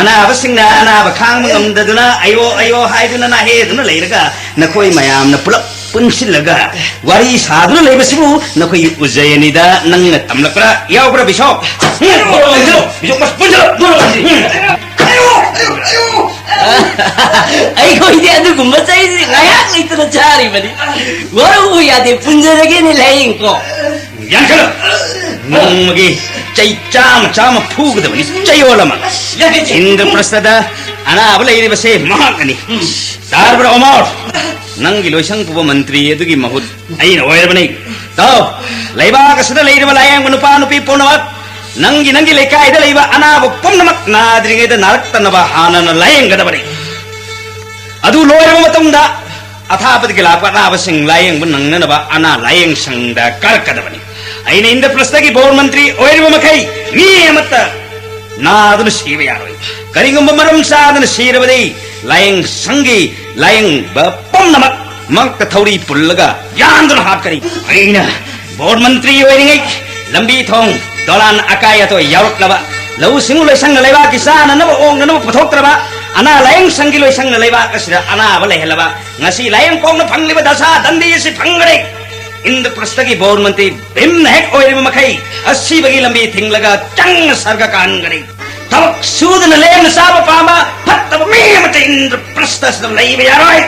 ꯑꯅꯥꯕꯁꯤꯡꯅ ꯑꯅꯥꯕ ꯈꯥꯡꯕ ꯉꯝꯗꯗꯨꯅ ꯑꯌꯣ ꯑꯌꯣ ꯍꯥꯏꯗꯨꯅ ꯅꯥꯍꯦꯗꯨꯅ ꯂꯩꯔꯒ, ꯅꯈꯣꯏ ꯃꯌꯥꯝꯅ ꯄꯨꯂꯞ ꯄꯨꯟꯁꯤꯜꯂꯒ ꯋꯥꯔꯤ ꯁꯥꯗꯨꯅ ꯂꯩꯕꯁꯤꯕꯨ ꯅꯈꯣꯏꯒꯤ ꯎꯖꯌꯅꯤꯗ ꯅꯪꯅ ꯇꯝꯂꯛꯄ꯭ꯔꯥ ꯌꯥꯎꯕ꯭ꯔꯥ, ꯕꯤꯁꯣꯞ? ꯎꯝ, ꯕꯤꯁꯣꯞ, ꯕꯤꯁꯣꯞ, ꯄꯨꯟꯁꯤꯜꯂꯣ, ꯄꯨꯟꯁꯤꯜꯂꯣ, ꯄꯨꯟꯁꯤꯜꯂꯣ꯫ ꯑꯩꯈꯣꯏꯗꯤ ꯑꯗꯨꯒꯨꯝꯕ ꯆꯩꯁꯤ ꯉꯥꯏꯍꯥꯛ ꯂꯩꯇꯅ ꯆꯥꯔꯤꯕꯅꯤ꯫ ꯋꯥꯔꯧꯕ ꯌꯥꯗꯦ, ꯄꯨꯟꯖꯔꯒꯦꯅꯦ ꯂꯥꯏꯌꯦꯡꯀꯣ꯫ ꯌꯥꯟꯁꯤꯜꯂꯣ꯫ ꯅꯣꯡꯃꯒꯤ ꯆꯩ ꯆꯥꯝꯃ ꯆꯥꯝꯃ ꯐꯨꯒꯗꯕꯅꯤ, ꯆꯌꯣꯜ ꯑꯃ꯫ ꯏꯟꯗ꯭ꯔꯄ꯭ꯔꯁꯊꯗ ꯑꯅꯥꯕ ꯂꯩꯔꯤꯕꯁꯦ ꯃꯍꯥꯛꯅꯅꯤ꯫ ꯇꯥꯔꯕ꯭ꯔꯥ ꯑꯣꯃꯔ? ꯅꯪꯒꯤ ꯂꯣꯏꯁꯪ ꯄꯨꯕ ꯃꯟꯇ꯭ꯔꯤ ꯑꯗꯨꯒꯤ ꯃꯍꯨꯠ ꯑꯩꯅ ꯑꯣꯏꯔꯕꯅꯤ꯫ ꯇꯥꯎ, ꯂꯩꯕꯥꯛ ꯑꯁꯤꯗ ꯂꯩꯔꯤꯕ ꯂꯥꯌꯦꯡꯕ ꯅꯨꯄꯥ ꯅꯨꯄꯤ ꯄꯨꯝꯅꯃꯛ, ꯅꯪꯒꯤ, ꯅꯪꯒꯤ ꯂꯩꯀꯥꯏꯗ ꯂꯩꯕ ꯑꯅꯥꯕ ꯄꯨꯝꯅꯃꯛ ꯅꯥꯗ꯭ꯔꯤꯉꯩꯗ ꯅꯥꯔꯛꯇꯅꯕ ꯍꯥꯟꯅꯅ ꯂꯥꯌꯦꯡꯒꯗꯕꯅꯤ꯫ ꯑꯗꯨ ꯂꯣꯏꯔꯕ ꯃꯇꯨꯡꯗ ꯑꯊꯥꯞꯄꯗꯒꯤ ꯂꯥꯛꯄ ꯑꯅꯥꯕꯁꯤꯡ ꯂꯥꯌꯦꯡꯕ ꯅꯪꯅꯅꯕ ꯑꯅꯥ ꯂꯥꯌꯦꯡ ꯁꯪꯗ ꯀꯥꯔꯛꯀꯗꯕꯅꯤ꯫ ꯑꯩꯅ ꯏꯟꯗ꯭ꯔꯄ꯭ꯔꯁꯊꯒꯤ ꯕꯣꯔ ꯃꯟꯇ꯭ꯔꯤ ꯑꯣꯏꯔꯤꯕ ꯃꯈꯩ ꯃꯤ ꯑꯃꯠꯇ ꯅꯥꯗꯨꯅ ꯁꯤꯕ ꯌꯥꯔꯣꯏ꯫ ꯀꯔꯤꯒꯨꯝꯕ ꯃꯔꯝ ꯆꯥꯗꯅ ꯁꯤꯔꯕꯗꯤ ꯂꯥꯌꯦꯡ ꯁꯪꯒꯤ ꯂꯥꯌꯦꯡꯕ ꯄꯨꯝꯅꯃꯛ ꯃꯉꯛꯇ ꯊꯧꯔꯤ ꯄꯨꯜꯂꯒ ꯌꯥꯟꯗꯨꯅ ꯍꯥꯠꯀꯅꯤ꯫ ꯑꯩꯅ ꯕꯣꯔ ꯃꯟꯇ꯭ꯔꯤ ꯑꯣꯏꯔꯤꯉꯩ ꯂꯝꯕꯤ ꯊꯣꯡ, ꯗꯣꯂꯥꯟ ꯑꯀꯥꯏ ꯑꯇꯣꯏ ꯌꯥꯎꯔꯛꯂꯕ, ꯂꯧꯎ ꯁꯤꯡꯎ ꯂꯣꯏꯁꯪꯅ ꯂꯩꯕꯥꯛꯀꯤ ꯆꯥꯅꯅꯕ ꯑꯣꯛꯅꯅꯕ ꯄꯨꯊꯣꯛꯇ꯭ꯔꯕ, ꯑꯅꯥ ꯂꯥꯌꯦꯡ ꯁꯪꯒꯤ ꯂꯣꯏꯁꯪꯅ ꯂꯩꯕꯥꯛ ꯑꯁꯤꯗ ꯑꯅꯥꯕ ꯂꯩꯍꯜꯂꯕ ꯉꯁꯤ ꯂꯥꯌꯦꯡꯐꯥꯎꯅ ꯐꯪꯂꯤꯕ ꯗꯁꯥ ꯗꯟꯗꯤ ꯑꯁꯤ ꯐꯪꯒꯅꯤ꯫ ꯏꯟꯗ꯭ꯔꯄ꯭ꯔꯁꯊꯒꯤ ꯕꯣꯔ ꯃꯟꯇ꯭ꯔꯤ ꯚꯤꯝꯅ ꯍꯦꯛ ꯑꯣꯏꯔꯤꯕ ꯃꯈꯩ ꯑꯁꯤꯕꯒꯤ ꯂꯝꯕꯤ ꯊꯤꯡꯂꯒ ꯆꯪꯅ ꯁꯔꯒ ꯀꯥꯍꯟꯒꯅꯤ꯫ ꯊꯕꯛ ꯁꯨꯗꯅ ꯂꯦꯝꯅ ꯆꯥꯕ ꯄꯥꯝꯕ ꯐꯠꯇꯕ ꯃꯤ ꯑꯃꯠꯇ ꯏꯟꯗ꯭ꯔꯄ꯭ꯔꯁꯊ ꯑꯁꯤꯗ ꯂꯩꯕ ꯌꯥꯔꯣꯏ꯫